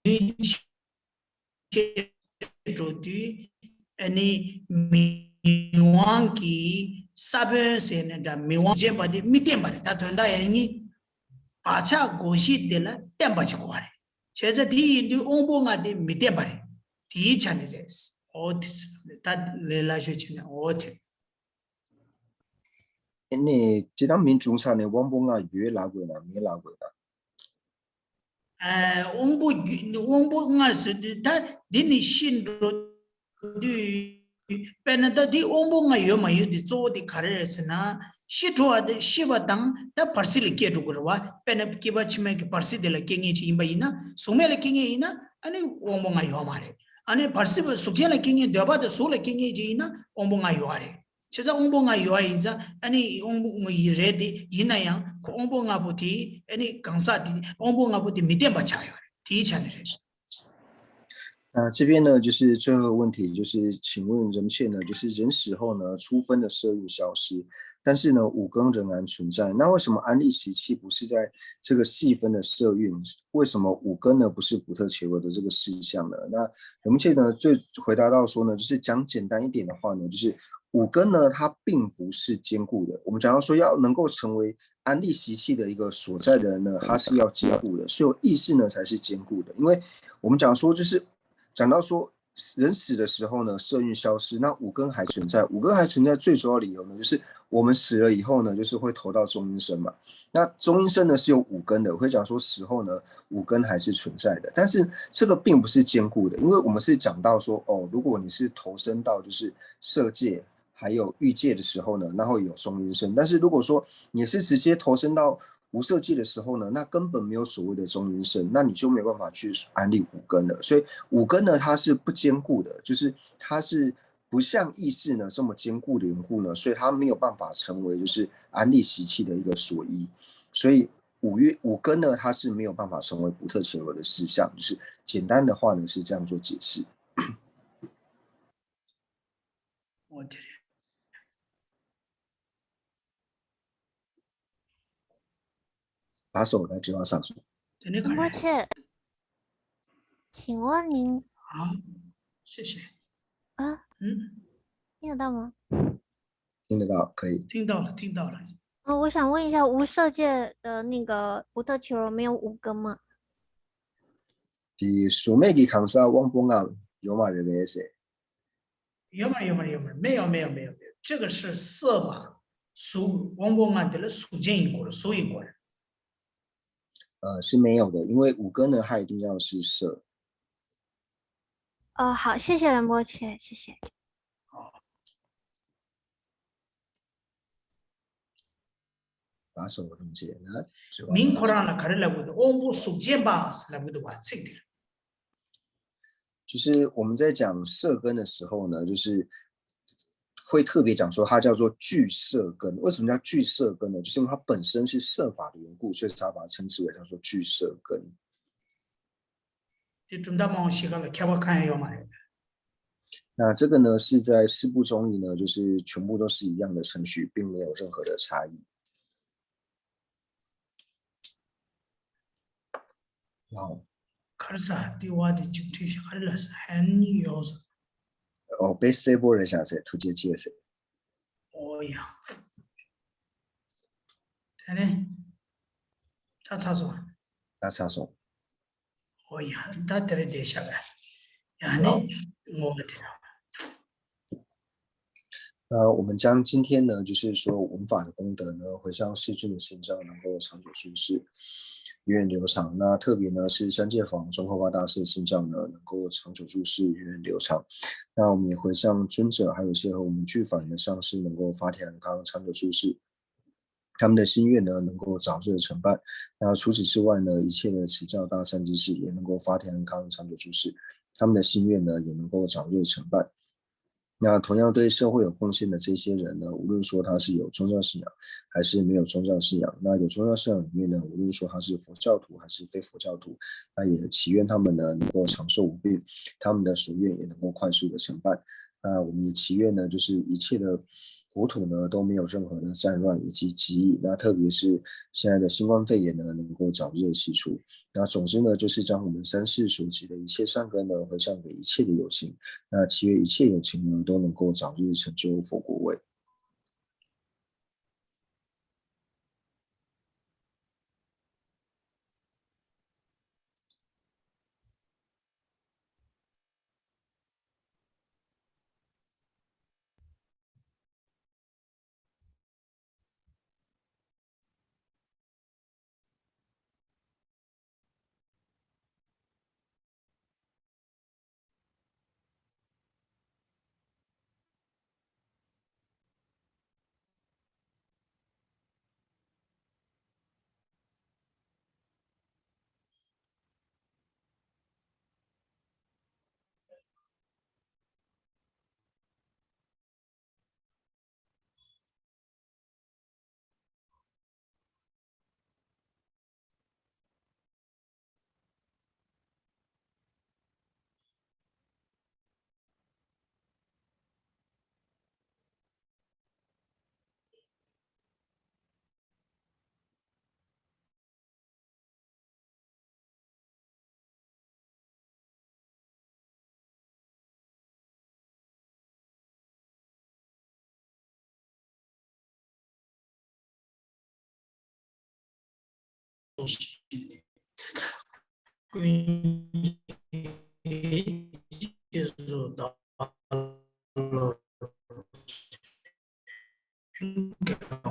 ནུས་ཆེ་འགྲོ་དུས། ཨ་ནི་མིག་དབང་གི་ས་བོན་ཟེར་ནས་འདྲ། མིག་དབང་བྱས་པ་དེ་མི་བརྟན་པ་རེད། ད་དོན་དག་ཡང་ནི་བག་ཆགས་བསྒོ་གཞི་དེ་ལ་བརྟན་པ་ཞིག་དགོས་པ་རེད། བྱས་ཙང་དེ་ཡིན་དུས་དབང་པོ་ལྔ་དེ་མི་བརྟན་པ་རེད། དེའི་ཆ་ནས་རེད། འོ་དེ་ད་ལས་སླ་ཤོས་བྱས་ན་འོ་དེ། ཨ་ནི་སྤྱིར་བཏང་མིང་བྱུང་ས་ནས་དབང་པོ་ལྔ་ཡོད་ལབ་དགོས་ན་མེད་ལབ་དགོས་ན། ཨ། དབང་པོ་རྒྱུ་དབང་པོ་ལྔ་ཟེར་དུས་ད་འདི་ནས་ཤི་འགྲོ་དུས། དཔེར་ན་ད་འདི་དབང་པོ་ལྔ་ཡོད་མ་ཡོད་དེ་གཙོ་བོ་དེ་ག་རེ་རེད་ཟེར་ན། ཤི་འགྲོ་བ་དེ་ཤི་བ་དང་ད་བར་སྲིད་ལ་སྐྱེ་འགྲོ་གི་རེད་བ། དཔེར་ན་སྐྱེ་བ་ཕྱི་མའི་གི་བར་སྲིད་དེ་ལ་སྐྱེ་མཁན་ཅིག་ཡིན་པ་ཡིན་ན། གཟུགས་མེད་ལ་སྐྱེ་མཁན་ཡིན་ན་ཨ་ནི་དབང་པོ་ལྔ་ཡོད་མ་རེད། ཨ་ནི་བར་སྲིད་པ་གཟུགས་ཅན་ལ་སྐྱེ་མཁན་འདོད་པ་དང་གཟུགས་ལ་སྐྱེ་མཁན་ཅིག་ཡིན་ན་དབང་པོ་ལྔ་ཡོད་རེད། བྱས་ཙང་དབང་པོ་ལྔ་ཡོད་པ་ཡིན་ཙང་ཨ་ནི་དབང་པོ་ལྔ་ཡི་རེད་དེ། ཡིན་ན་ཡང་ཁོ་དབང་པོ་ལྔ་པོ་དེ་ཨ་ནི་གང་ཟག་དེ་དབང་པོ་ལྔ་པོ་དེ་མི་བརྟན་པ་ཆགས་ཡོད་རེད། དེའི་ཆ་ནས་རེད། 那这边呢，就是最后一个问题，就是请问人们呢，就是人死后呢，初分的色蕴消失，但是呢，五根仍然存在。那为什么安立习气不是在这个细分的色蕴？为什么五根呢不是不特伽罗的这个事项呢？那人们呢，最回答到说呢，就是讲简单一点的话呢，就是五根呢，它并不是坚固的。我们讲到说要能够成为安立习气的一个所在的人呢，它是要坚固的，所以意识呢才是坚固的。因为我们讲说就是讲到说人死的时候呢，色蕴消失，那五根还存在。五根还存在最主要理由呢，就是我们死了以后呢，就是会投到中阴身嘛。那中阴身呢是有五根的，会讲说死后呢五根还是存在的，但是这个并不是坚固的，因为我们是讲到说哦，如果你是投生到就是色界还有欲界的时候呢，那会有中阴身。但是如果说你是直接投生到无色界的时候呢，那根本没有所谓的中阴身，那你就没有办法去安立五根了。所以五根呢，它是不坚固的，就是它是不像意识呢这么坚固的缘故呢，所以它没有办法成为就是安立习气的一个所依。所以五月五根呢，它是没有办法成为不特伽罗的事项。就是简单的话呢是这样做解释。 我这里。把手来给我上手。这里可以。我去，请问您好，谢谢。啊，嗯，听得到吗？听得到，可以。听到了，听到了。呃，我想问一下，无色界的那个不特伽罗没有五根吗？ ဒီစုံမဲ့ကြီးခံစားဝမ်ပုံငါရောမရပဲစေ 有没有没有没有没有没有没有没有，这个是色嘛，属王波啊，对了，属见因果了，属因果了。呃，是没有的，因为五根呢，它一定要是色。 哦，好，谢谢仁波切，谢谢。 把手中间，那 མིང་ཁོ་རང་ལ་ག་རེ་ལབ་དགོས་འདུག་དབང་པོ་གཟུགས་ཅན་པ་ལབ་དགོས་འདུག་བ། ཚིག་འདིར། 就是我们在讲色根的时候呢，就是会特别讲说它叫做具色根。为什么叫具色根呢？就是因为它本身是色法的缘故，所以才把它称之为叫做具色根。 དེ་གྲུབ་མཐའ་མང་པོ་ཞིག་ག་ལ་ཁྱད་པར་གང་ཡང་ཡོད་མ་རེད། 那这个呢，是在四部中医呢，就是全部都是一样的程序，并没有任何的差异。 ཁར་ས་ལྟེ་བ་དེ་གཅིག་ཁྲིད་ཤག་ཁར་ལ་ཧན་ཡོ་ས། 哦，被谁波人想谁，突厥界谁？ ཨོ་ཡ། དེ་ནས་ད་ཚར་སོང་། 那啥说？ ཨོ་ཡ། ད་དེ་རེད་བསྡད་ཤག་ག་ཡང་ནི་ངོ་བོ་དེ་རང་། 那我们将今天呢，就是说闻法的功德呢，回向世尊的圣教能够长久住世，源远流长。那特别呢是三界法王宗喀巴大师的圣教呢，能够长久住世，源远流长。那我们也回向尊者，还有一些和我们俱返的上师，能够法体安康，长久住世。他们的心愿呢，能够早日成办。那除此之外呢，一切的持教大善知识也能够法体安康，长久住世。他们的心愿呢，也能够早日成办。那同样对社会有贡献的这些人呢，无论说他是有宗教信仰还是没有宗教信仰，那有宗教信仰里面呢，无论说他是佛教徒还是非佛教徒，那也祈愿他们呢能够长寿无病，他们的所愿也能够快速的成办。那我们也祈愿呢，就是一切的国土呢都没有任何的战乱以及疾疫，那特别是现在的新冠肺炎呢，能够早日的洗除。那总之呢，就是将我们三世所积的一切善根呢，回向给一切的有情。那祈愿一切有情呢，都能够早日成就佛果位。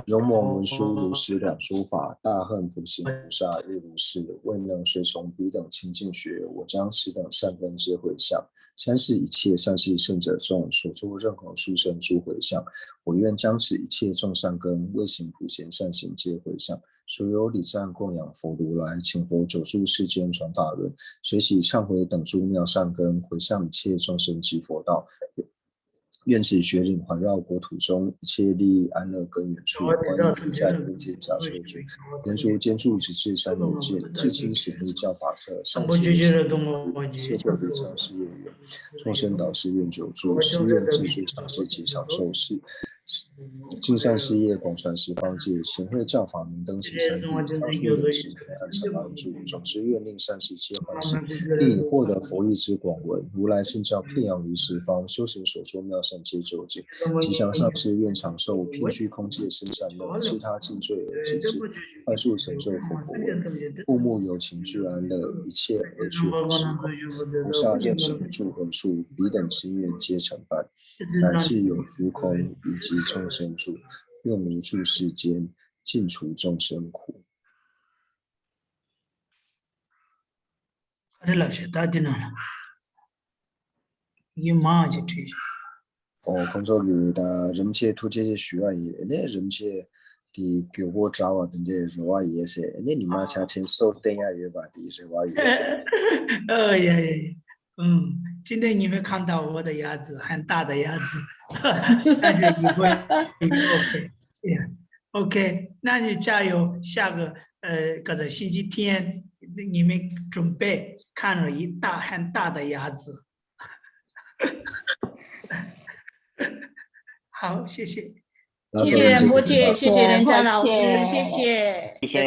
勇猛文殊如是两书法，大恨普贤菩萨亦如是，未能随从彼等清净学，我将此等善根皆回向。三世一切善逝圣者众，所作任何殊胜诸回向，我愿将此一切众善根，未行普贤善行皆回向。所有礼赞供养佛如来，请佛久住世间传法轮，随喜忏悔等诸妙善根，回向一切众生及佛道。愿此学引环绕国土中，一切利益安乐根源处，广益自在应界假受者，沿诸间处直至三摩境，至今行护教法舍，善行一切，社会离障事业远，众生导师愿久住，誓愿自助上师及长寿，是尽善事业广传十方界，行慧教法明灯起三地，上述人世平安常安住，总之愿令善事皆欢喜，并以获得佛意之广闻，如来圣教遍扬于十方，修行所作妙善皆究竟。 吉祥上师愿长寿，遍虚空界生善乐，自他尽罪而及之，快速成就佛果位。父母有情具安乐，一切儿去何时好？菩萨愿成住何处？彼等心愿皆成办。乃至有虚空以及众生住，愿无住世间，尽除众生苦。 ག་རེ་ལབ་ཤག་ད་འདི་ནང་ལ། ཡིན་མང་ཅིག་བྲིས་ཤག་ཨོ། ཁོང་ཚོ་གིས་ད་རིན་པོ་ཆེ་ཐུགས་རྗེ་ཆེ་ཞུ་བ་ཡིན། ཨ་ནི་རིན་པོ་ཆེ་དེ་མགྱོགས་པོ་དྲག་པ་དེ་འདྲའི་རེ་བ་ཡོད་ཟེར། ཨ་ནི་ཉི་མ་ཆ་ཆེན་སོར་བསྟན་ཡ་ཡོད་པ་དེའི་རེ་བ་ཡོད་ཟེར། 哦，呀呀呀，嗯，今天你们看到我的牙齿很大的牙齿，那就以后，OK，OK，那你加油，下个呃，个星期天你们准备看了一大很大的牙齿。好，谢谢。谢谢仁波切，谢谢仁波切，谢谢仁波切。